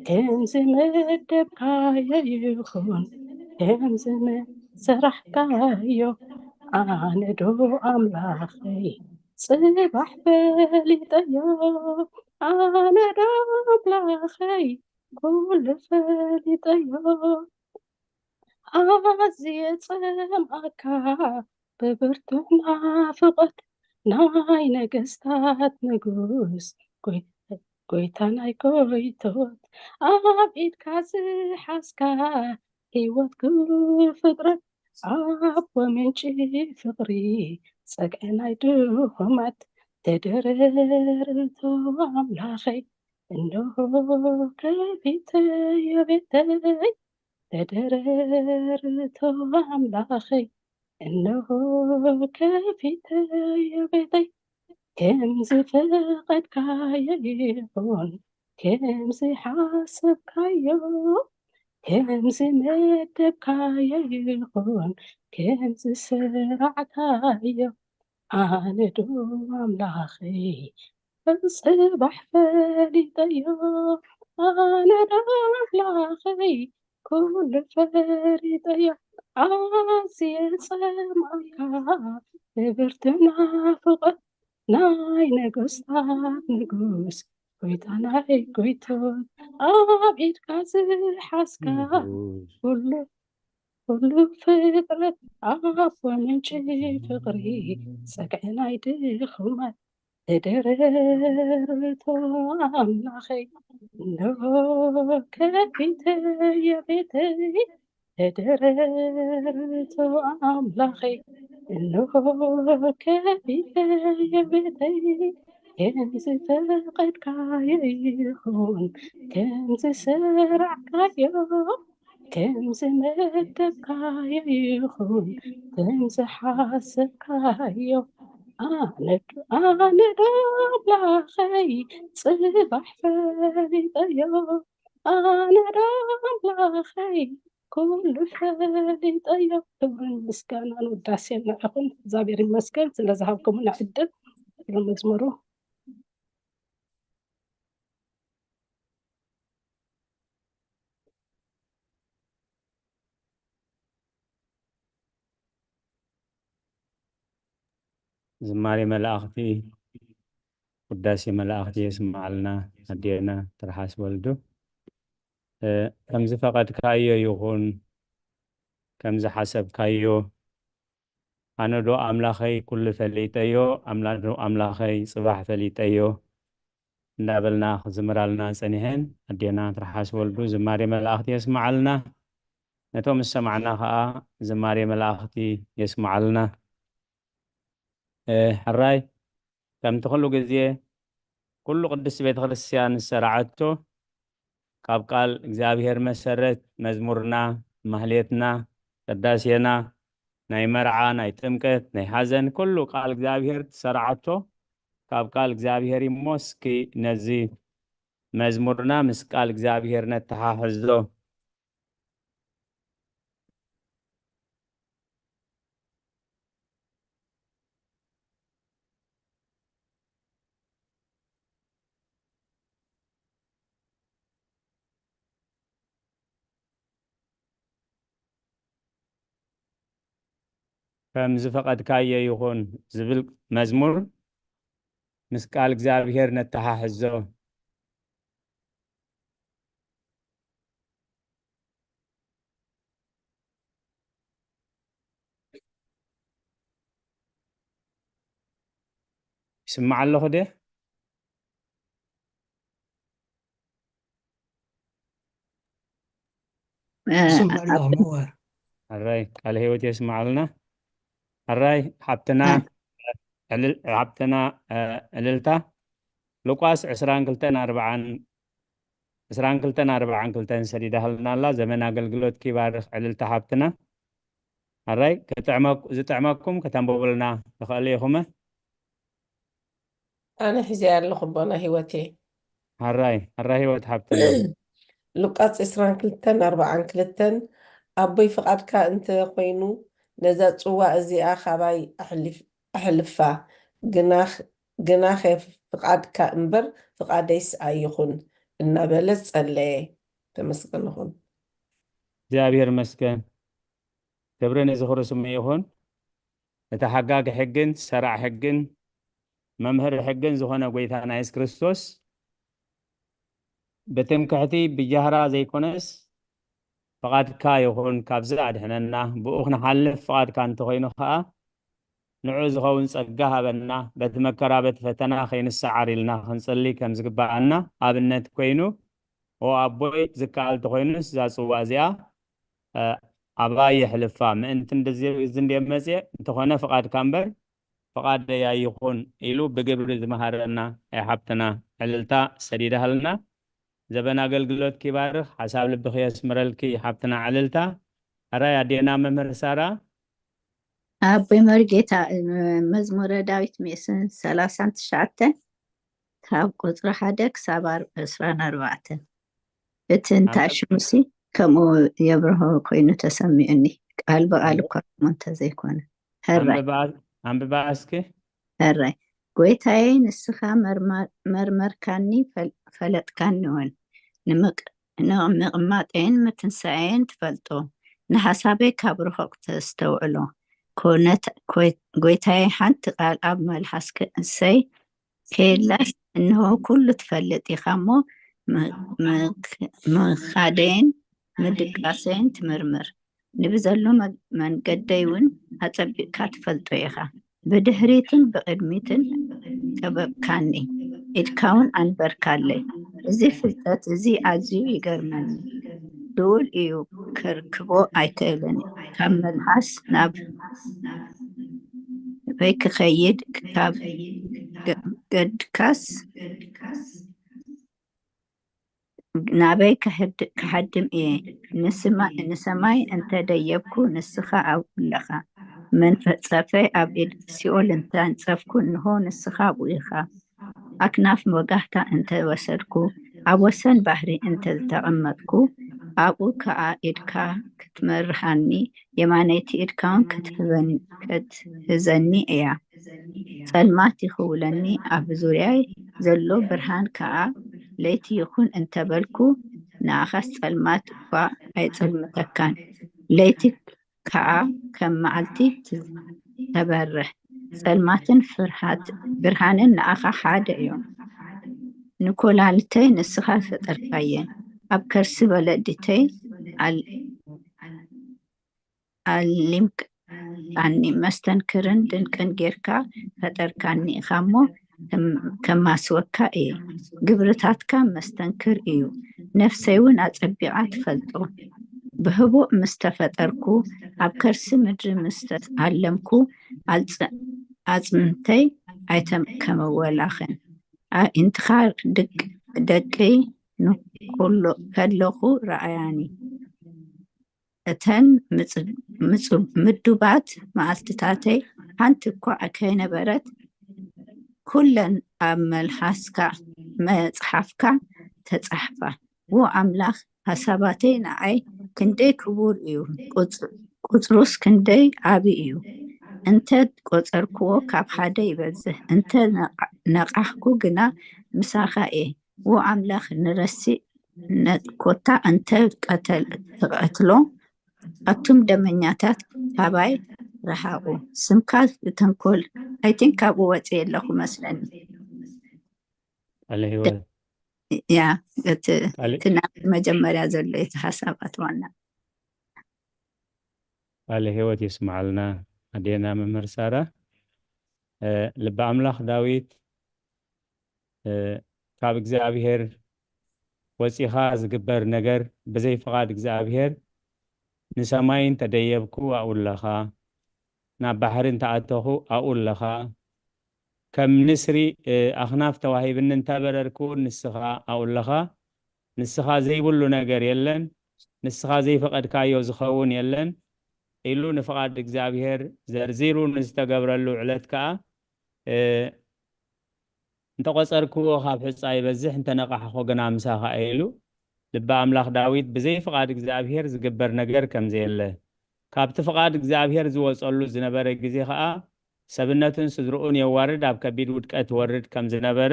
ከም ዝመደብካዮ ይኹን፣ ከም ዝመ-፣ ዝሰራሕካዮ። ኣነ ዶ ኣምላኸይ ጽባሕ ፈሊጠዮ፣ ኣነ ዶ ኣምላኸይ ኩሉ ፈሊጠዮ። ኣዝየ ጸምኣካ ብብርቱዕ ናፍቖት፣ ናይ ነገስታት ንጉስ፣ ጎይ-፣ ጎይታ ናይ ጎይቶት። ኣብ ኢድካ ዝሓዝካ ህይወት ኩሉ ፍጥረት፣ ኣቦ ምንጪ ፍቕሪ፣ ጸግዒ ናይ ድኹማት። ተደረርቶ ኣምላኸይ፣ እንሆ ከፊተዮ ቤተይ፣ ተደረርቶ ኣምላኸይ፣ እንሆ ከፊተዮ ቤተይ። ከም ዝፈቐድካዮ ይኹን፣ ከም ዝሓሰብካዮ፣ ከም ዝመደብካዮ ይኹን፣ ከም ዝሰራዕካዮ። ኣነ ዶ ኣምላኸይ ጽባሕ ፈሊጠዮ፣ ኣነ ዶ ኣምላኸይ ኩሉ ፈሊጠዮ። ኣዝየ ጸምኣካ ብብርቱዕ ናፍቖት፣ ናይ ነገስታት ንጉስ፣ ጎይታ ናይ ጎይቶት። ኣብ ኢድካ ዝሓዝካ ኩሉ፣ ኩሉ ፍጥረት፣ ኣቦ ምንጪ ፍቕሪ፣ ጸግዒ ናይ ድኹማት። ተደረርቶ ኣምላኸይ፣ እንሆ ከፊተዮ ቤተይ፣ ሕደር ርቱዕ ኣምላኸይ፣ እንሆ ከፊተ የቤተይ፣ ከም ዝፈቐድካዮ ይኹን፣ ከም ዝሰራዕካዮ፣ ከም ዝመደብካዮ ይኹን፣ ከም ዝሓሰብካዮ። ኣነ ዶ፣ ኣነ ዶ ኣምላኸይ ጽባሕ ፈሊጠዮ፣ ኣነ ዶ ኣምላኸይ ኩሉ ፈሊጠዮ። ክብርን ምስጋናን ውዳሴን ንዕኹም። እግዚኣብሔር ይመስገን ስለ ዝሃብኩምና ዕድል። ክብሪ መዝሙሩ። ዝማሬ መላእኽቲ፣ ውዳሴ መላእኽቲ የስምዓልና። ኣዴና ትርሓስ ወልዱ፣ እ፣ ከም ዝፈቐድካዮ ይኹን፣ ከም ዝሓሰብካዮ፣ ኣነ ዶ ኣምላኸይ ኩሉ ፈሊጠዮ፣ ኣምላ-፣ ዶ ኣምላኸይ ጽባሕ ፈሊጠዮ፣ እንዳበልና ክዝምራልና ጸኒሐን። ኣዴና ትርሓስ ወልዱ ዝማሬ መላእኽቲ የስምዓልና። ነቶም ዝሰማዕና ኸኣ ዝማሬ መላእኽቲ የስምዓልና። እ፣ ሕራይ፣ ከምቲ ኩሉ ግዜ ኩሉ ቅድስቲ ቤተ ክርስቲያን ዝሰራዐቶ፣ ካብ ቃል እግዚኣብሔር መሰረት መዝሙርና፣ ማህሌትና፣ ቅዳሴና፣ ናይ መርዓ፣ ናይ ጥምቀት፣ ናይ ሓዘን፣ ኩሉ ቃል እግዚኣብሔር ትሰራዓቶ ካብ ቃል እግዚኣብሔር እሞ፣ እስኪ ነዚ መዝሙርና ምስ ቃል እግዚኣብሔር ነተሓሕዞ። ከም ዝፈቐድካዮ ይኹን ዝብል መዝሙር ምስ ቃል እግዚኣብሔር ነተሓሕዞ። ይስማዕ ኣለኹ ድየ? እ፣ ይስማዕ ኣለኹ ኣብ-፣ ምሁር። ሕራይ፣ ቃለ ህይወት የስምዓልና። ሕራይ፣ ሓብትና፣ እ። ዕልል-፣ ሓብትና፣ እ፣ ዕልልታ፣ ሉቃስ ዕስራን ክልተን ኣርብዓን፣ ዕስራን ክልተን ኣርብዓን ክልተን ሰዲዳህልና ኣላ። ዘመን ኣገልግሎት ኪባርኽ ዕልልታ ሓብትና። ሕራይ፣ ክጥዕመኩ-፣ ዝጥዕመኩም ከተንብቡልና ትኽእሉ ኢኹመ? ኣነ ሒዘያ ኣለኹ ኣቦና ህይወቴ። ሕራይ፣ ሕራይ ህይወት ሓብትና። ሉቃስ ዕስራን ክልተን ኣርብዓን ክልተን፣ ኣቦይ ፍቓድካ እንተ ኾይኑ ነዛ ጽዋ እዚኣ ኻባይ ኣሕልፍ-፣ ኣሕልፋ፣ ግናኽ-፣ ግናኸ ፍቓድካ እምበር ፍቓደይስ ኣይኹን እናበለ ጸለየ። ተመስገን ይኹን። እግዚኣብሔር ይመስገን። ክብሪ ንዝኽሪ ስሙ ይኹን። እቲ ሓጋጊ ሕግን ሰራዕ ሕግን መምህር ሕግን ዝኾነ ጐይታና የሱስ ክርስቶስ ብትምክሕቲ ብጃህራ ዘይኮነስ፣ ፍቓድካ ይኹን፣ ካብዚ ኣድሕነና፣ ብኡ ክንሓልፍ ፍቓድካ እንተኾይኑ ኸኣ፣ ንዑ ዝኸውን ጸጋ ሃበና፣ በቲ መከራ በቲ ፈተና ከይንሰዓር ኢልና ክንጽሊ ከም ዝግብኣና ኣብነት ኮይኑ፣ ኦ ኣቦይ፣ ዝከኣል እንተኾይኑስ እዛ ጽዋ እዚኣ፣ እ፣ ኣባይ የሕልፋ፣ ምእንቲ እንደዚ፣ እዚ እንድየ መጽየ፣ እንተኾነ ፍቓድካ እምበር ፍቓደይ ኣይኹን ኢሉ ብግብሪ ዝመሃረና፣ ኣይ ሓብትና ዕልልታ ሰዲዳሃልና። ዘበን ኣገልግሎትኪ ይባርኽ፣ ሓሳብ ልብኺ የስምረልኪ ሓብትና ዕልልታ። ሕራይ ኣዴና መምህር ሳራ። ኣቦይ መርጌታ፣ እ፣ መዝሙረ ዳዊት ሚእስን ሰላሳን ትሽዓተን ካብ ቁጽሪ ሓደ ክሳብ ኣር-፣ ዕስራን ኣርባዕተን። እቲ እንታይ ኣንብብ-፣ ሽሙሲ ከምኡ የብርሆ ኮይኑ ተሰሚዑኒ። ቃል ብቓል ኣንብብ-፣ እኳ እሞ እንተዘይኮነ። ሕራይ። ኣንብባ፣ ኣንብባ እስኪ። ሕራይ። ጐይታየ፣ ንስኻ መርማ-፣ መርመርካኒ፣ ፈል-፣ ፈለጥካኒ እውን። ንምቅ-፣ ንምቕማጠይን ምትንሳኤይን ትፈልጦ። ንሓሳበይ ካብ ርሑቕ ተስተውዕሎ። ኮነት-፣ ኮይ-፣ ጐይታየ፣ ሓንቲ ቃል ኣብ መልሓስከ እሰይ ከየላስ፣ እንሆ ኩሉ ትፈልጥ ኢኻ እሞ፣ ም-፣ ምክ-፣ ምኻደይን ምድቃሰይን ትምርምር። ንብዘሎ መ-፣ መንገደይ እውን ኣጸቢቕካ ትፈልጦ ኢኻ። ብድሕሪትን ብቕድሚትን ከበብካኒ፣ ኢድካ እውን ኣንበርካለይ። እዚ ፍልጠት እዚ ኣዝዩ ይገርመኒ። ድውል እዩ፣ ከርክቦ ኣይክእልን። ካብ መልሓስ ናብ በይ ክኸይድ ካብ ገ- ገድካስ ናበይ ክሕድ- ክሓድም እየ? ንስማ- ንሰማይ እንተ ደየብኩ ንስኻ ኣብኡ ኣለኻ። መንጸፈይ ኣብ ኢድ ሲኦል እንተ ኣንጸፍኩ እንሆ ንስኻ ኣብኡ ኢኻ። ኣክናፍ ወጋሕታ እንተ ወሰድኩ ኣብ ወሰን ባሕሪ እንተ ዝተቐመጥኩ ኣብኡ ከኣ ኢድካ ክትመርሃኒ የማነይቲ ኢድካውን ክትህበን- ክትህዘኒ እያ። ጸልማት ይኽውለኒ ኣብ ዙርያይ ዘሎ ብርሃን ከኣ ለይቲ ይኹን እንተበልኩ ንኣኻስ ጸልማት እኳ ኣይጸልምተካን። ለይቲ ከኣ ከም መዓልቲ ተበርህ። ጸልማትን ፍርሃት ብርሃንን ንኣኻ ሓደ እዮም። ንኮላልተይ ንስኻ ፈጠርካየን ኣብ ከርሲ ወለዲተይ ኣል ኣሊምካኒ መስተንክርን ድንቅን ጌርካ ፈጠርካኒ ኢኻ እሞ ከማስወካ እየ። ግብርታትካ መስተንክር እዩ፣ ነፍሰይ እውን ኣጸቢቓ ትፈልጦ። ብህቡእ ምስ ተፈጠርኩ ኣብ ከርሲ ምድሪ ምስ ተኣለምኩ ኣጽምተይ ኣይተከመወላኽን። ኣዒንትኻ ደቂ ከለኹ ረኣያኒ። እተን ምዱባት መዓልትታተይ ሓንቲ እኳ ከይነበረት፣ ኩለን ኣብ መልሓስካ መጽሓፍካ ተጻሕፋ። ዎ ኣምላኽ፣ ሓሳባተይ ንዓይ ክንደይ ክቡር እዩ፣ ቁጽሩስ ክንደይ ዓቢ እዩ። እንተ ቆጸርክዎ ካብ ሓደ ይበዝሕ፣ እንተ ነቓሕኩ ግና ምሳኻ እየ። ዎ ኣምላኽ ንረሲእ ነጥኮታ እንተ ትቐትሎ ኣቱም ደመኛታት ካባይ ረሃቑ። ስምካ ተንኮል ኣይቲን ካብኡ ወፅየ ኣለኹ መስለኒ። ቃለ ህይወት ያ እቲ ቃለ- እቲ ናይ መጀመርያ ዘሎ እቲ ሓሳባት ዋና ቃለ ህይወት የስምዓልና ኣዴና መምህር ሳራ። እ፣ ልበ ኣምላኽ ዳዊት እ፣ ካብ እግዚኣብሔር ወፂኻ ዝግበር ነገር ብዘይ ፍቓድ እግዚኣብሔር ንሰማይ እንተደየብኩ ኣብኡ ኣለኻ፣ ናብ ባሕሪ እንተኣተኹ ኣብኡ ኣለኻ፣ ከም ንስሪ እ፣ ኣኽናፍ ተዋሂብኒ እንተበረርኩ ንስኻ ኣብኡ ኣለኻ፣ ንስኻ ዘይብሉ ነገር የለን፣ ንስኻ ዘይፈቐድካዮ ዝኸውን የለን ኢሉ ንፍቓድ እግዚኣብሔር ዘርዚሩ ንዝተገብረሉ ዕለት ከኣ እ፣ እንተቆጸርክዎ ካብ ሕጻ ይበዝሕ እንተነቃሕኹ ግና ምሳኻ እየ ኢሉ ልበ ኣምላኽ ዳዊት ብዘይ ፍቓድ እግዚኣብሔር ዝግበር ነገር ከም ዘየለ ካብቲ ፍቓድ እግዚኣብሔር ዝወጸሉ ዝነበረ ግዜ ኸኣ ሰብነቱን ስድርኡን የዋርድ ኣብ ከቢድ ውድቀት ይወርድ ከም ዝነበረ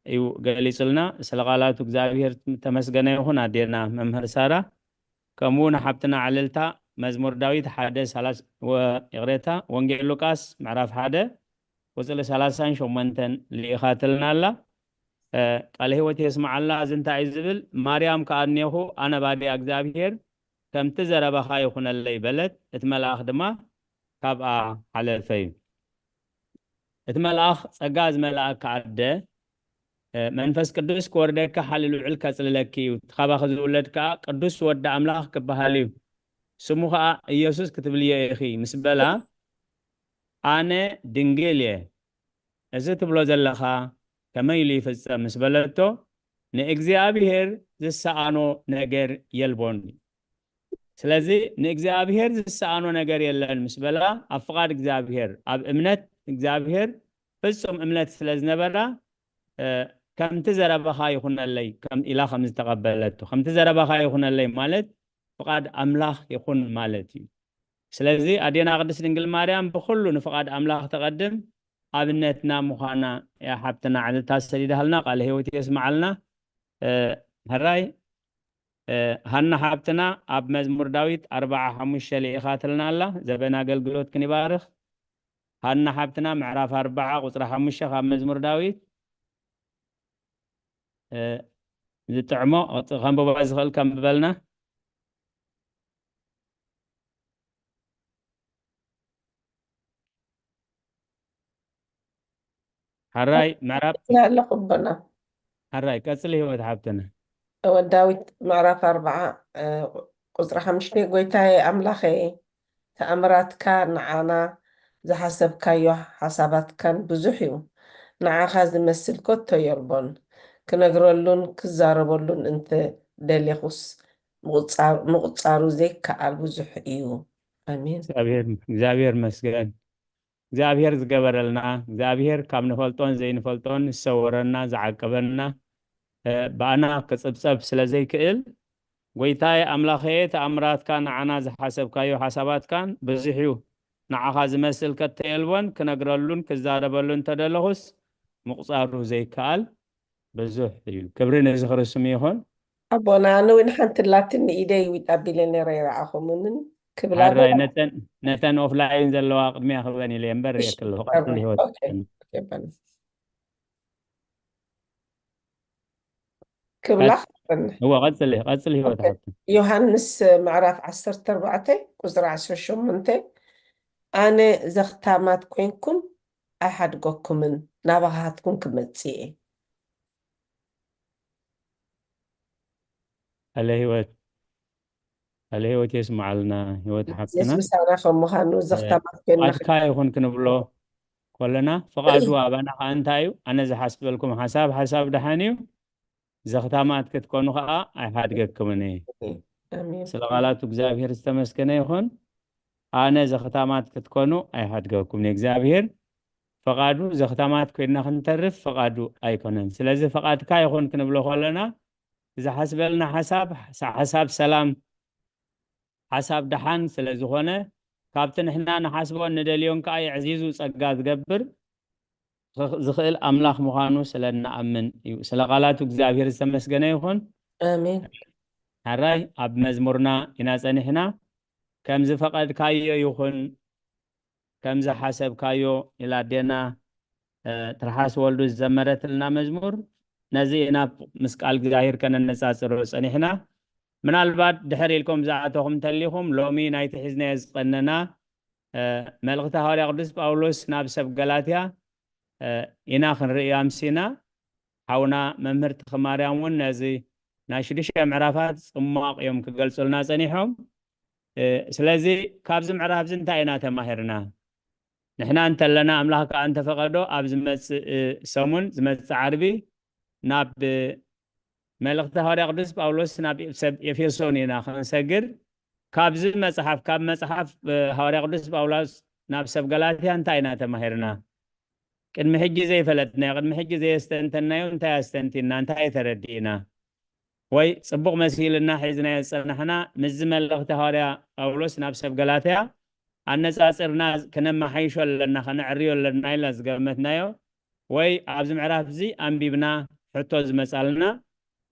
እዩ ገሊጹልና። ስለ ቃላቱ እግዚኣብሔር ተመስገነ ይኹን። ኣዴና መምህር ሳራ ከምኡ ንሓብትና ዓለልታ መዝሙር ዳዊት ሓደ ይቕሬታ ወንጌል ሉቃስ ምዕራፍ ሓደ ቁፅሪ ሰላሳን ሸሞንተን ልኢኻትልና ኣላ። ቃለ ህይወት የስምዓልና። እዚ እንታይ እዩ ዝብል? ማርያም ከኣ እኔኹ ኣነ ባድያ እግዚኣብሔር ከምቲ ዘረባኻ ይኹነለይ በለት። እቲ መልኣኽ ድማ ካብኣ ሓለፈ እዩ። እቲ መልኣኽ ጸጋ ዝመልኣካ ኣደ መንፈስ ቅዱስ ክወርደካ ሓልልውዕል ከጽልለኪ እዩ። እቲ ካባኺ ዝውለድ ከኣ ቅዱስ ወዲ ኣምላኽ ክበሃል እዩ። ስሙ ኸኣ ኢየሱስ ክትብልዮ ኢኺ ምስ በላ ኣነ ድንግል እየ፣ እዚ ትብሎ ዘለኻ ከመይ ኢሉ ይፍጸም ምስ በለቶ፣ ንእግዚኣብሔር ዝሰኣኖ ነገር የልቦን። ስለዚ ንእግዚኣብሔር ዝሰኣኖ ነገር የለን ምስ በላ፣ ኣብ ፍቓድ እግዚኣብሔር፣ ኣብ እምነት እግዚኣብሔር ፍጹም እምነት ስለ ዝነበራ፣ ከምቲ ዘረባኻ ይኹነለይ ኢላ ከም ዝተቐበለቶ፣ ከምቲ ዘረባኻ ይኹነለይ ማለት ፍቓድ ኣምላኽ ይኹን ማለት እዩ። ስለዚ ኣዴና ቅድስት ድንግል ማርያም ብኹሉ ንፍቓድ ኣምላኽ ተቐድም ኣብነትና ምዃና እያ ሓብትና ዕልልታ ሰዲዳሃልና። ቃለ ህይወት የስምዓልና። ሕራይ ሃና ሓብትና ኣብ መዝሙር ዳዊት ኣርብዓ ሓሙሽተ ልኢኻትልና ኣላ። ዘበን ኣገልግሎትክን ይባርኽ። ሃና ሓብትና ምዕራፍ ኣርብዓ ቁፅሪ ሓሙሽተ ካብ መዝሙር ዳዊት ዝጥዕሞ ከንብባ ዝኽእል ከንብበልና። ሓራይ ምዕራፍ ኣለኹ ኣቦና። ሓራይ ቀፅሊ ህይወት ሓብትና። እወ ዳዊት ምዕራፍ ኣርብዓ ቁጽሪ ሓሙሽተ፣ ጎይታየ ኣምላኸየ፣ ተኣምራትካ ንዓና ዝሓሰብካዮ ሓሳባትካን ብዙሕ እዩ። ንዓኻ ዝመስል ከቶ የልቦን። ክነግረሉን ክዛረበሉን እንተ ደሌኹስ፣ ምቑጻር-፣ ምቑጻሩ ዘይከኣል ብዙሕ እዩ። ኣሜን። እግዚኣብሔር፣ እግዚኣብሔር መስገን። እግዚኣብሔር ዝገበረልና፣ እግዚኣብሔር ካብ ንፈልጦን ዘይንፈልጦን ዝሰወረና፣ ዝዓቀበና፣ እ፣ ብኣና ክጽብጸብ ስለ ዘይክእል፣ ጎይታየ ኣምላኸየ፣ ተኣምራትካ ንዓና ዝሓሰብካዮ ሓሳባትካን ብዙሕ እዩ። ንዓኻ ዝመስል ከቶ የልቦን፣ ክነግረሉን ክዛረበሉን እንተደለኹስ፣ ምቑጻሩ ዘይከኣል ብዙሕ እዩ። ክብሪ ንዝኽሪ ስሙ ይኹን። ኣቦና፣ ኣነ እውን ሓንቲ ላትን ንኢደይ ዊጥ ኣቢለ ነይረ፣ ይረኣኹምንን ክብላ ሓራይ ገና ነተን፣ ነተን ኦፍላይን ዘለዋ ቅድሚያ ክበን ኢለ እምበር እሺ፣ የክል ቀጽሊ። ህይወት ኦኬ፣ ኦኬ፣ በል። ክብላ ቀጽ-፣ ቀጽል። እወ፣ ቀጽሊ፣ ቀጽሊ ህይወት ኦኬ። ሓብቲ። ዮሃንስ ምዕራፍ ዓሰርተ ኣርባዕተ ቁጽሪ ዓሰርተ ሸሞንተ፣ ኣነ ዘኽታማት ኮይንኩም ኣይሓድገኩምን፣ ናባኻትኩም ክመጽእ እየ። ኣለ ህይወት፣ ኣለ ህይወት የስምዓልና፣ ህይወት ሓፍትና። የሱስ ምሳና ከም ምዃኑ እ፣ ዘኽታማት ኮይንና ፍቓድካ ይኹን ክንብሎ ከለና፣ ፍቓዱ ኣባና ኸኣ እንታይ እዩ? ኣነ ዝሓስበልኩም ሓሳብ፣ ሓሳብ ደሓን እዩ፣ ዘኽታማት ክትኮኑ ኸኣ ኣይሓድገኩምን እየ። ኣሜን። ስለ ቃላቱ እግዚኣብሔር ዝተመስገነ ይኹን። ኣነ ዘኽታማት ክትኮኑ ኣይሓድገኩምን እየ። እግዚኣብሔር ፍቓዱ ዘኽታማት ኮይንና ክንተርፍ ፍቓዱ ኣይኮነን። ስለዚ ፍቓድካ ይኹን ክንብሎ ከለና፣ ዝሓስበልና ሓሳብ፣ ሓሳብ ሰላም፣ ሓሳብ ደሓን ስለ ዝኾነ፣ ካብቲ ንሕና ንሓስቦን ንደልዮን ከኣ የዕዚዙ ጸጋ ዝገብር፣ ኽ-፣ ዝኽእል ኣምላኽ ምዃኑ ስለ እንኣምን እዩ። ስለ ቃላቱ እግዚኣብሔር ዝተመስገነ ይኹን። ኣሜን። ሕራይ ኣብ መዝሙርና ኢና ጸኒሕና። ከም ዝፈቐድካዮ ይኹን፣ ከም ዝሓሰብካዮ ኢላ ኣዴና፣ እ፣ ትርሓስ ወልዱ ዝዘመረትልና መዝሙር፣ ነዚ ኢና ምስ ቃል እግዚኣብሔር ከነነጻጽሮ ጸኒሕና። ምናልባት ድሕር ኢልኩም ዝኣተኹም እንተሊኹም፣ ሎሚ ናይቲ ሒዝናዮ ዝቐነና፣ እ፣ መልእኽቲ ሃዋርያ ቅዱስ ጳውሎስ ናብ ሰብ ገላትያ፣ እ፣ ኢና ክንርእዮ ኣምሲና። ሓውና መምህር ተኽማርያም እውን ነዚ ናይ ሽዱሽተ ምዕራፋት ጽሟቕ እዮም ክገልጹልና ጸኒሖም። እ፣ ስለዚ ካብዚ ምዕራፍ እዚ እንታይ ኢና ተማሂርና? ንሕና እንተለና፣ ኣምላኽ ከኣ እንተፈቐዶ፣ ኣብ ዝመጽእ፣ እ፣ ሰሙን፣ ዝመጽእ ዓርቢ፣ ናብ፣ እ፣ መልእኽቲ ሃዋርያ ቅዱስ ጳውሎስ ናብ ሰብ ኤፌሶን ኢና ክንሰግር። ካብዚ መጽሓፍ፣ ካብ መጽሓፍ፣ እ፣ ሃዋርያ ቅዱስ ጳውሎስ ናብ ሰብ ገላትያ እንታይ ኢና ተማሂርና? ቅድሚ ሕጂ ዘይፈለጥናዮ፣ ቅድሚ ሕጂ ዘየስተንተናዮ እንታይ ኣስተንቲና፣ እንታይ ተረዲእና? ወይ ጽቡቕ መሲልና ሒዝናዮ ዝጸናሕና፣ ምስዚ መልእኽቲ ሃዋርያ ጳውሎስ ናብ ሰብ ገላትያ ኣነጻጺርና ክነመሓይሾ ኣለና፣ ከነዕርዮ ኣለና ኢልና ዝገመትናዮ፣ ወይ ኣብዚ ምዕራፍ እዚ ኣንቢብና ሕቶ ዝመጻልና፣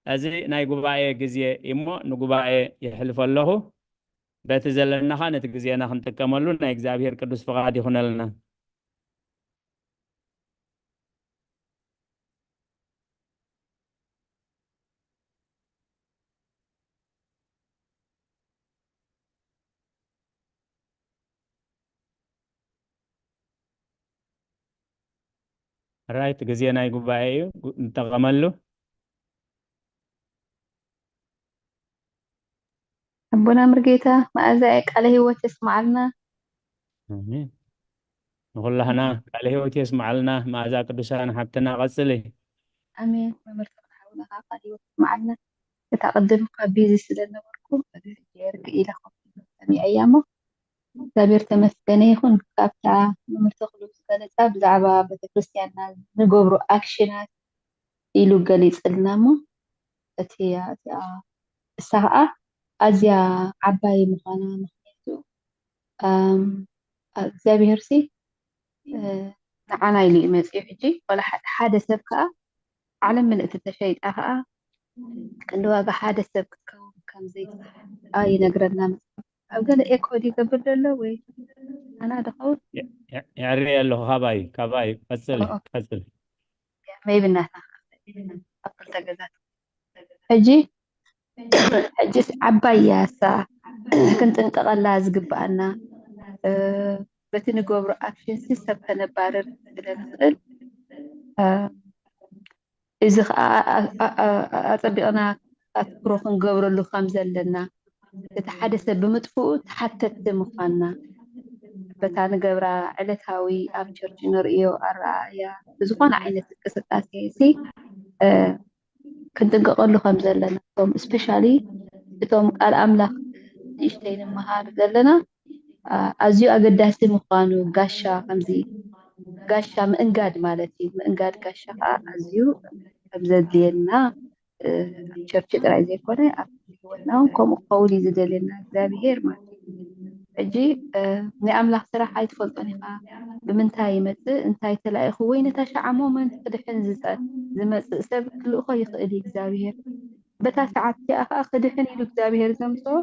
እዚ ናይ ጉባኤ ግዜ እዩሞ፣ ንጉባኤ የሕልፎ ኣለኹ። በቲ ዘለና ኸኣ ነቲ ግዜና ክንጥቀመሉ ናይ እግዚኣብሔር ቅዱስ ፍቓድ ይኹነልና። ራይት፣ ግዜ ናይ ጉባኤ እዩ፣ ጉ-፣ ንጠቐመሉ። ኣቦና ምርጌታ፣ መኣዛ ቃለ ህይወት የስምዓልና። ኣሜን። ንኹላህና ቃለ ህይወት የስምዓልና። መኣዛ ቅዱሳን ሓብትና፣ ቀጽሊ። ኣሜን። መምህር ተኽለ ሓውና ኸዓ ቃለ ህይወት የስምዓልና። እታ ቅድም እኳ ቢዚ ስለ ነበርኩ፣ ሕጂ ርግእ ኢለ ኮፍ ኢለ ሰሚዐያ እሞ፣ እግዚኣብሔር ተመስገነ ይኹን። ካብታ መምህር ተኽሉ ዝገለጻ ብዛዕባ ቤተክርስትያንና ንገብሮ ኣክሽናት ኢሉ ገሊጽልና እሞ፣ እቲ፣ እቲኣ፣ እሳ ኸዓ ኣዝያ ዓባይ ምዃና፣ ምኽንያቱ፣ ኣም፣ እግዚኣብሄርሲ፣ እ፣ ንዓና ኢሉ እዩ መጺኡ። ሕጂ ዋላ ሓደ፣ ሓደ ሰብ ከኣ፣ ዓለም ምልእቲ ተሸይጣ ከኣ፣ ክንዲ ዋጋ ሓደ ሰብ ክትከውን ከም ዘይትኽእል ይነግረና መጽሓፍ። ኣብ ገለ ኤኮ ድዩ ይገብር ዘሎ ወይ ኣና ድኸውን? የ-፣ የ-፣ የዕርየ ኣለኹ። ካባይ፣ ካባይ፣ ቀጽሊ፣ ኦኬ። ቀጽሊ። ሜቢ እናተኸፍተ ኣብ ክልተ ገዛት። ሕጂ፣ ሕጂስ ዓባይ እያ እሳ፣ ክንጥንቀቐላ ዝግብኣና። እ፣ በቲ ንገብሮ ኣክሽንሲ ሰብ ከነባርር ስለ ንኽእል፣ እ፣ እዚ ኸዓ ኣ-፣ ኣ-፣ ኣ-፣ ኣ-፣ ኣጸቢቕና ኣትኩሮ ክንገብረሉ ከም ዘለና፣ እቲ ሓደ ሰብ ብምጥፍኡ ተሓተትቲ ምዃንና፣ በታ ንገብራ ዕለታዊ ኣብ ቸርች ንርእዮ ኣረኣእያ፣ ብዝኾነ ዓይነት እንቅስቃሴ ሲ ክንጥንቀቀሉ ከም ዘለና፣ እቶም ስፔሻሊ እቶም ቃል ኣምላኽ ንእሽተይ ንምሃር ዘለና ኣዝዩ ኣገዳሲ ምዃኑ፣ ጋሻ ከምዚ ጋሻ ምእንጋድ ማለት እዩ። ምእንጋድ ጋሻ ከዓ ኣዝዩ ከም ዘድልየና ቸርች ጥራይ ዘይኮነ ኣብ ህይወትና እውን ከምኡ ክኸውን እዩ ዝደልየና እግዚኣብሄር ማለት እዩ። ሕጂ ናይ ኣምላኽ ስራሕ ኣይትፈልጦን ኢኻ። ብምንታይ ይመፅእ፣ እንታይ ተላኢኹ፣ ወይ ነታ ሸዓ ሞመንት ክድሕን ዝፀ ዝመፅእ ሰብ ክልእኾ ይኽእል እዩ እግዚኣብሄር። በታ ሰዓት እቲኣ ከዓ ክድሕን ኢሉ እግዚኣብሄር ዘምፅኦ፣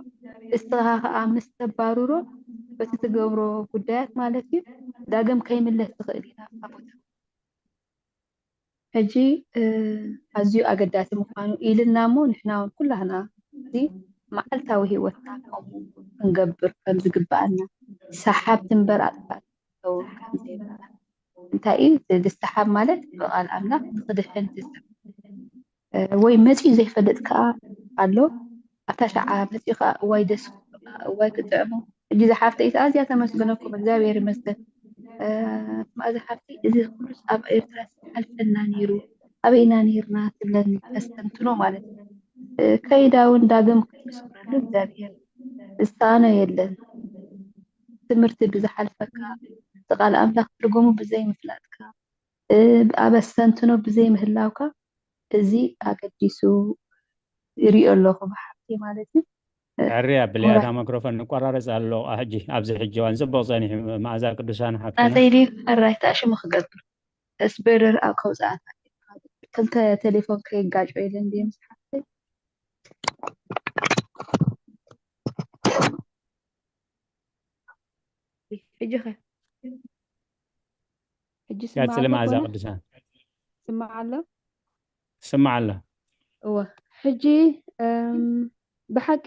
እስኻ ከዓ ምስ ተባርሮ በቲ ትገብሮ ጉዳያት ማለት እዩ ዳግም ከይምለስ ትኽእል ኢና ኣብታ ቦታ። ሕጂ ኣዝዩ ኣገዳሲ ምዃኑ ኢልና እሞ ንሕና እውን ኩላህና እዚ መዓልታዊ ህይወትና ከምኡ ክንገብር ከም ዝግብኣና፣ ሰሓብቲ እምበር ኣጥፋእቲ ክንከውን ከም ዘይብልና። እንታይ እዩ እዚ ሰሓብ ማለት? ብቓል ኣምላኽ ንኽድሕን ዝሰብ ወይ መፂኡ ዘይፈልጥ ከዓ ኣሎ። ኣብታ ሸዓ መፂኡ ከዓ እዋይ ደስ ክብሉ፣ እዋይ ክጥዕሙ። ሕጂ ዝሓፍተይ ኣዝያ ተመስግነኩም እግዚኣብሔር ይመስገን። እማ ዝሓፍተይ እዚ ኩሉስ ኣብ ኤርትራ ሓልፈና ነይሩ ኣበይና ነይርና ትብለኒ ተስተንትኖ ማለት እዩ። ከይዳ እውን ዳግም ከይምስክረሉ እግዚኣብሔር ዝሰኣኖ የለን። ትምህርቲ ብዝሓልፈካ፣ ቃል ኣምላኽ ትርጉሙ ብዘይምፍላጥካ፣ ኣብ ኣስተንትኖ ብዘይምህላውካ እዚ ኣገዲሱ ይሪኦ ኣለኹ ብሓፍተይ ማለት እዩ። ሕሪ ኣብሊ ኣታ ማክሮፎን ንቆራረፅ ኣሎ ሕጂ ኣብዚ ሕጂ እዋን ፅቡቅ ፀኒሑ መኣዛ ቅዱሳን ሓፍትና ናተይ ድዩ ሕራይ ተኣሽሙ ክገብር ስበርር ኣብ ከውፅኣታ ክልተ ቴሌፎን ከይጋጮ ኢለ እንድየ ምስ ሓፍተይ ሕጂ ኸ ሕጂ ስማዕ ቀፅሊ ኣሎ መኣዛ ኮነ ቅዱሳን ስማዕ ኣሎ ስማዕ ኣሎ እወ ሕጂ እም፣ ብሓቂ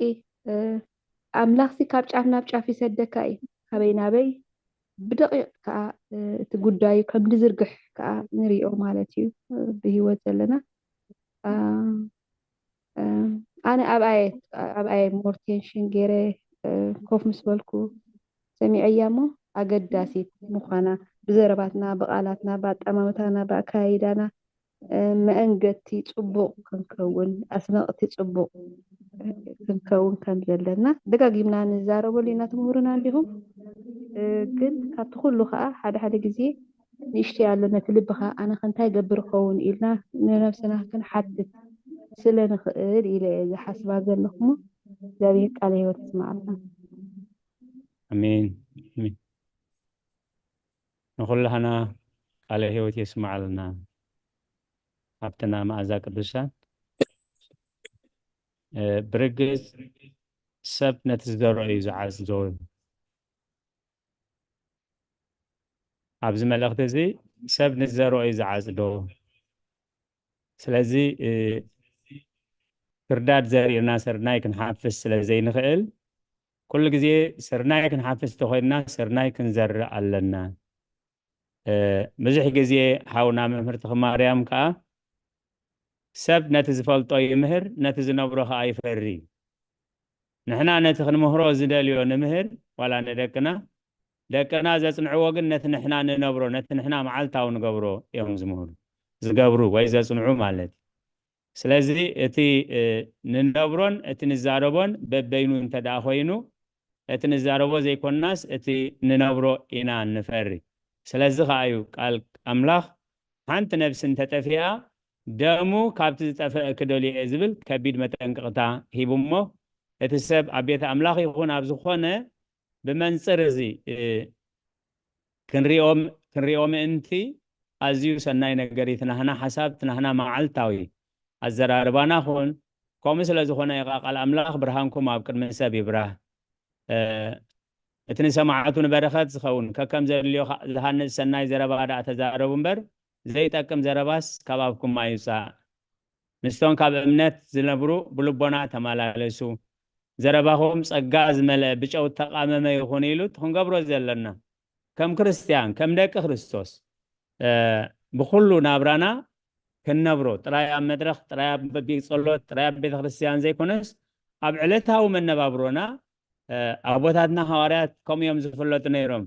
እ፣ ኣምላኽሲ ካብ ጫፍ ናብ ጫፍ ይሰደካ እዩ ካበይ ናበይ ብደቂቕ ከዓ እ፣ እቲ ጉዳዩ ከም ዝዝርግሕ ከዓ ንሪኦ ማለት እዩ እ፣ ብህይወት ዘለና እ፣ እ፣ ኣነ ኣብኣየ ኣብኣየ ሞር ቴንሽን ገይረ እ፣ ኮፍ ምስ በልኩ ሰሚዐያ እሞ ኣገዳሲት ምዃና ብዘረባትና ብቓላትና ብኣጠማምታና ብኣካያይዳና መአንገድቲ ፅቡቕ ክንከውን ኣስነቕቲ ፅቡቕ ክንከውን ከም ዘለና ደጋጊምና ንዛረበሉ ኢና ትምህሩና እንዲኹም ግን ካብቲ ኩሉ ከዓ ሓደ ሓደ ግዜ ንእሽተይ ኣሎ ነቲ ልብኻ ኣነ ከ እንታይ ገብር ኸውን ኢልና ንነብስና ክንሓትት ስለ ንኽእል ኢለ እየ ዝሓስባ ዘለኹሞ እግዚኣብሔር ቃለ ህይወት ይስማዓልና ኣሜን ኣሜን ንኩላህና ቃለ ህይወት የስማዓልና ሃብትና መኣዛ ቅዱሳን ብርግፅ ሰብ ነቲ ዝዘርኦ እዩ ዝዓፅዶ ኣብዚ መልእኽቲ እዚ ሰብ ንዝዘርኦ እዩ ዝዓፅዶ ስለዚ ክርዳድ ዘሪእና ስርናይ ክንሓፍስ ስለ ዘይንኽእል ኩሉ ግዜ ስርናይ ክንሓፍስ ተኾይንና ስርናይ ክንዘርእ ኣለና ብዙሕ ግዜ ሓውና መምህር ተኽማርያም ከዓ ሰብ ነቲ ዝፈልጦ ይምህር ነቲ ዝነብሮ ከዓ ይፈሪ ንሕና ነቲ ክንምህሮ ዝደልዮ ንምህር ዋላ ንደቅና ደቅና ዘፅንዕዎ ግን ነቲ ንሕና ንነብሮ ነቲ ንሕና መዓልታዊ ንገብሮ እዮም ዝምህሩ ዝገብሩ ወይ ዘፅንዑ ማለት እዩ ስለዚ እቲ ንነብሮን እቲ ንዛረቦን በበይኑ እንተ ደኣ ኮይኑ እቲ ንዛረቦ ዘይኮንናስ እቲ ንነብሮ ኢና ንፈሪ ስለዚ ከኣ እዩ ቃል ኣምላኽ ሓንቲ ነብሲ እንተጠፊኣ ደሙ ካብቲ ዝጠፍአ ክደልዮ እየ ዝብል ከቢድ መጠንቀቕታ ሂቡ እሞ እቲ ሰብ ኣብ ቤት ኣምላኽ ይኹን ኣብ ዝኾነ ብመንፅር እዚ ክንሪኦ ምእንቲ ኣዝዩ ሰናይ ነገር እዩ። እቲ ናህና ሓሳብ፣ እቲ ናህና መዓልታዊ ኣዘራርባና ኹን፣ ከምኡ ስለ ዝኾነ ኢኻ ቃል ኣምላኽ ብርሃንኩም ኣብ ቅድሚ ሰብ ይብራህ። እቲ ንሰማዕቱ ንበረኸት ዝኸውን፣ ከከም ዘድልዮ ዝሃንጽ ሰናይ ዘረባ ደኣ ተዛረቡ እምበር፣ ዘይጠቅም ዘረባስ ካብ ኣፍኩም ኣይውጻእ። ምስቶም ካብ እምነት ዝነብሩ ብልቦና ተመላለሱ። ዘረባኹም ጸጋ ዝመልአ ብጨው እተቓመመ ይኹን ኢሉ እቲ ክንገብሮ ዘለና ከም ክርስትያን ከም ደቂ ክርስቶስ ብኹሉ ናብራና ክንነብሮ ጥራይ ኣብ መድረኽ ጥራይ ኣብ ቤት ጸሎት ጥራይ ኣብ ቤተ ክርስትያን ዘይኮነስ ኣብ ዕለታዊ መነባብሮና ኣቦታትና ሃዋርያት ከምኡ እዮም ዝፍለጡ ነይሮም።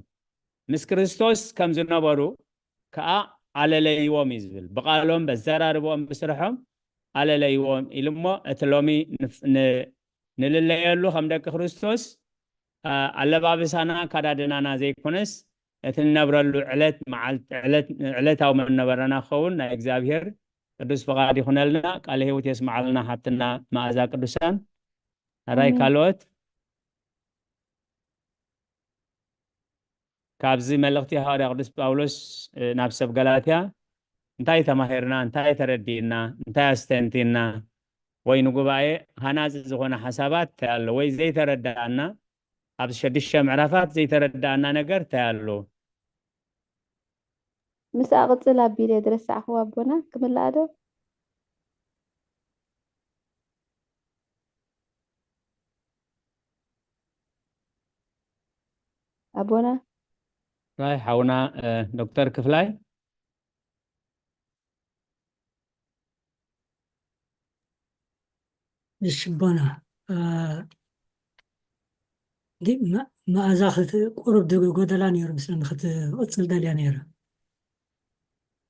ምስ ክርስቶስ ከም ዝነበሩ ከዓ ኣለለይዎም እዩ ዝብል። ብቓሎም፣ በዘራርቦም፣ ብስርሖም ኣለለይዎም ኢሉ እሞ፣ እቲ ሎሚ ንልለየሉ ከም ደቂ ክርስቶስ ኣለባብሳና፣ ኣከዳድናና ዘይኮነስ፣ እቲ ንነብረሉ ዕለት መዓልቲ ዕለት ዕለታዊ መነበረና ክኸውን ናይ እግዚኣብሔር ቅዱስ ፍቓድ ይኹነልና። ቃለ ህይወት የስምዓልና ሓብትና መኣዛ ቅዱሳን። ኣራይ ካልኦት ካብዚ መልእኽቲ ሃዋርያ ቅዱስ ጳውሎስ ናብ ሰብ ገላትያ እንታይ ተማሂርና፣ እንታይ ተረዲእና፣ እንታይ ኣስተንቲና፣ ወይ ንጉባኤ ሃናጺ ዝኾነ ሓሳባት እንታይ ኣሎ፣ ወይ ዘይተረዳእና፣ ኣብ ሸዱሽተ ምዕራፋት ዘይተረዳእና ነገር እንታይ ኣሎ? ምስ ኣቕጽል ኣቢለ ዝረሳዕኽዎ ኣቦና ክምላእ ዶ? ኣቦና ናይ ሓውና ዶክተር ክፍላይ ንሽቦና መኣዛ ቁሩብ ዝጎደላ ነይሩ ምስለኒ ክትቕፅል ደልያ ነይረ።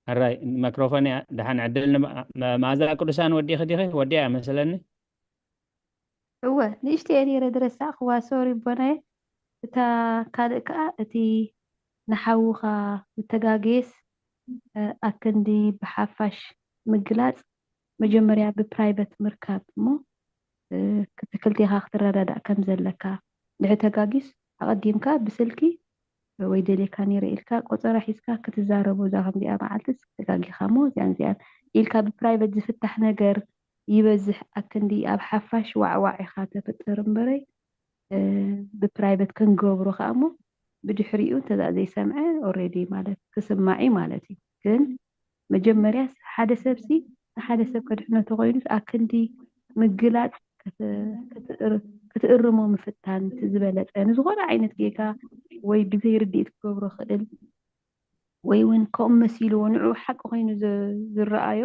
ሕራይ ማይክሮፎን እያ። ደሓን ዕድል ንመኣዛ ቅዱሳን ወዲኺ ዲኺ? ወዲኣ እያ መሰለኒ። እወ ንእሽተይ እየ ነይረ ዝረሳዕክዋ፣ ሶሪ ኣቦናየ። እታ ካልእ ከኣ እቲ ንሓውኻ ምተጋግየስ ኣክንዲ ብሓፋሽ ምግላጽ መጀመርያ ብፕራይቨት ምርካብ እሞ ክልቴኻ ክትረዳዳእ ከም ዘለካ፣ ድሕሪ ተጋግዩስ ኣቐዲምካ ብስልኪ ወይ ደልየካ ነይረ ኢልካ ቆጸራ ሒዝካ ክትዛረቡ፣ እዛ ከምዚኣ መዓልትስ ተጋጊኻ እሞ እዚኣን እዚኣን ኢልካ ብፕራይቨት ዝፍታሕ ነገር ይበዝሕ ኣክንዲ ኣብ ሓፋሽ ዋዕዋዕ ኢኻ ተፍጥር እምበረይ ብፕራይቨት ክንገብሮ ከኣ እሞ ብድሕሪኡ እንተዛ ዘይሰምዐ ኦሬዲ ማለት ክስማዕ እዩ ማለት እዩ። ግን መጀመርያስ ሓደ ሰብሲ ንሓደ ሰብ ከድሕኖ ተኾይኑስ ኣክንዲ ምግላፅ ክትእርሞ ምፍታን እቲ ዝበለፀ። ንዝኾነ ዓይነት ጌጋ ወይ ብዘይርድኢት ክገብሮ ክእል ወይ እውን ከምኡ መሲልዎ ንዑ ሓቂ ኮይኑ ዝረኣዮ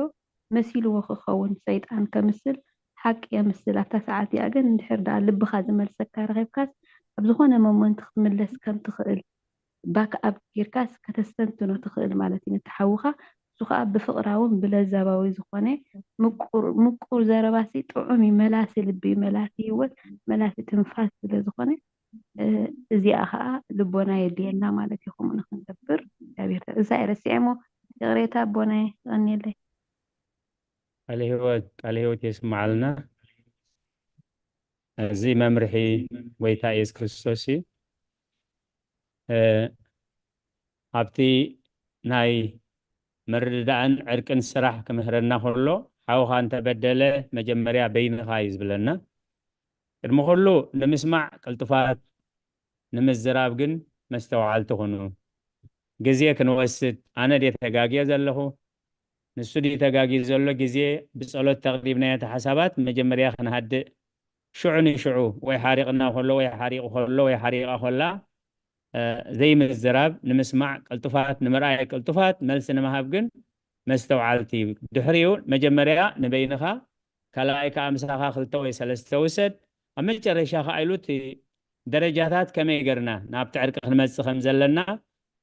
መሲልዎ ክኸውን ሰይጣን ከምስል ሓቂ የምስል። ኣብታ ሰዓት እዚኣ ግን እንድሕር ደኣ ልብኻ ዝመልሰካ ረኺብካስ ኣብ ዝኾነ ሞመንት ክትምለስ ከም ትኽእል ባክ ኣፕ ጌርካስ ከተስተንትኖ ትኽእል ማለት እዩ ነቲ ሓውኻ። እሱ ኸዓ ብፍቕራውን ብለዛባዊ ዝኾነ ምቁር ዘረባሲ ጥዑም እዩ። መላሲ ልቢ እዩ፣ መላሲ ህይወት፣ መላሲ ትንፋስ ስለ ዝኾነ እዚኣ ኸዓ ልቦና የድልየና ማለት እዩ። ከምኡ ንክንገብር እግዚኣብሔር እዛ ረሲዐ እሞ ይቕሬታ ኣቦናይ ይቐንየለይ። ቃለ ህይወት ቃለ ህይወት የስምዓልና። እዚ መምርሒ ጎይታ ኢየሱስ ክርስቶስ እዩ። ኣብቲ ናይ ምርድዳእን ዕርቅን ስራሕ ክምህረና ከሎ ሓውኻ እንተበደለ መጀመርያ በይንኻ እዩ ዝብለና። ቅድሚ ኩሉ ንምስማዕ ቅልጡፋት ንምዝራብ ግን መስተውዓልቲ ኩኑ። ግዜ ክንወስድ ኣነ ድየ ተጋግየ ዘለኹ ንሱ ድዩ ተጋግዩ ዘሎ ግዜ ብጸሎት ተቕሪብናዮ እቲ ሓሳባት መጀመርያ ክንሃድእ ሽዑ ንሽዑ ወይ ሓሪቕና ከሎ ወይ ሓሪቑ ከሎ ወይ ሓሪቓ ከላ ዘይምዝራብ ንምስማዕ ቅልጡፋት ንምርኣይ ቅልጡፋት መልሲ ንምሃብ ግን መስተውዓልቲ እዩ። ድሕሪኡ መጀመርያ ንበይንኻ ካልኣይ ከዓ ምሳኻ ክልተ ወይ ሰለስተ ውሰድ ኣብ መጨረሻ ከዓ ኢሉ እቲ ደረጃታት ከመይ ገርና ናብቲ ዕርቂ ክንመፅእ ከም ዘለና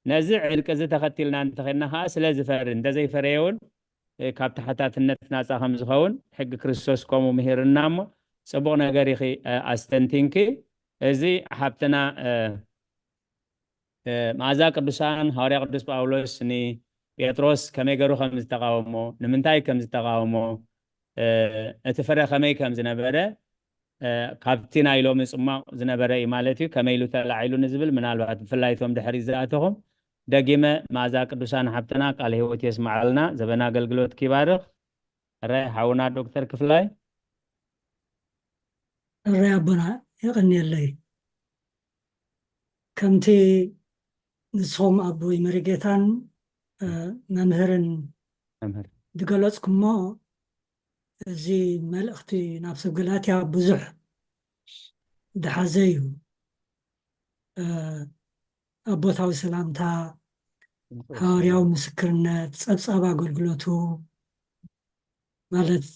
ነዚ ዕርቂ እዚ ተኸቲልና እንተኸድና ከዓ ስለ ዝፈሪ እንተዘይፈረየ እውን ካብ ተሓታትነት ናፃ ከም ዝኸውን ሕጊ ክርስቶስ ከምኡ ምሂርና እሞ ፅቡቕ ነገር ኢኺ ኣስተንቲንኪ። እዚ ሓብትና መኣዛ ቅዱሳን ሃዋርያ ቅዱስ ጳውሎስ ንጴጥሮስ ከመይ ገሩ ከም ዝተቃወሞ ንምንታይ ከም ዝተቃወሞ እቲ ፍረ ከመይ ከም ዝነበረ ካብቲ ናይ ሎሚ ጽማቕ ዝነበረ እዩ ማለት እዩ። ከመይ ኢሉ ተላዒሉ ንዝብል ምናልባት ብፍላይ እቶም ድሕሪት ዝኣተኹም ደጊመ መኣዛ ቅዱሳን ሓብትና ቃለ ህይወት የስምዓልና፣ ዘበና ኣገልግሎትኪ ይባርኽ። ሕራይ ሓውና ዶክተር ክፍላይ። ሕራይ ኣቦና የቐንየለይ። ከምቲ ንስኹም ኣቦይ መሪጌታን መምህርን ዝገለጽኩሞ እዚ መልእኽቲ ናብ ሰብ ገላትያ ብዙሕ ዝሓዘ እዩ። ኣቦታዊ ሰላምታ፣ ሃዋርያዊ ምስክርነት፣ ጸብጻብ ኣገልግሎቱ ማለት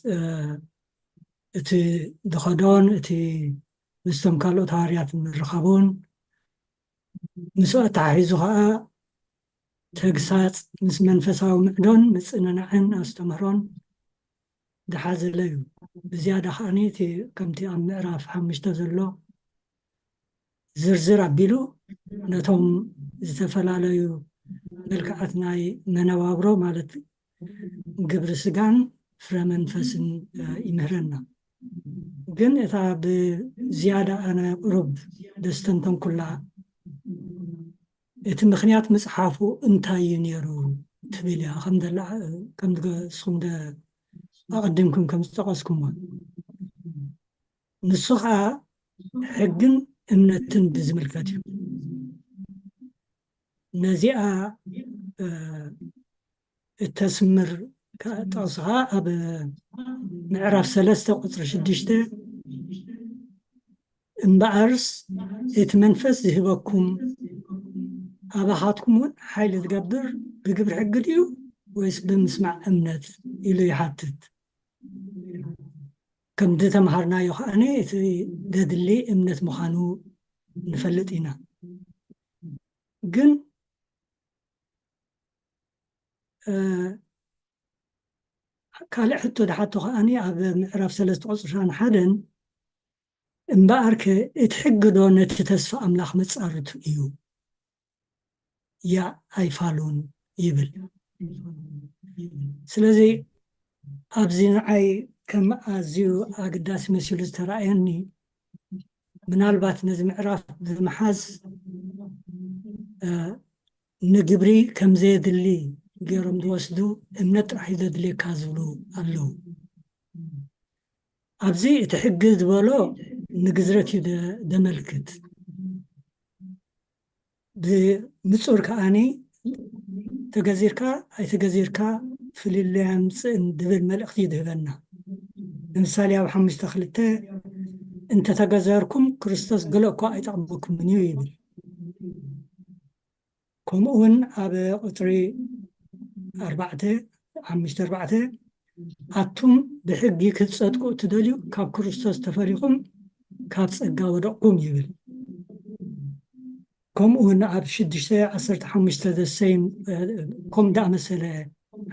እቲ ዝኸዶን እቲ ምስቶም ካልኦት ሃዋርያት ምርኻቡን ምስኡ ኣተሓሒዙ ኸዓ ተግሳጽ ምስ መንፈሳዊ ምዕዶን ምጽንናዕን ኣስተምህሮን ዝሓዘለ እዩ። ብዝያዳ ከዓኒ እቲ ከምቲ ኣብ ምዕራፍ ሓሙሽተ ዘሎ ዝርዝር ኣቢሉ ነቶም ዝተፈላለዩ መልክዓት ናይ መነባብሮ ማለት ግብሪ ስጋን ፍረ መንፈስን ይምህረና። ግን እታ ብዝያዳ ኣነ ቁሩብ ደስተንተንኩላ እቲ ምኽንያት ምጽሓፉ እንታይ እዩ ነይሩ ትብል እያ። ከም ደላ ከም ንስኹም ኣቐዲምኩም ከም ዝጠቐስኩሞ ንሱ ኸዓ ሕግን እምነትን ብዝምልከት እዩ። ነዚኣ እተስምር ጥቕስኻ ኣብ ምዕራፍ ሰለስተ ቁፅሪ ሽዱሽተ እምበኣርስ እቲ መንፈስ ዝህበኩም ኣባኻትኩም እውን ሓይሊ ዝገብር ብግብሪ ሕጊ ድዩ ወይስ ብምስማዕ እምነት ኢሉ ይሓትት። ከም ዝተምሃርናዮ ከዓኒ እቲ ዘድሊ እምነት ምዃኑ ንፈልጥ ኢና። ግን ካልእ ሕቶ ዝሓቶ ከዓኒ ኣብ ምዕራፍ ሰለስተ ቁፅሪ ሓደን እምበኣርከ እቲ ሕጊ ዶ ነቲ ተስፋ ኣምላኽ መጻርቱ እዩ? ያ ኣይፋሉን ይብል። ስለዚ ኣብዚ ንዓይ ከም ኣዝዩ ኣገዳሲ መሲሉ ዝተረኣየኒ ምናልባት ነዚ ምዕራፍ ብምሓዝ ንግብሪ ከም ዘየድሊ ገይሮም ዝወስዱ እምነት ጥራሕ እዩ ዘድልየካ ዝብሉ ኣለዉ። ኣብዚ እቲ ሕጊ ዝበሎ ንግዝረት እዩ ዘመልክት። ብምጹር ከዓኒ ተገዚርካ ኣይተገዚርካ ፍልልይ ኣምፅእን ዝብል መልእኽቲ እዩ ዝህበና። ንምሳሌ ኣብ ሓሙሽተ ክልተ እንተተገዘርኩም ክርስቶስ ገለ እኳ ኣይጠቕመኩምን እዩ ይብል። ከምኡ እውን ኣብ ቁፅሪ ኣርባዕተ ሓሙሽተ ኣርባዕተ ኣቱም ብሕጊ ክትፀድቁ እትደልዩ ካብ ክርስቶስ ተፈሊኹም ካብ ፀጋ ወደቕኩም ይብል። ከምኡ እውን ኣብ ሽዱሽተ ዓሰርተ ሓሙሽተ ዘሰይም ከም ዳኣመሰለ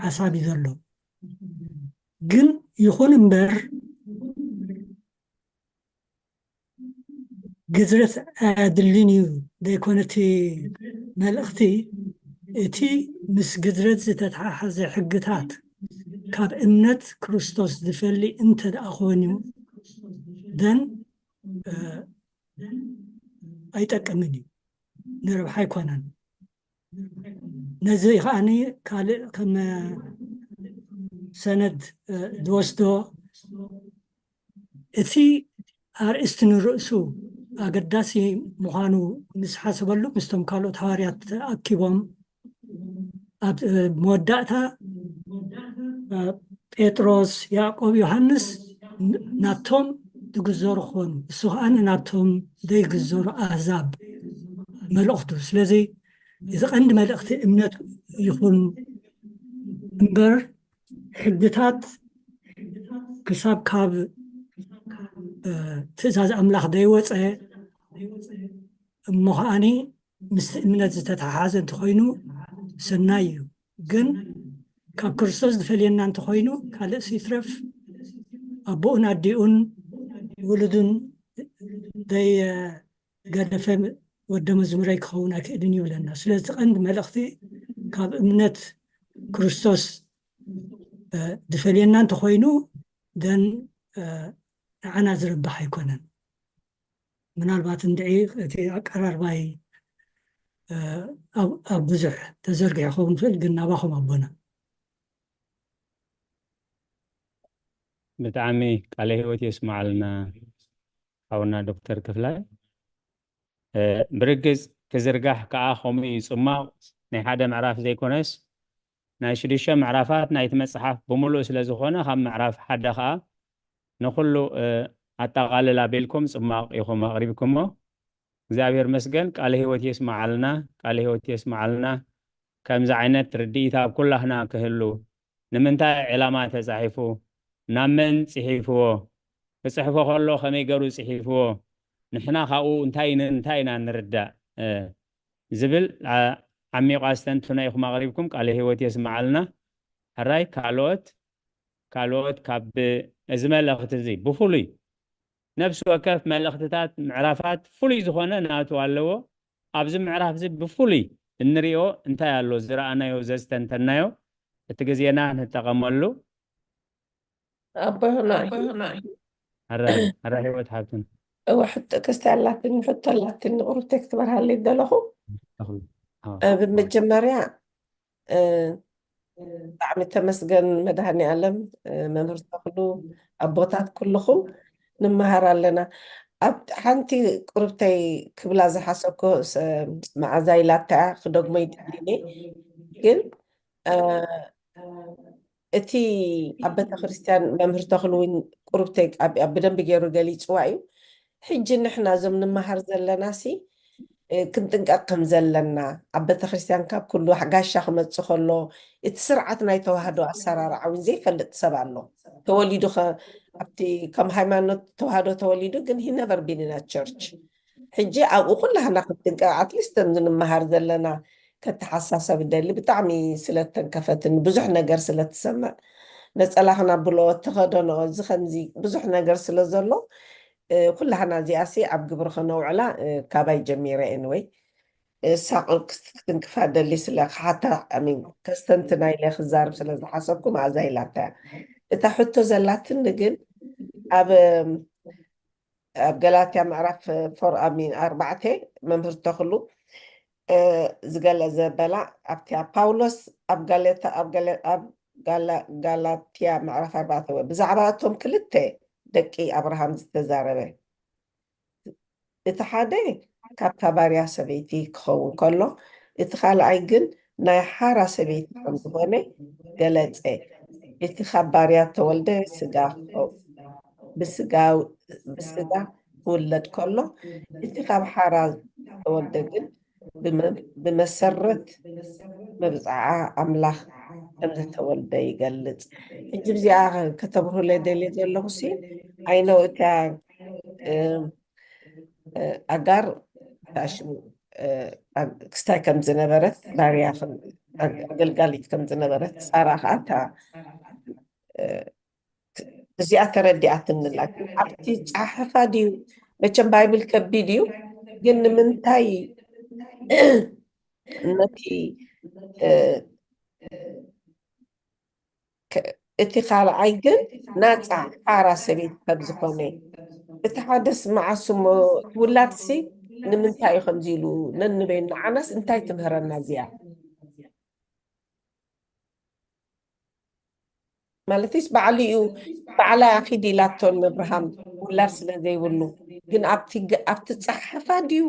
ሓሳብ እዩ ዘሎ። ግን ይኹን እምበር ግዝረት ኣያድልን እዩ ዘይኮነ እቲ መልእኽቲ፣ እቲ ምስ ግዝረት ዝተተሓሓዘ ሕግታት ካብ እምነት ክርስቶስ ዝፈሊ እንተ ደኣ ኮይኑ ደን ኣይጠቅምን እዩ፣ ንረብሓ ኣይኮነን። ነዚ ከዓኒ ካልእ ከም ሰነድ ዝወስዶ እቲ ኣርእስቲ ንርእሱ ኣገዳሲ ምዃኑ ምስ ሓሰበሉ ምስቶም ካልኦት ሃዋርያት ተኣኪቦም ኣብ መወዳእታ ጴጥሮስ፣ ያዕቆብ፣ ዮሃንስ ናብቶም ዝግዘሩ ክኾኑ እሱ ከዓኒ ናብቶም ዘይግዘሩ ኣህዛብ መልእኽቱ። ስለዚ እዚ ቀንዲ መልእኽቲ እምነት ይኹን እምበር ሕግታት ክሳብ ካብ ትእዛዝ ኣምላኽ ዘይወፀ እሞ ከዓኒ ምስቲ እምነት ዝተተሓሓዘ እንተኾይኑ ሰናይ እዩ። ግን ካብ ክርስቶስ ዝፈልየና እንተኾይኑ ካልእ ይትረፍ ኣቦኡን ኣዲኡን ውሉዱን ዘይገደፈ ወደ መዝሙረይ ክኸውን ኣይክእልን ይብለና። ስለዚ ቀንዲ መልእኽቲ ካብ እምነት ክርስቶስ ዝፈልየና እንተኾይኑ ደን ንዓና ዝረብሕ ኣይኮነን። ምናልባት እንድዒ እቲ ኣቀራርባይ ኣብ ብዙሕ ተዘርጊሑ ክኸውን ይኽእል፣ ግን ናባኹም ኣቦና። ብጣዕሚ ቃለ ህይወት የስማዓልና ሓውና ዶክተር ክፍላይ። ብርግጽ ክዝርጋሕ ከኣ ከምኡ እዩ ጽማቕ ናይ ሓደ ምዕራፍ ዘይኮነስ ናይ ሽዱሽተ ምዕራፋት ናይቲ መጽሓፍ ብምሉእ ስለ ዝኾነ ካብ ምዕራፍ ሓደ ከኣ ንኹሉ ኣጠቓልል ኣቢልኩም ጽማቕ ኢኹም ኣቕሪብኩሞ። እግዚኣብሔር መስገን ቃለ ህይወት የስመዓልና፣ ቃለ ህይወት የስመዓልና። ከምዚ ዓይነት ርድኢት ኣብ ኩላህና ክህሉ ንምንታይ ዕላማ ተጻሒፉ ናብ መን ጽሒፍዎ ክጽሕፎ ከሎ ከመይ ገሩ ጽሒፍዎ፣ ንሕና ካብኡ እንታይ ን-፣ እንታይ ኢና ንርዳእ፣ እ፣ ዝብል ዓ-፣ ዓሚቑ ኣስተንትኖ ኢኹም ኣቕሪብኩም። ቃለ ህይወት የስምዓልና። ሕራይ ካልኦት፣ ካልኦት ካብ እዚ መልእኽቲ እዚ ብፍሉይ ነፍሲ ወከፍ መልእኽትታት፣ ምዕራፋት ፍሉይ ዝኾነ ናቱ ኣለዎ። ኣብዚ ምዕራፍ እዚ ብፍሉይ እንሪኦ እንታይ ኣሎ፣ ዝረኣናዮ፣ ዘስተንተናዮ፣ እቲ ግዜና ንጠቐመሉ። ኣቦና ኣረ፣ ኣረ ህይወት ሓብትን። እወ፣ ሕቶ ክስቲ ኣላትኒ፣ ሕቶ ኣላትኒ፣ ቁሩብ ቴክስት በርሃለይ ደለኹ። ተኽሉ። ኣዎ። እ፣ ብመጀመርያ፣ እ፣ ብጣዕሚ ተመስገን መድሃኔ ኣለም፣ እ፣ መምህር ተኽሉ፣ ኣቦታት ኩልኹም ንመሃር ኣለና። ኣብ ሓንቲ ቁርብተይ ክብላ ዝሓሰብኩ፣ ስ-፣ መዓዛ ኢላታ እያ፣ ክደግሞ ይደሊ እየ። ግን፣ እ፣ እቲ ኣብ ቤተክርስትያን መምህር ተኽሉ እውን ቁርብተይ ኣብ፣ ኣብ ብደንቢ ገይሩ ገሊፅዋ እዩ። ሕጂ ንሕና እዞም ንመሃር ዘለና ሲ፣ እ፣ ክንጥንቀቕ ከም ዘለና፣ ኣብ ቤተክርስትያን ካብ ኩሉ ጋሻ ክመጽእ ከሎ፣ እቲ ስርዓት ናይ ተዋህዶ ኣሰራርዓ እውን ዘይፈልጥ ሰብ ኣሎ። ተወሊዱ ኸ-፣ ኣብቲ ከም ሃይማኖት ተዋህዶ ተወሊዱ፣ ግን he never been in a church። ሕጂ ኣብኡ ኩላህና ክንጥንቀቕ፣ ኣትሊስት እቶም ንመሃር ዘለና ከተሓሳሰብ ደሊ። ብጣዕሚ ስለ ተንከፈትኒ፣ ብዙሕ ነገር ስለ ትሰምዕ፣ ነጸላ ክነብልኦ፣ ተኸደንኦ፣ እዚ ከምዚ ብዙሕ ነገር ስለ ዘሎ፣ እ፣ ኩላህና እዚኣሲ ኣብ ግብሪ ከነውዕላ፣ እ፣ ካባይ ጀሚረ። ኤንወይ፣ እሳ ቁር ክስ-፣ ክትንክፋ ደሊ ስለ ክሓታ፣ ኣሚን፣ ከስተንትና ኢለ ክዛርብ ስለ ዝሓሰብኩ መኣዛ ኢላታ እያ። እታ ሕቶ ዘላትኒ ግን ኣብ፣ ኣብ ገላትያ ምዕራፍ ፎር፣ ኣሚን፣ ኣርባዕተ፣ መምህር ተኽሉ፣ እ፣ ዝገለ ዘበላ ኣብቲ ኣብ ፓውሎስ ኣብ ጋለታ-፣ ኣብ ጋለ-፣ ኣብ ጋላ-፣ ጋላትያ ምዕራፍ ኣርባዕተ ወይ ብዛዕባ እቶም ክልተ ደቂ ኣብርሃም ዝተዛረበ፣ እቲ ሓደ ካብታ ባርያ ሰበይቲ ክኸውን ከሎ፣ እቲ ካልኣይ ግን ናይ ሓራ ሰበይቲ ከም ዝኾነ ገለጸ። እቲ ካብ ባርያ ተወልደ ስጋ ክኸው-፣ ብስጋ፣ ብስጋ ክውለድ ከሎ፣ እቲ ካብ ሓራ ተወልደ ግን ብመ-፣ ብመሰረት መብጽዓ ኣምላኽ ከም ዝተወልደ ይገልጽ። ሕጂ ብዚኣ ከተብርሁለይ ደልየ ዘለኹ ሲ፣ I know እታ፣ እ፣ እ፣ ኣጋር ታሽሙ፣ እ፣ ኣግ-፣ ክስታይ ከም ዝነበረት፣ ባርያ ከም፣ ኣግ-፣ ኣገልጋሊት ከም ዝነበረት፣ ሳራ ኸኣ እታ፣ እ፣ እዚኣ ተረዲኣትኒ ኣላ። ግን ኣብቲ ጸሓሕፋ ድዩ? መቸም ባይብል ከቢድ እዩ። ግን ንምንታይ ነቲ፣ እ፣ ከ-፣ እቲ ካልኣይ ግን ናጻ ሓራ ሰበይቲ ከም ዝኾነ፣ እቲ ሓደስ መዓስ እሞ እቲ ውላድሲ ንምንታይ እዩ ከምዚ ኢሉ ነንበይኑ ንዓናስ እንታይ ትምህረና እዚኣ? ማለትስ ባዕሉ እዩ፣ ባዕላ ኪድ ኢላቶ ንኣብርሃም ውላድ ስለ ዘይብሉ። ግን ኣብቲ ገ-፣ ኣብቲ ጸሓሕፋ ድዩ?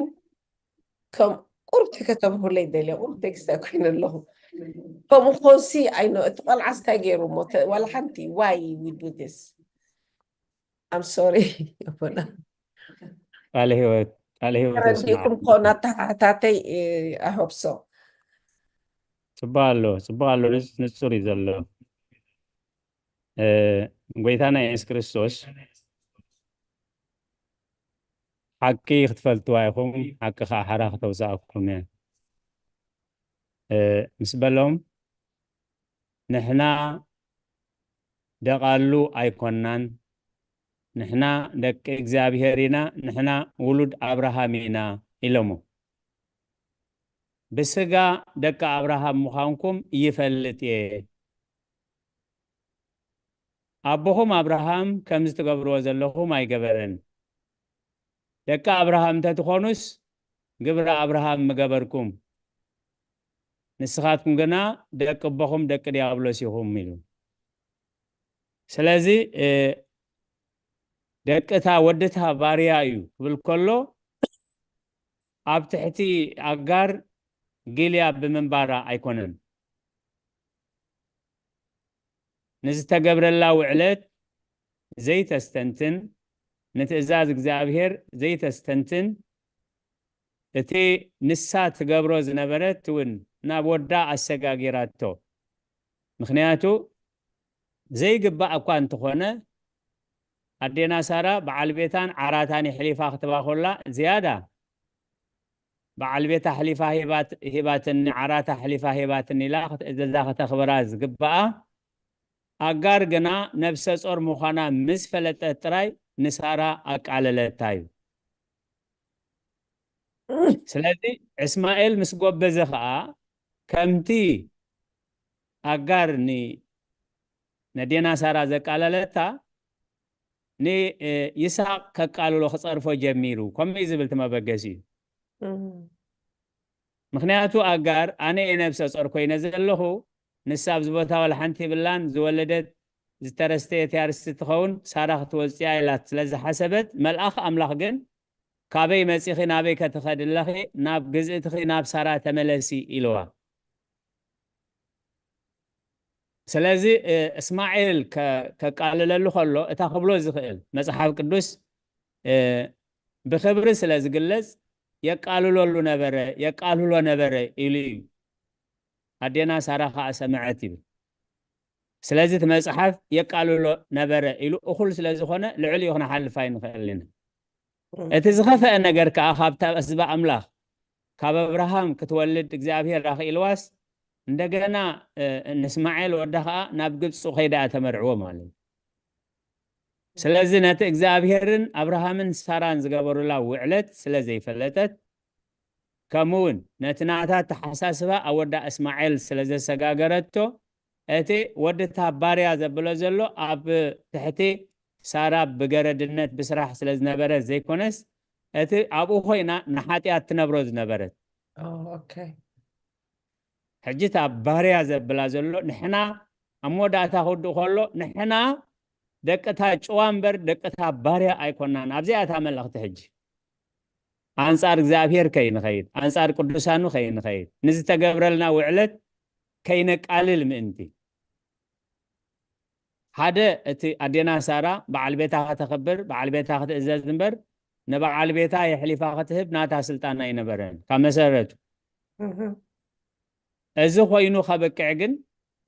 ከም ቁርብቲ ከተብርሁለይ ደልየ፣ ቁርብ ቴክስት ኣይኮይነ ኣለኹ። ከምኡ ኾንሲ ኣይኖ፣ እቲ ቆልዓስ እንታይ ገይሩ እሞ፣ ተ-፣ ዋላ ሓንቲ፣ why we do this? I'm sorry ኣቦና። ቃለ ህይወት፣ ቃለ ህይወት ተረዲእኩም የስምዓልና። ከሆነ ኣተሓሕታተይ፣ እ፣ I hope so። ጽቡቕ ኣሎ፣ ጽቡቕ ኣሎ፣ ንጽ-፣ ንጹር እዩ ዘሎ። እ፣ ጎይታና የሱስ ክርስቶስ፣ "ሓቂ ክትፈልጥዋ ኢኹም፣ ሓቂ ኸኣ ሓራ ከተውጽኣኩም እያ." እ፣ ምስ በሎም፣ "ንሕና ደቓሉ ኣይኮናን፣ ንሕና ደቂ እግዚኣብሔር ኢና፣ ንሕና ውሉድ ኣብርሃም ኢና" ኢሎሞ። "ብስጋ ደቂ ኣብርሃም ምዃንኩም ይፈልጥ እየ። ኣቦኹም ኣብርሃም ከምዚ ትገብርዎ ዘለኹም ኣይገበረን። ደቂ ኣብርሃም እንተትኾኑስ ግብሪ ኣብርሃም ምገበርኩም። ንስኻትኩም ግና ደቂ ኣቦኹም ደቂ ዲያብሎስ ኢኹም" ኢሉ። ስለዚ፣ እ፣ ደቂ እታ ወዲ እታ ባርያ እዩ ክብል ከሎ፣ ኣብ ትሕቲ ኣጋር ጊልያ ብምንባራ ኣይኮነን። ንዝተገብረላ ውዕለት ዘይተስተንትን፣ ንትእዛዝ እግዚኣብሔር ዘይተስተንትን፣ እቲ ንሳ ትገብሮ ዝነበረት እውን ናብ ወዳ ኣሰጋጊራቶ። ምኽንያቱ ዘይግባእ እኳ እንተኾነ፣ ኣዴና ሳራ በዓል ቤታን ዓራታን የሕሊፋ ክትባ ኮላ ዝያዳ በዓል ቤታ ኣሕሊፋ ሂባት-፣ ሂባትኒ፣ ዓራታ ኣሕሊፋ ሂባትኒ ኢላ ክትእዘዛ ከተኽብራ ዝግብኣ፣ ኣጋር ግና ነብሰ ጾር ምዃና ምስ ፈለጠት ጥራይ ንሳራ ኣቃለለታ እዩ። ስለዚ እስማኤል ምስ ጎበዘ ኸኣ ከምቲ ኣጋር ን-፣ ነዴና ሳራ ዘቃለለታ ንይስሐቅ ከቃልሎ ክጸርፎ ጀሚሩ። ከምኡ እዩ ዝብል እቲ መበገሲኡ። ምኽንያቱ ኣጋር ኣነ እየ ነብሰ ጾር ኮይነ ዘለኹ፣ ንሳ ኣብዚ ቦታ ዋላ ሓንቲ የብላን፣ ዝወለደት ዝተረስተየት ያርስ ትኸውን፣ ሳራ ክትወጽያ ኢላት ስለ ዝሓሰበት፣ መልኣኽ ኣምላኽ ግን ካበይ መጺኺ ናበይ ከትኸዲ ኣለኺ? ናብ ግዝእትኺ ናብ ሳራ ተመለሲ ኢልዋ። ስለዚ እ፣ እስማኤል ከ-፣ ከቃልለሉ ከሎ እታ ክብሎ ዝኽእል መጽሓፍ ቅዱስ እ፣ ብኽብሪ ስለ ዝግለጽ የቃልለሉ ነበረ፣ የቃልሎ ነበረ ኢሉ እዩ። ኣዴና ሳራ ኸኣ ሰምዐት ይብል። ስለዚ እቲ መጽሓፍ የቃልሎ ነበረ ኢሉ እኹል ስለ ዝኾነ ልዕሊኡ ክንሓልፍ ኣይንኽእልን ኢና። እቲ ዝኸፍአ ነገር ከኣ ካብታ ህዝቢ ኣምላኽ ካብ ኣብርሃም ክትወልድ እግዚኣብሔር ኣኽኢልዋስ እንደገና እ፣ ንእስማኤል ወዳ ኸኣ ናብ ግብፂ ከይዳ እያ ተመርዕዎ ማለት እዩ። ስለዚ ነቲ እግዚኣብሔርን ኣብርሃምን ሳራን ዝገበሩላ ውዕለት ስለ ዘይፈለጠት ከምኡ እውን ነቲ ናታ ኣተሓሳስባ ኣብ ወዳ እስማኤል ስለ ዘሰጋገረቶ እቲ ወዲ እታ ባርያ ዘብሎ ዘሎ ኣብ ትሕቲ ሳራ ብገረድነት ብስራሕ ስለ ዝነበረ ዘይኮነስ እቲ ኣብኡ ኮይና ንሓጢኣት ትነብሮ ዝነበረት ኦኬ ሕጂ እታ ባርያ ዘብላ ዘሎ ንሕና ኣብ መወዳእታ ክውድእ ከሎ ንሕና ደቅታ ጭዋ እምበር ደቅታ ባርያ ኣይኮናን። ኣብዚኣ እታ መልእኽቲ ሕጂ ኣንጻር እግዚኣብሔር ከይንኸይድ ኣንጻር ቅዱሳኑ ከይንኸይድ ንዝተገብረልና ውዕለት ከይነቃልል ምእንቲ ሓደ እቲ ኣዴና ሳራ በዓል ቤታ ከተኽብር በዓል ቤታ ክትእዘዝ እምበር ንበዓል ቤታ የሕሊፋ ክትህብ ናታ ስልጣን ኣይነበረን ካብ መሰረቱ። እዚ ኮይኑ ከብቅዕ ግን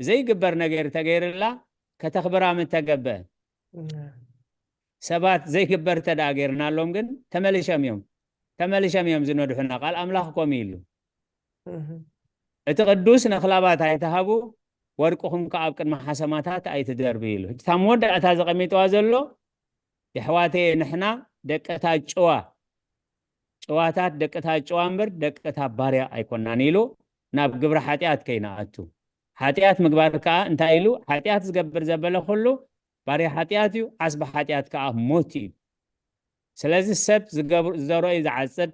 ዘይግበር ነገር ተገይርላ ከተኽብራ ምተገበ። ሰባት ዘይግበር ተደኣ ገይርናሎም ግን ተመሊሸም እዮም ተመሊሸም እዮም ዝነድሑና። ቃል ኣምላኽ ከምኡ ኢሉ እቲ ቅዱስ ነኽላባት ኣይትሃቡ ወርቅኹም ከኣ ኣብ ቅድሚ ሓሰማታት ኣይትደርቡ ኢሉ። ሕጂ እታ መወዳእታ ዘቐሚጥዋ ዘሎ የሕዋተየ ንሕና ደቅታ ጭዋ ጭዋታት ደቅታ ጭዋ እምበር ደቅታ ባርያ ኣይኮናን ኢሉ ናብ ግብሪ ሓጢኣት ከይንኣቱ። ሓጢኣት ምግባር ከኣ እንታይ ኢሉ ሓጢኣት ዝገብር ዘበለ ኩሉ ባርያ ሓጢኣት እዩ ዓስቢ ሓጢኣት ከኣ ሞት እዩ። ስለዚ ሰብ ዝገብር ዝዘርኦ እዩ ዝዓጽድ።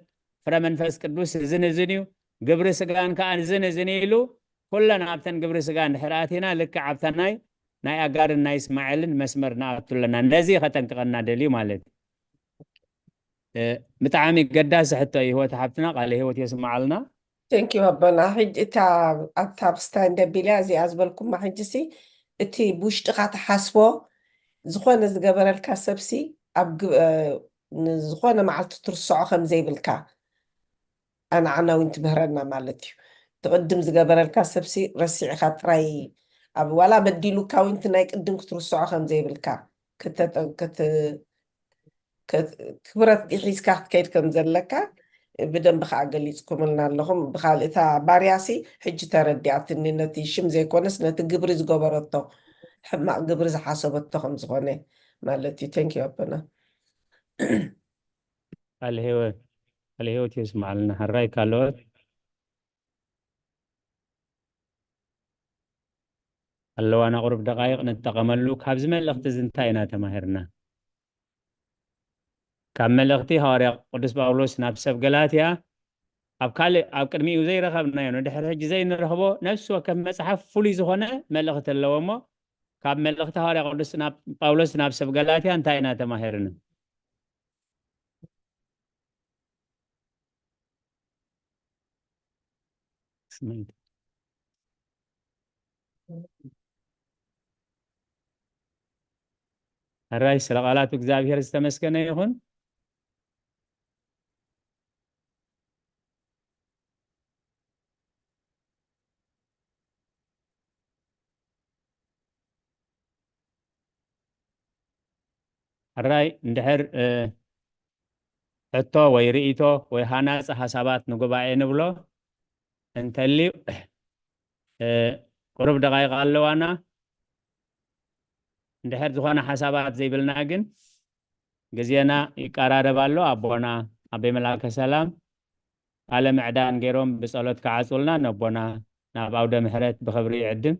ፍረ መንፈስ ቅዱስ እዝን እዝን እዩ። ግብሪ ስጋን ከኣ እዝን እዝን እዩ ኢሉ ኩለን ኣብተን ግብሪ ስጋ እንድሕር ኣቲና ልክዕ ኣብታ ናይ ናይ ኣጋርን ናይ እስማኤልን መስመር ንኣቱ ኣለና። ነዚ ከጠንቅቐና ደልዩ ማለት እዩ። እ፣ ብጣዕሚ ገዳሲ ሕቶ እዩ ህይወት ሓብትና ቃለ ህይወት የስምዓልና። ቴንኪዩ ኣቦና። ሕጂ እታ ኣብታ ብስታይ እንደቢልያ እዚኣ ዝበልኩማ ሕጂ ሲ እቲ ብውሽጥኻ ትሓስቦ ዝኾነ ዝገበረልካ ሰብሲ ኣብ ግ- እ፣ ንዝኾነ መዓልቲ ትርስዖ ከም ዘይብልካ ኣነ ዓናዊን ትምህረና ማለት እዩ። እቲ ቅድም ዝገበረልካ ሰብሲ ረሲዕኻ ጥራይ ኣብ ዋላ በዲሉካ እውን እቲ ናይ ቅድም ክትርስዖ ከም ዘይብልካ ክተጠ- ክት- ክት- ክብረት ሒዝካ ክትከይድ ከም ዘለካ ብደንቢ ከዓ ገሊፅኩምልና ኣለኹም። ብካልእ እታ ባርያሲ ሕጂ ተረዲኣትኒ፣ ነቲ ሽም ዘይኮነስ ነቲ ግብሪ ዝገበረቶ ሕማቕ ግብሪ ዝሓሰበቶ ከም ዝኾነ ማለት እዩ። ቴንኪዩ ኣቦና። ቃለ ህይወት ቃለ ህይወት የስምዓልና። ሕራይ ካልኦት ኣለዋና ቁሩብ ደቃይቕ ንጠቐመሉ። ካብዚ መልእኽቲ እዚ እንታይ ኢና ተማሂርና? ካብ መልእኽቲ ሃዋርያ ቅዱስ ጳውሎስ ናብ ሰብ ገላትያ ኣብ ካልእ ኣብ ቅድሚኡ ዘይረኸብናዮ ንድሕሪ ሕጂ ዘይንረኽቦ ነፍሲ ወከፍ መጽሓፍ ፍሉይ ዝኾነ መልእኽቲ ኣለዎ እሞ ካብ መልእኽቲ ሃዋርያ ቅዱስ ናብ ጳውሎስ ናብ ሰብ ገላትያ እንታይ ኢና ተማሂርና? ሕራይ ስለ ቃላቱ እግዚኣብሔር ዝተመስገነ ይኹን። ሕራይ እንድሕር ሕቶ ወይ ርእይቶ ወይ ሃናፂ ሓሳባት ንጉባኤ ንብሎ እንተልዩ፣ ቁሩብ ደቓይቕ ኣለዋና። እንድሕር ዝኾነ ሓሳባት ዘይብልና ግን፣ ግዜና ይቀራረብ ኣሎ። ኣቦና ኣቤ መላከ ሰላም ቃለ ምዕዳን ገይሮም ብጸሎት ክዓጹልና፣ ነቦና ናብ ኣውደ ምሕረት ብኽብሪ ይዕድም።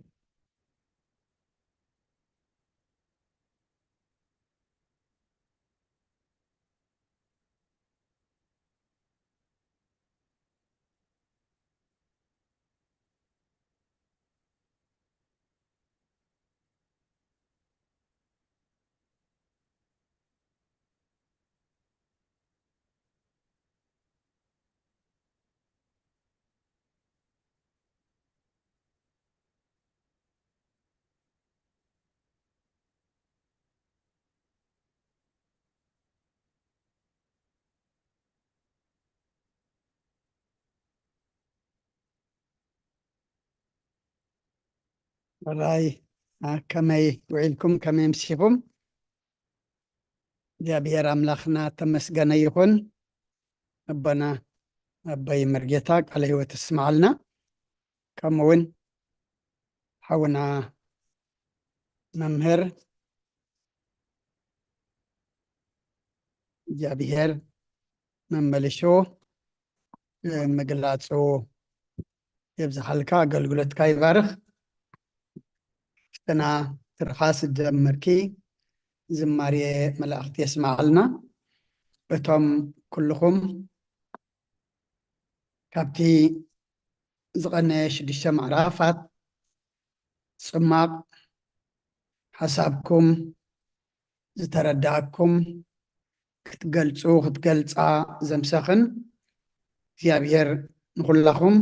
ሕራይ፣ ከመይ ውዒልኩም? ከመይ ኣምሲኹም? እግዚኣብሔር ኣምላኽና ተመስገነ ይኹን። ኣቦና ኣቦይ መርጌታ ቃለ ህይወት እስምዓልና። ከምኡ እውን ሓውና መምህር እግዚኣብሔር መመልሾ ምግላጹ የብዝሓልካ፣ ኣገልግሎትካ ይባርኽ። ክስትና ትርሓስ ዝዘመርኪ ዝማሬ መላእኽቲ የስምዓልና። እቶም ኩልኹም ካብቲ ዝቐነየ ሽዱሽተ ምዕራፋት ጽማቕ ሓሳብኩም ዝተረዳእኩም ክትገልጹ ክትገልጻ ዘምሰኽን እግዚኣብሔር ንኹላኹም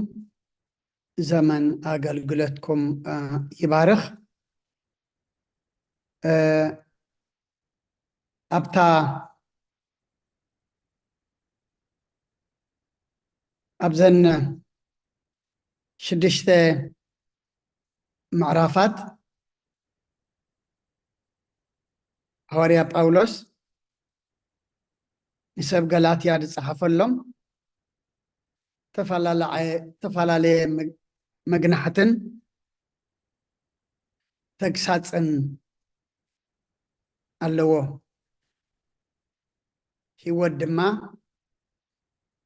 ዘመን ኣገልግሎትኩም ይባርኽ። ኣብታ ኣብዘን ሽዱሽተ ምዕራፋት ሃዋርያ ጳውሎስ ንሰብ ገላትያ ዝጸሓፈሎም ተፈላለየ መግናሕትን ተግሳጽን ኣለዎ። ህይወት ድማ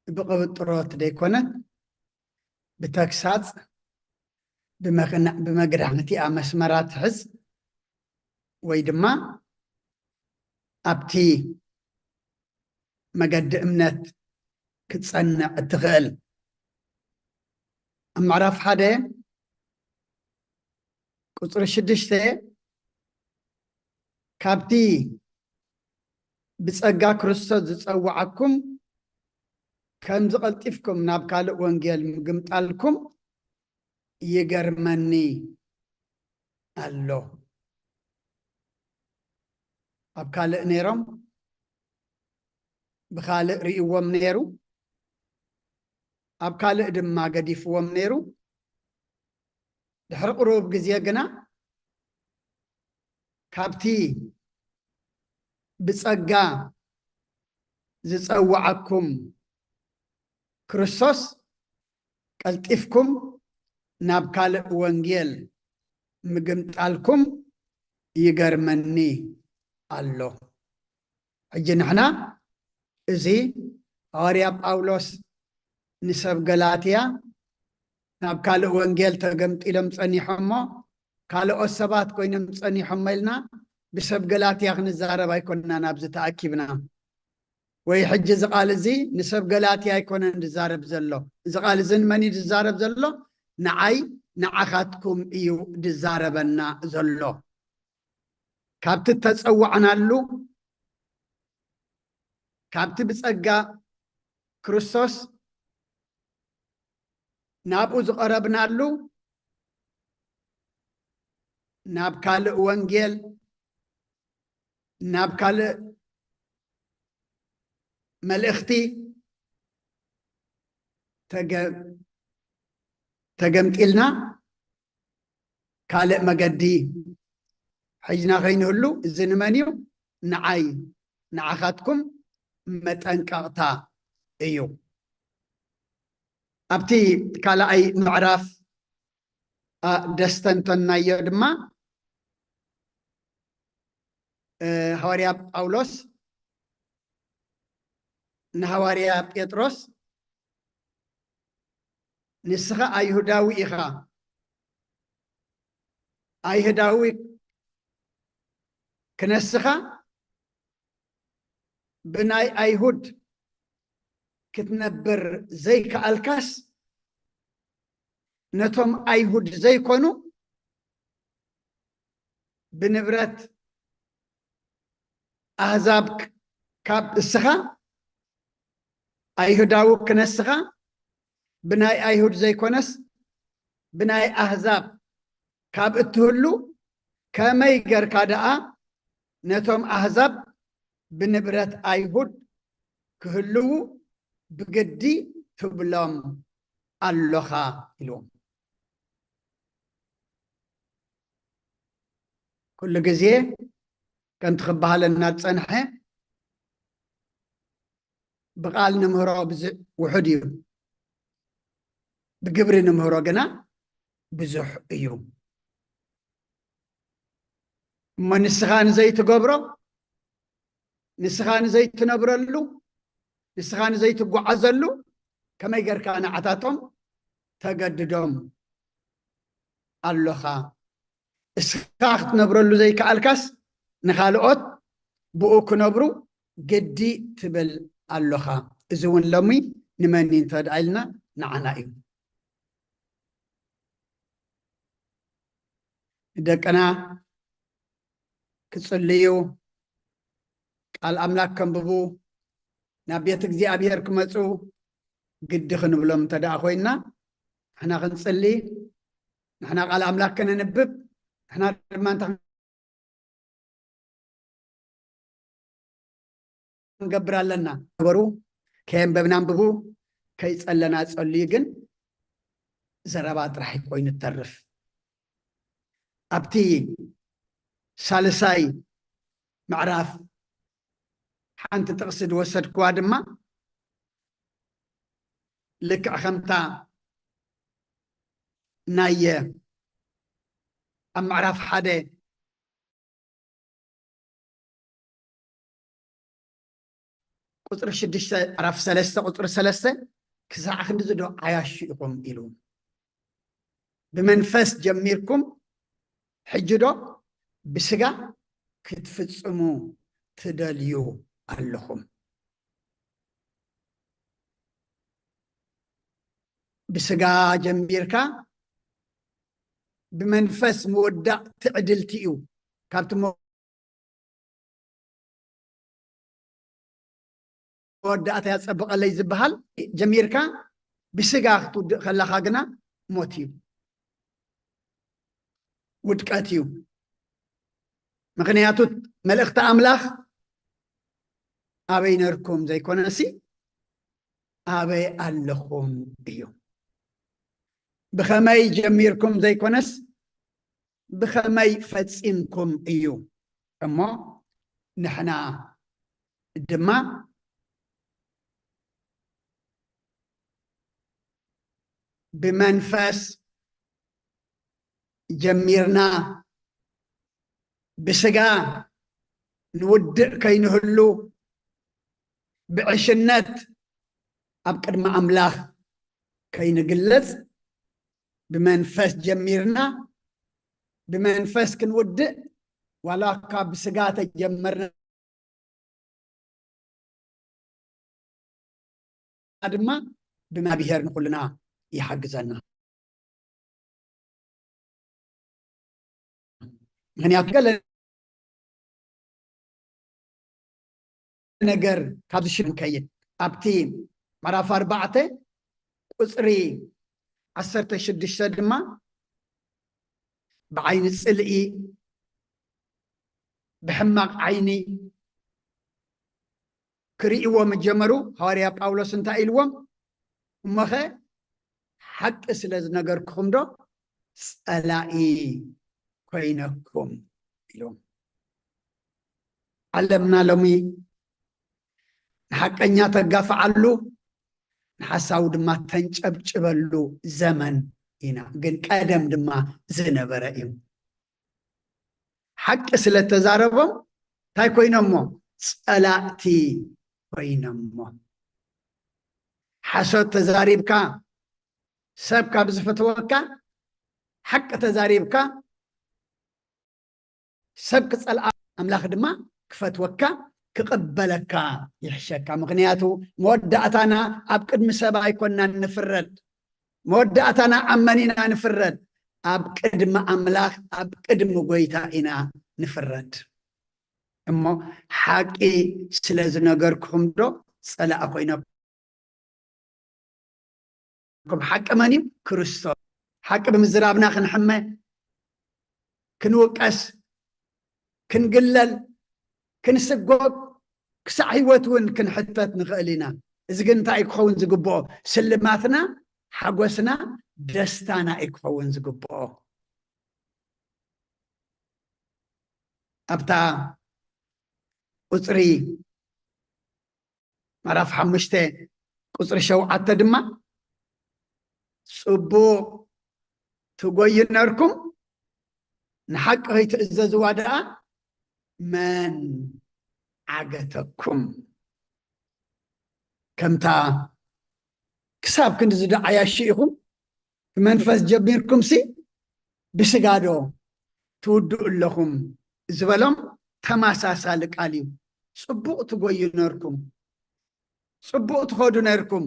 ብቕብጥሮት ዘይኮነት ብተግሳጽ ብመግናሕቲኣ መስመራ ትሕዝ ወይ ድማ ኣብቲ መገዲ እምነት ክትጸንዕ እትኽእል። ኣብ ምዕራፍ ሓደ ቁጽሪ ሽዱሽተ፣ ካብቲ ብጸጋ ክርስቶስ ዝጸውዓኩም ከምዚ ቀልጢፍኩም ናብ ካልእ ወንጌል ምግምጣልኩም ይገርመኒ ኣሎ። ኣብ ካልእ ነይሮም፣ ብኻልእ ርእይዎም ነይሩ፣ ኣብ ካልእ ድማ ገዲፍዎም ነይሩ። ድሕሪ ቁሩብ ግዜ ግና ካብቲ ብጸጋ ዝጸውዓኩም ክርስቶስ ቀልጢፍኩም ናብ ካልእ ወንጌል ምግምጣልኩም ይገርመኒ ኣሎ። ሕጂ ንሕና እዚ ሃዋርያ ጳውሎስ ንሰብ ገላትያ ናብ ካልእ ወንጌል ተገምጢሎም ጸኒሖሞ፣ ካልኦት ሰባት ኮይኖም ጸኒሖሞ ኢልና ብሰብ ገላትያ ክንዛረብ ኣይኮንና ናብዚ ተኣኪብና። ወይ ሕጂ እዚ ቃል እዚ ንሰብ ገላትያ ኣይኮነን ዝዛረብ ዘሎ። እዚ ቃል እዚ ንመን እዩ ዝዛረብ ዘሎ? ንዓይ ንዓኻትኩም እዩ ዝዛረበና ዘሎ። ካብቲ እተጸዋዕናሉ፣ ካብቲ ብጸጋ ክርስቶስ ናብኡ ዝቐረብናሉ፣ ናብ ካልእ ወንጌል፣ ናብ ካልእ መልእኽቲ ተገ-፣ ተገምጢልና ካልእ መገዲ ሒዝና ከይንህሉ፣ እዚ ንመን እዩ? ንዓይ ንዓኻትኩም መጠንቀቕታ እዩ። ኣብቲ ካልኣይ ምዕራፍ፣ ኣ፣ ደስተንተናዮ ድማ፣ እ፣ ሃዋርያ ጳውሎስ ንሃዋርያ ጴጥሮስ፣ "ንስኻ ኣይሁዳዊ ኢኻ፣ ኣይሁዳዊ ክነስኻ፣ ብናይ ኣይሁድ ክትነብር ዘይከኣልካስ፣ ነቶም ኣይሁድ ዘይኮኑ ብንብረት ኣህዛብ ክ-፣ ካብ እስኻ ኣይሁዳዊ ክነስኻ፣ ብናይ ኣይሁድ ዘይኮነስ ብናይ ኣህዛብ ካብ እትህሉ፣ ከመይ ገርካ ደኣ ነቶም ኣህዛብ ብንብረት ኣይሁድ ክህልዉ ብግዲ ትብሎም ኣሎኻ?" ኢልዎም። ኩሉ ግዜ ከምቲ ክበሃለና ዝጸንሐ፣ ብቓል ንምህሮ ብዙ-፣ ውሑድ እዩ፣ ብግብሪ ንምህሮ ግና ብዙሕ እዩ። እሞ ንስኻ ንዘይትገብሮ፣ ንስኻ ንዘይትነብረሉ፣ ንስኻ ንዘይትጓዓዘሉ፣ ከመይ ጌርካ ንዓታቶም ተገድዶም ኣሎኻ? እስኻ ክትነብረሉ ዘይከኣልካስ፣ ንኻልኦት ብኡ ክነብሩ ግዲ ትብል ኣሎኻ። እዚ እውን ሎሚ ንመን እዩ እንተ ደኣ ኢልና፣ ንዓና እዩ። ንደቅና ክጽልዩ፣ ቃል ኣምላክ ከንብቡ፣ ናብ ቤት እግዚኣብሔር ክመጹ ግዲ ክንብሎም እንተ ደኣ ኮይንና፣ ንሕና ክንጽሊ፣ ንሕና ቃል ኣምላክ ከነንብብ፣ ንሕና ድማ እንታይ ክንገብር ኣለና? ነበሩ፣ ከየንበብና ኣንብቡ፣ ከይጸለና ጸልዩ፣ ግን ዘረባ ጥራሕ ኮይኑ ተርፍ። ኣብቲ ሳልሳይ ምዕራፍ ሓንቲ ጥቕሲ ዝወሰድክዋ ድማ፣ ልክዕ ከምታ ናይ ኣብ ምዕራፍ ሓደ ቁጽሪ ሽዱሽተ፣ ምዕራፍ ሰለስተ ቁጽሪ ሰለስተ፣ "ክሳዕ ክንድዚ ዶ ዓያሹ ኢኹም?" ኢሉ። ብመንፈስ ጀሚርኩም፣ ሕጂ ዶ ብስጋ ክትፍጽሙ ትደልዩ ኣለኹም? ብስጋ ጀሚርካ ብመንፈስ ምውዳእ ትዕድልቲ እዩ። ካብቲ መወዳእታ ያጸብቐለይ ዝበሃል ጀሚርካ ብስጋ ክትውድእ ከለኻ ግና ሞት እዩ፣ ውድቀት እዩ። ምኽንያቱ መልእኽቲ ኣምላኽ ኣበይ ነርኩም ዘይኮነሲ ኣበይ ኣለኹም እዩ። ብኸመይ ጀሚርኩም ዘይኮነስ ብኸመይ ፈጺምኩም እዩ። እሞ ንሕና ድማ ብመንፈስ ጀሚርና ብስጋ ንውድእ ከይንህሉ፣ ብዕሽነት ኣብ ቅድሚ ኣምላኽ ከይንግለጽ፣ ብመንፈስ ጀሚርና ብመንፈስ ክንውድእ፣ ዋላ እኳ ብስጋ ተጀመርና ድማ ብእግዚኣብሔር ንኹልና ይሓግዘና። ምኽንያቱ ገለ ነገር ካብዚ ሽም ከይድ፣ ኣብቲ ምዕራፍ ኣርባዕተ ቁጽሪ ዓሰርተ ሽዱሽተ ድማ፣ ብዓይኒ ጽልኢ፣ ብሕማቕ ዓይኒ ክርእይዎ ምስ ጀመሩ፣ ሃዋርያ ጳውሎስ እንታይ ኢልዎም? "እሞኸ ሓቂ ስለ ዝነገርኩኹም ዶ ጸላኢ ኮይነኩም?" ኢሎም። ዓለምና ሎሚ ንሓቀኛ ተጋፍዓሉ፣ ንሓሳዊ ድማ ተንጨብጭበሉ ዘመን ኢና። ግን ቀደም ድማ ዝነበረ እዩ። ሓቂ ስለ ተዛረቦም እንታይ ኮይኖሞ? ጸላእቲ ኮይኖሞ። ሓሶት ተዛሪብካ፣ ሰብ ካብ ዝፈተወካ፣ ሓቂ ተዛሪብካ፣ ሰብ ክጸልኣ፣ ኣምላኽ ድማ ክፈትወካ፣ ክቕበለካ ይሕሸካ። ምኽንያቱ መወዳእታና ኣብ ቅድሚ ሰብ ኣይኮናን ንፍረድ። መወዳእታና ኣብ መን ኢና ንፍረድ? ኣብ ቅድሚ ኣምላኽ፣ ኣብ ቅድሚ ጎይታ ኢና ንፍረድ። እሞ ሓቂ ስለ ዝነገርኩኹም ዶ ጸላእ ኮይነኩም? ሓቂ መን እዩ? ክርስቶስ። ሓቂ ብምዝራብና ክንሕመ፣ ክንውቀስ፣ ክንግለል፣ ክንስጎግ፣ ክሳዕ ህይወት እውን ክንሕተት ንኽእል ኢና። እዚ ግን እንታይ እዩ ክኸውን ዝግብኦ? ስልማትና፣ ሓጎስና፣ ደስታና እዩ ክኸውን ዝግብኦ። ኣብታ ቁጽሪ፣ ምዕራፍ ሓሙሽተ ቁጽሪ ሸውዓተ ድማ፣ ጽቡቕ ትጎዩ ነርኩም፣ ንሓቂ ከይትእዘዝዋ ደኣ መን ዓገተኩም? ከምታ ክሳብ ክንድዚ ዶ ዓያሹ ኢኹም? ብመንፈስ ጀሚርኩምሲ ብስጋ ዶ ትውድኡ ኣለኹም ዝበሎም ተመሳሳሊ ቃል እዩ። ጽቡቕ ትጎዩ ነርኩም፣ ጽቡቕ ትኸዱ ነርኩም።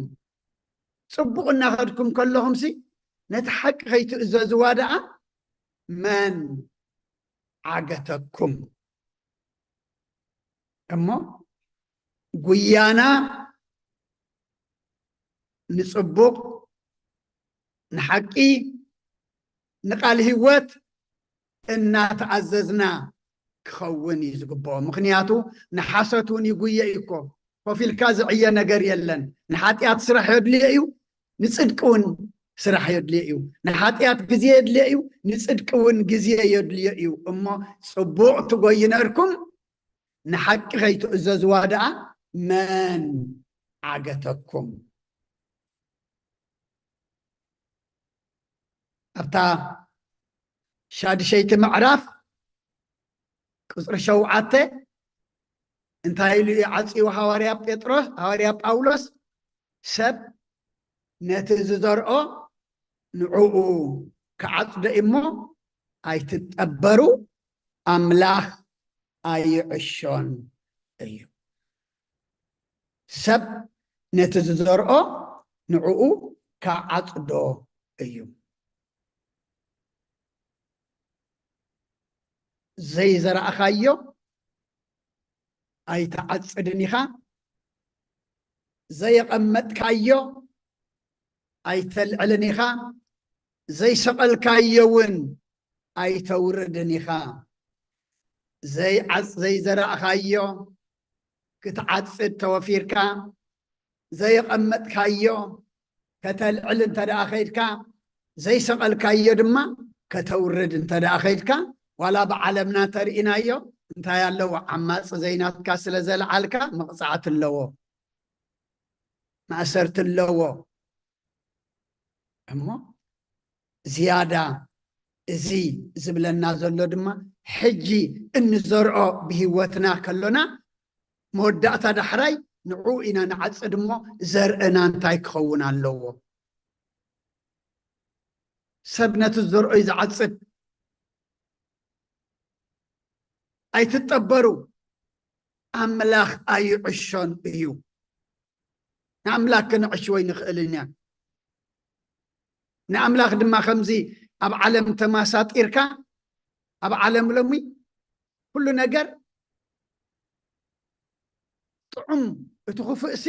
ጽቡቕ እናኸድኩም ከለኹምሲ ነቲ ሓቂ ከይትእዘዝዋ ደኣ መን ዓገተኩም? እሞ ጉያና ንጽቡቕ፣ ንሓቂ፣ ንቃል ህይወት እናተኣዘዝና ክኸውን እዩ ዝግብኦ። ምኽንያቱ ንሓሶት እውን ይጉየ እዩ እኮ። ኮፍ ኢልካ ዝዕየ ነገር የለን። ንሓጢኣት ስራሕ የድልዮ እዩ፣ ንጽድቂ እውን ስራሕ የድልዮ እዩ። ንሓጢኣት ግዜ የድልዮ እዩ፣ ንጽድቂ እውን ግዜ የድልዮ እዩ። እሞ ጽቡቕ ትጎዩ ነርኩም፣ ንሓቂ ከይትእዘዝዋ ደኣ መን ዓገተኩም? ኣብታ ሻድሸይቲ ምዕራፍ ቁጽሪ ሸውዓተ እንታይ ኢሉ እዩ ዓጽዩ? ሃዋርያ ጴጥሮስ፣ ሃዋርያ ጳውሎስ፣ ሰብ ነቲ ዝዘርኦ ንዕኡ ክዓጽዶ እዩ እሞ ኣይትጠበሩ፣ ኣምላኽ ኣይዕሾን እዩ። ሰብ ነቲ ዝዘርኦ ንዕኡ ክዓጽዶ እዩ። ዘይዘራእኻዮ ኣይትዓጽድን ኢኻ፣ ዘየቐመጥካዮ ኣይተልዕልን ኢኻ፣ ዘይሰቐልካዮ እውን ኣይተውርድን ኢኻ። ዘይዓጽ-፣ ዘይዘራእኻዮ ክትዓጽድ ተወፊርካ፣ ዘየቐመጥካዮ ከተልዕል እንተ ደኣ ኸይድካ፣ ዘይሰቐልካዮ ድማ ከተውርድ እንተ ደኣ ኸይድካ፣ ዋላ ብዓለምና ተርኢናዮ እንታይ ኣለዎ? ዓማጺ ዘይናትካ ስለ ዘልዓልካ መቕጻዕቲ ኣለዎ፣ ማእሰርቲ ኣለዎ። እሞ ዝያዳ እዚ ዝብለና ዘሎ ድማ፣ ሕጂ እንዘርኦ ብህይወትና ከሎና፣ መወዳእታ ዳሕራይ ንዕኡ ኢና ንዓጽድ እሞ፣ ዘርእና እንታይ ክኸውን ኣለዎ? ሰብ ነቲ ዝዘርኦ እዩ ዝዓጽድ። ኣይትጠበሩ፣ ኣምላኽ ኣይዕሾን እዩ። ንኣምላኽ ክንዕሽዎ ኣይንኽእልን ኢና። ንኣምላኽ ድማ ከምዚ ኣብ ዓለም ተማሳጢርካ፣ ኣብ ዓለም ሎሚ ኩሉ ነገር ጥዑም፣ እቲ ክፉእሲ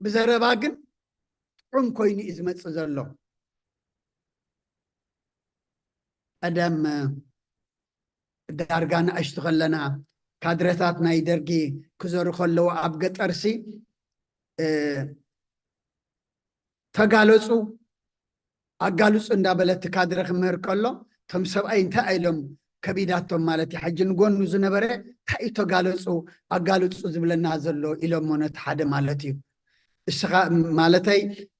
ብዘረባ ግን ጥዑም ኮይኑ እዩ ዝመጽእ ዘሎ። ቀደም ዳርጋ ንኣሽቱ ከለና፣ ካድረታት ናይ ደርጊ ክዘሩ ከለዉ ኣብ ገጠርሲ፣ እ፣ ተጋለጹ፣ ኣጋልጹ እንዳበለ እቲ ካድረ ክምህር ከሎ፣ እቶም ሰብኣይ እንታይ ኢሎም ከቢዳቶም ማለት እዩ። ሕጂ ንጎኑ ዝነበረ እንታይ እዩ ተጋለጹ፣ ኣጋልጹ ዝብለና ዘሎ ኢሎሞ ነቲ ሓደ ማለት እዩ። እስኻ ማለተይ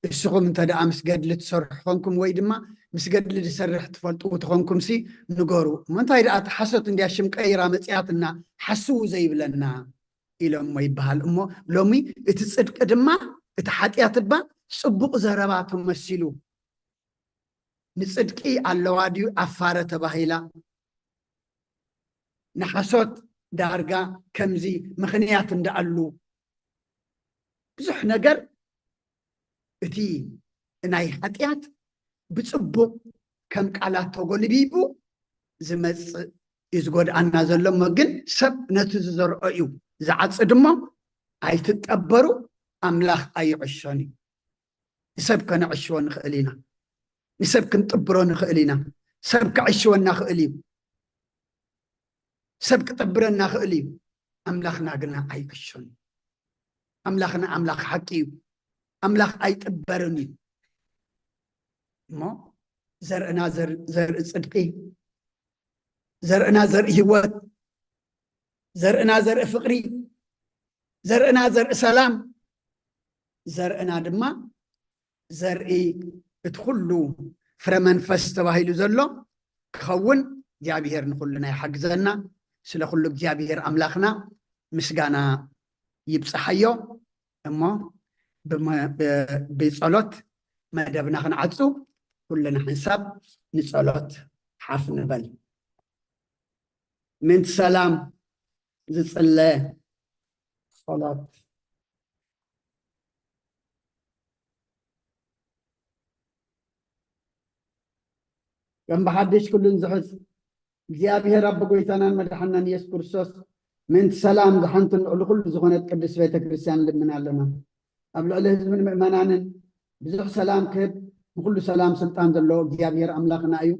እስኹም እንተ ደኣ ምስ ገድሊ ትሰርሑ ኾንኩም ወይ ድማ ምስ ገድሊ ዝሰርሕ ትፈልጡ ተኾንኩም ሲ ንገሩ። እሞ እንታይ ደኣ እቲ ሓሶት እንድያ ሽም ቀይራ መጽያትና ሓስዉ ዘይብለና ኢሎሞ ይበሃል። እሞ ሎሚ እቲ ጽድቂ ድማ እቲ ሓጢኣት እባ ጽቡቕ ዘረባ ተመሲሉ ንጽድቂ ኣለዋ ድዩ ኣፋረ ተባሂላ ንሓሶት ዳርጋ ከምዚ ምኽንያት እንዳኣሉ ብዙሕ ነገር እቲ ናይ ሓጢኣት ብጽቡቕ ከም ቃላት ተጎልቢቡ ዝመጽእ እዩ ዝጎድኣና ዘሎ። እሞ ግን ሰብ ነቲ ዝዘርኦ እዩ ዝዓጽድ። እሞ ኣይትጠበሩ፣ ኣምላኽ ኣይዕሾን እዩ። ንሰብ ከነዕሽዎ ንኽእል ኢና። ንሰብ ክንጥብሮ ንኽእል ኢና። ሰብ ከዕሽወና ኽእል እዩ። ሰብ ክጥብረና ኽእል እዩ። ኣምላኽና ግና ኣይዕሾን እዩ። ኣምላኽና ኣምላኽ ሓቂ እዩ። ኣምላኽ ኣይጥበርን እዩ። እሞ ዘርእና ዘር- ዘርኢ ጽድቂ፣ ዘርእና ዘርኢ ህይወት፣ ዘርእና ዘርኢ ፍቕሪ፣ ዘርእና ዘርኢ ሰላም፣ ዘርእና ድማ ዘርኢ እቲ ኩሉ ፍረ መንፈስ ተባሂሉ ዘሎ ክኸውን እግዚኣብሔር ንኹልና ይሓግዘና። ስለ ኩሉ እግዚኣብሔር ኣምላኽና ምስጋና ይብጽሓዮ። እሞ ብመ- ብ- ብጸሎት መደብና ክንዓጹ ኩልና ሓንሳብ ንጸሎት ሓፍ ንበል። ምእንቲ ሰላም ዝጽለ ጸሎት። ከም ብሓድሽ ኩሉን ዝሕዝ እግዚኣብሔር ኣቦ ጎይታናን መድሓናን ኢየሱስ ክርስቶስ ምእንቲ ሰላም ዝሓንትን ልዕሊ ኩሉ ዝኾነት ቅድስት ቤተ ክርስቲያን ልምን ኣለና። ኣብ ልዕሊ ህዝብን ምእመናንን ብዙሕ ሰላም ክህብ ንኩሉ ሰላም ስልጣን ዘለዎ እግዚኣብሔር ኣምላኽና እዩ።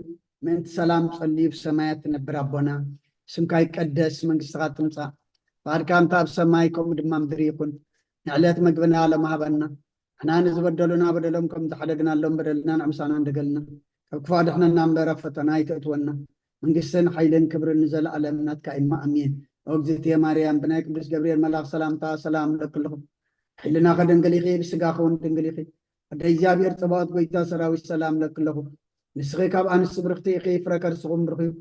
ምእንቲ ሰላም ጸልዩ ብሰማያት ትነብር ኣቦና፣ ስምካ ይቀደስ፣ መንግስትኻ ትምጻእ፣ ፍቓድካ እንተ ኣብ ሰማይ ከምኡ ድማ ምድሪ ይኹን። ንዕለት መግብና ሎም ሃበና፣ ንሕና ንዝበደሉና በደሎም ከም ዝሓደግናሎም በደልና ንዕምሳና እንደገልና፣ ካብ ክፉ ኣድሕነና እምበር ኣብ ፈተና ኣይተእትወና፣ መንግስትን ሓይልን ክብርን ንዘለኣለም ናትካ እማ ኣሜን። ኦ እግዝእትየ ማርያም ብናይ ቅዱስ ገብርኤል መልኣኽ ሰላምታ ሰላም እብለኪ ኣለኹ። ሕልናኺ ድንግል ኢኺ፣ ብስጋኺ እውን ድንግል ኢኺ። ኣደ እግዚኣብሔር ጸባኦት ጎይታ ሰራዊት ሰላም እብለኪ ኣለኹ። ንስኺ ካብ ኣንስቲ ብርኽቲ ኢኺ፣ ፍረ ከርስኹም ብሩኽ እዩ።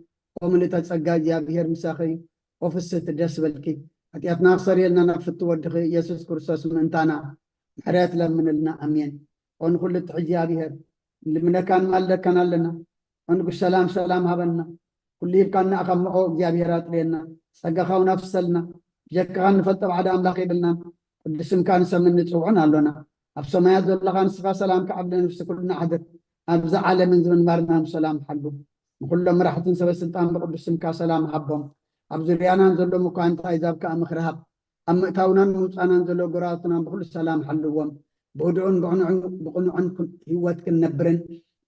ኦ ምልእተ ጸጋ እግዚኣብሔር ምሳኺ እዩ። ኦ ፍስህቲ ደስ በልኪ። ሓጢኣትና ክሰርየልና ናብ ፍቱ ወድኺ ኢየሱስ ክርስቶስ ምእንታና ምሕረት ለምንልና። ኣሜን። ኦ ንኹሉ ትሕዚ እግዚኣብሔር ንልምነካን ንማልደካን ኣለና። ኦ ንጉስ ሰላም ሰላም ሃበና። ኩሉ ሂብካና ኢኻ እሞ ኦ እግዚኣብሔር ኣጥርየና። ጸጋኻ እውን ኣፍሰልና። ብጀካኻ እንፈልጦ ሓደ ኣምላኽ የብልናን። ቅዱስ ስምካ ንሰምን ንጽውዑን ኣሎና። ኣብ ሰማያት ዘለኻ ንስኻ ሰላም ክዓብ ነፍሲ ኩልና ኣሕድር። ኣብዚ ዓለምን ዝምንባርናን ብሰላም ሓሉ። ንኹሎም መራሕትን ሰበ ስልጣን ብቅዱስ ስምካ ሰላም ሃቦም። ኣብ ዙርያናን ዘሎ ምኳ እንታይ ዛብ ከኣ ምኽሪ ሃብ። ኣብ ምእታውናን ምውፃናን ዘሎ ጎራቱና ብኩሉ ሰላም ሓልዎም። ብህዱእን ብቕኑዕን ብቕኑዕን ኩን- ህይወት ክንነብርን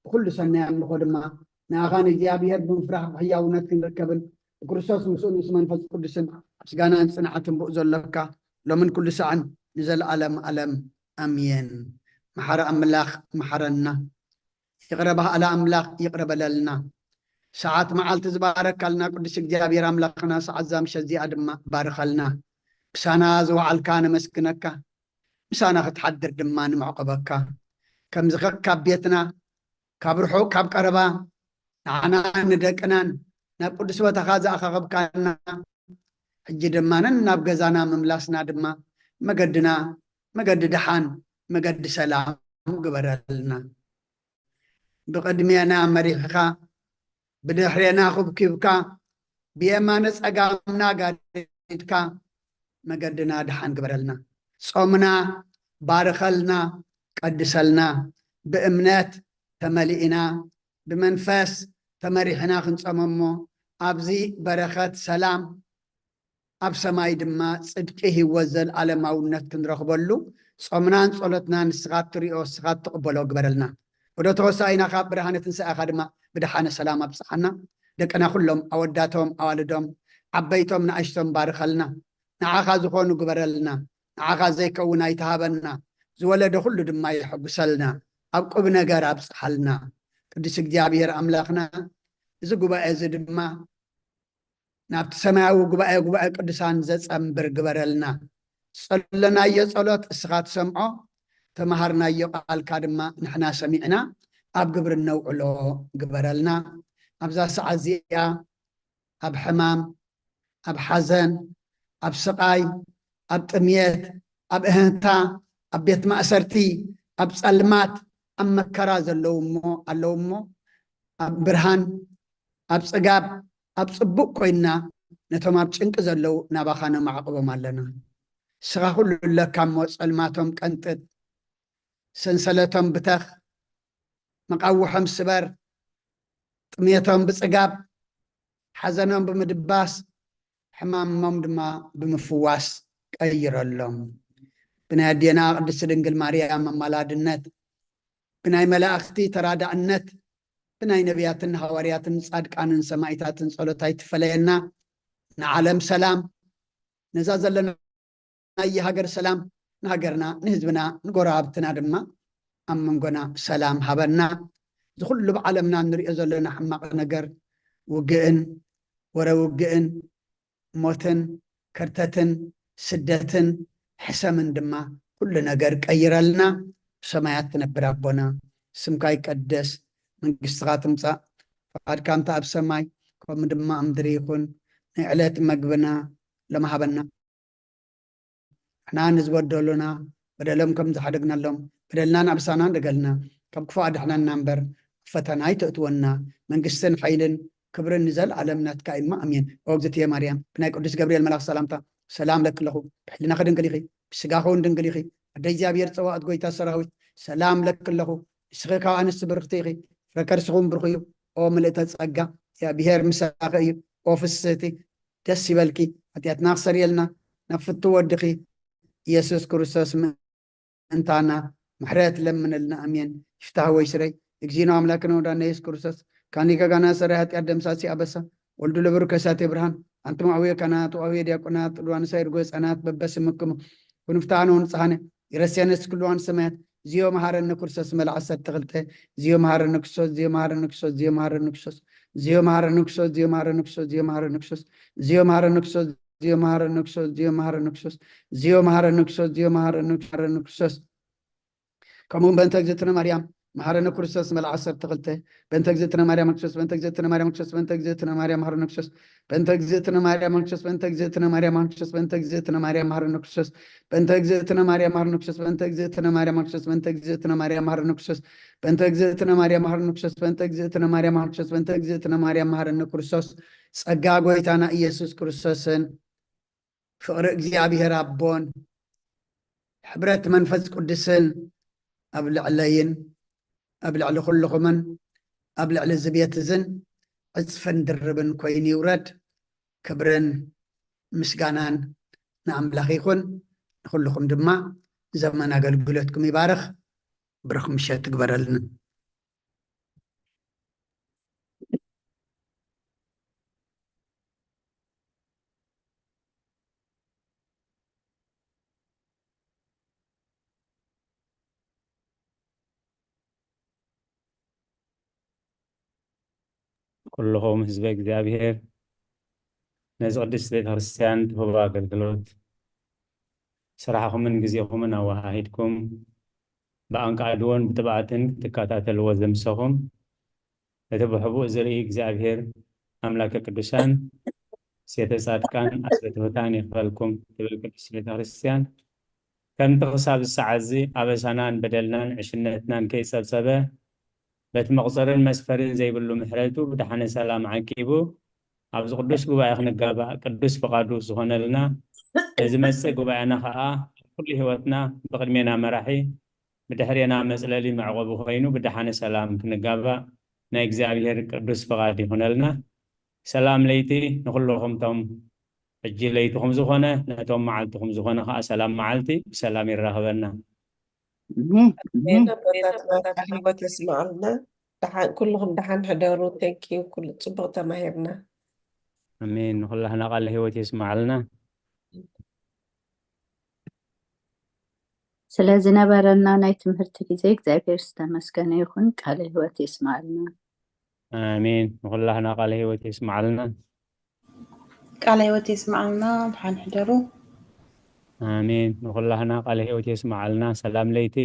ብኩሉ ሰናይ ኣምልኾ ድማ ንኣኻ ንእግዚኣብሔር ብምፍራሕ ብሕያውነት ክንርከብን ብክርስቶስ ምስኡን ምስ መንፈስ ቅዱስን ምስጋናን ጽንዓትን ብኡ ዘሎካ ሎምን ኩሉ ሳዕን ንዘለኣለም ኣለም ኣሜን። መሓረ ኣምላኽ መሓረና። ይቕረ በሃሊ ኣምላኽ ይቕረ በለልና። ሰዓት መዓልቲ ዝባረካልና ቅዱስ እግዚኣብሔር ኣምላኽና ሰዓት እዛ ምሸት እዚኣ ድማ ባርኸልና። ምሳና ዝወዓልካ ነመስግነካ፣ ምሳና ክትሓድር ድማ ንምዕቆበካ። ከምዚ ከ ካብ ቤትና ካብ ርሑቕ ካብ ቀረባ ንዓና ንደቅናን ናብ ቅዱስ ቦታኻ ዝኣኻኸብካና ሕጂ ድማ ነናብ ገዛና ምምላስና ድማ መገድና መገዲ ደሓን መገዲ ሰላም ግበረልና። ብቕድሜና መሪሕኻ ብድሕሬና ኩብኪብካ ብየማነ ጸጋምና ጋሪድካ መገድና ደሓን ግበረልና። ጾምና ባርኸልና ቀድሰልና። ብእምነት ተመሊእና ብመንፈስ ተመሪሕና ክንጸመሞ ኣብዚ በረኸት ሰላም ኣብ ሰማይ ድማ ጽድቂ ህይወት ዘልኣለማውነት ክንረኽበሉ ጾምናን ጸሎትናን ንስኻ ትሪኦ ንስኻ ትቕበሎ ግበረልና። ወደ ተወሳኢና ካብ ብርሃነ ትንሳኤኻ ድማ ብድሓነ ሰላም ኣብጽሓና። ደቅና ኩሎም ኣወዳቶም ኣዋልዶም ዓበይቶም ንኣሽቶም ባርኸልና። ንዓኻ ዝኾኑ ግበረልና። ንዓኻ ዘይከውን ኣይትሃበና። ዝወለደ ኩሉ ድማ የሐጉሰልና። ኣብ ቁብ ነገር ኣብጽሓልና። ቅዱስ እግዚኣብሔር ኣምላኽና እዚ ጉባኤ እዚ ድማ ናብቲ ሰማያዊ ጉባኤ፣ ጉባኤ ቅዱሳን ዘጸንብር ግበረልና። ጸለናዮ ጸሎት እስኻ ትሰምዖ፣ ተመሃርናዮ ቃልካ ድማ ንሕና ሰሚዕና ኣብ ግብሪ ነውዕሎ ግበረልና። ኣብዛ ሰዓት እዚኣ ኣብ ሕማም፣ ኣብ ሓዘን፣ ኣብ ስቓይ፣ ኣብ ጥምየት፣ ኣብ እህንታ፣ ኣብ ቤት ማእሰርቲ፣ ኣብ ጸልማት፣ ኣብ መከራ ዘለዉ እሞ ኣለዉ እሞ ኣብ ብርሃን፣ ኣብ ጽጋብ፣ ኣብ ጽቡቕ ኮይንና ነቶም ኣብ ጭንቂ ዘለዉ ናባኻ ነማዕቕቦም ኣለና። ንስኻ ኩሉ ኣለካ እሞ ጸልማቶም ቀንጥጥ፣ ሰንሰለቶም ብተኽ፣ መቓውሖም ስበር፣ ጥሜቶም ብጽጋብ፣ ሓዘኖም ብምድባስ፣ ሕማሞም ድማ ብምፍዋስ ቀይረሎም። ብናይ ኣዴና ቅድስቲ ድንግል ማርያም ኣማላድነት፣ ብናይ መላእኽቲ ተራዳእነት፣ ብናይ ነቢያትን ሃዋርያትን ጻድቃንን ሰማይታትን ጸሎት ኣይትፈለየና። ንዓለም ሰላም፣ ነዛ ዘለናዮ ሃገር ሰላም፣ ንሃገርና፣ ንህዝብና፣ ንጎረባብትና ድማ ኣብ መንጎና ሰላም ሃበና። እዚ ኩሉ ብዓለምና እንሪኦ ዘለና ሕማቕ ነገር፣ ውግእን ወረ ውግእን፣ ሞትን ከርተትን ስደትን ሕሰምን ድማ ኩሉ ነገር ቀይረልና። ሰማያት ትነብር ኣቦና፣ ስምካ ይቀደስ፣ መንግስትኻ ትምጻእ፣ ፍቓድካ እንተ ኣብ ሰማይ ከምኡ ድማ ኣብ ምድሪ ይኹን። ናይ ዕለት መግብና ሎም ሃበና። ንሕና ንዝበደሉና በደሎም ከም ዝሓደግናሎም በደልናን ኣበሳናን ንገልና፣ ካብ ክፉእ ኣድሕነና እምበር ኣብ ፈተና ኣይተእትወና። መንግስትን ሓይልን ክብርን ንዘለኣለም ናትካ እዩ እሞ፣ ኣሜን። ኦ እግዝእትየ ማርያም፣ ብናይ ቅዱስ ገብርኤል መልኣኽ ሰላምታ ሰላም እለኪ ኣለኹ። ብሕልናኺ ድንግል ኢኺ፣ ብስጋኺ እውን ድንግል ኢኺ። ኣደ እግዚኣብሔር ጸዋእት፣ ጎይታ ሰራዊት፣ ሰላም እለኪ ኣለኹ። ንስኺ ካብ ኣንስቲ ብርኽቲ ኢኺ፣ ፍረ ከርስኺ እውን ብሩኽ እዩ። ኦ ምልእተ ጸጋ፣ እግዚኣብሔር ምሳኺ እዩ። ኦ ፍስህቲ፣ ደስ ይበልኪ፣ ሓጢኣትና ክሰርየልና ናብ ፍቱ ወድኺ ኢየሱስ ክርስቶስ ምእንታና ምሕረት ለምነልና። ኣሜን። ይፍታህ ወይ ስረይ፣ እግዚእነ አምላክነ ወዳነ ኢየሱስ ክርስቶስ፣ ካኒ ከጋና ሰራይ ኃጢአት ደምሳሲ አበሳ፣ ወልዱ ለብሩ ከሳቴ ብርሃን፣ አንትሙ አቡየ ካህናት ወአቡየ ዲያቆናት፣ ቅዱሳን ሳይርጎ ህፃናት በበስምክሙ፣ ኩኑ ፍትሐነ ወንጽሐነ፣ ይረስየነ እስክልዋን ሰማያት፣ ዚዮ መሐረነ ክርስቶስ መልዓ ሰርተ ክልተ፣ ዚዮ መሐረነ ክርስቶስ፣ ዚዮ መሐረነ ክርስቶስ፣ ዚዮ መሐረነ ክርስቶስ፣ ዚዮ መሐረነ ክርስቶስ፣ ዚዮ መሐረነ ክርስቶስ፣ ዚዮ መሐረነ ክርስቶስ፣ ዚዮ መሐረነ ክርስቶስ፣ ዚዮ መሐረነ ክርስቶስ፣ ዚዮ መሐረነ ክርስቶስ፣ ዚዮ መሐረነ ክርስቶስ፣ ዚዮ መሐረነ ክርስቶስ። ከምኡ እውን በእንተ እግዝእትነ ማርያም መሐረነ ክርስቶስ መልዓ ዓሰርተ ክልተ፣ በእንተ እግዝእትነ ማርያም ክርስቶስ፣ በእንተ እግዝእትነ ማርያም ክርስቶስ፣ በእንተ እግዝእትነ ማርያም መሐረነ ክርስቶስ፣ በእንተ እግዝእትነ ማርያም ክርስቶስ፣ በእንተ እግዝእትነ ማርያም ክርስቶስ፣ በእንተ እግዝእትነ ማርያም መሐረነ ክርስቶስ፣ በእንተ እግዝእትነ ማርያም መሐረነ ክርስቶስ፣ በእንተ እግዝእትነ ማርያም ክርስቶስ፣ በእንተ እግዝእትነ ማርያም መሐረነ ክርስቶስ፣ በእንተ እግዝእትነ ማርያም መሐረነ ክርስቶስ፣ በእንተ እግዝእትነ ማርያም መሐረነ ክርስቶስ፣ በእንተ እግዝእትነ ማርያም መሐረነ ክርስቶስ፣ ጸጋ ጎይታና ኢየሱስ ክርስቶስን ፍቕሪ እግዚኣብሔር ኣቦን ሕብረት መንፈስ ቅዱስን ኣብ ልዕለይን ኣብ ልዕሊ ኩልኹምን ኣብ ልዕሊ እዚ ቤት እዝን ዕጽፍን ድርብን ኮይኑ ይውረድ። ክብርን ምስጋናን ንኣምላኽ ይኹን። ንኹልኹም ድማ ዘመን ኣገልግሎትኩም ይባርኽ። ብሩኽ ምሸት ትግበረልና። ኩልኹም ህዝበ እግዚኣብሔር፣ ነዚ ቅድስት ቤተ ክርስቲያን ትህቦ ኣገልግሎት፣ ስራሕኹምን ግዜኹምን ኣወሃሂድኩም ብኣንቃድዎን ብትብዓትን ክትከታተልዎ ዘምሰኹም፣ እቲ ብሕቡእ ዝርኢ እግዚኣብሔር ኣምላከ ቅዱሳን፣ ሴተ ጻድቃን፣ ኣስበ ትሑታን ይኽፈልኩም ትብል ቅድስት ቤተ ክርስቲያን፣ ከምቲ ክሳብ ዝሰዓት እዚ ኣበሳናን በደልናን ዕሽነትናን ከይጸብጸበ፣ በቲ መቑጸርን መስፈርን ዘይብሉ ምሕረቱ ብደሓነ ሰላም ዓቂቡ፣ ኣብዚ ቅዱስ ጉባኤ ክንጋባእ ቅዱስ ፍቓዱ ዝኾነልና፣ ንዝመጽእ ጉባኤና ኸኣ ኣብ ኩሉ ህይወትና ብቕድሜና መራሒ፣ ብድሕሬና መጽለሊ መዕቆቢ ኮይኑ ብደሓነ ሰላም ክንጋባእ ናይ እግዚኣብሔር ቅዱስ ፍቓድ ይኹነልና። ሰላም ለይቲ ንኹልኹም ቶም ሕጂ ለይትኹም ዝኾነ፣ ነቶም መዓልትኹም ዝኾነ ኸኣ ሰላም መዓልቲ ብሰላም ይራኸበና። ኣሜን። ኣቦታትና ቃለ ህይወት የስምዓልና። ደሓን፣ ኩልኹም ደሓን ሕደሩ። Thank you። ኩሉ ጽቡቕ ተማሂርና። ኣሜን። ንኹላህና ቃለ ህይወት የስምዓልና። ስለ ዝነበረና ናይ ትምህርቲ ግዜ እግዚኣብሔር ዝተመስገነ ይኹን። ቃለ ህይወት የስምዓልና። ኣሜን። ንኹላህና ቃለ ህይወት የስምዓልና። ቃለ ህይወት የስምዓልና። ደሓን ሕደሩ። ኣሜን። ንኹላህና ቃለ ህይወት የስምዓልና። ሰላም ለይቲ።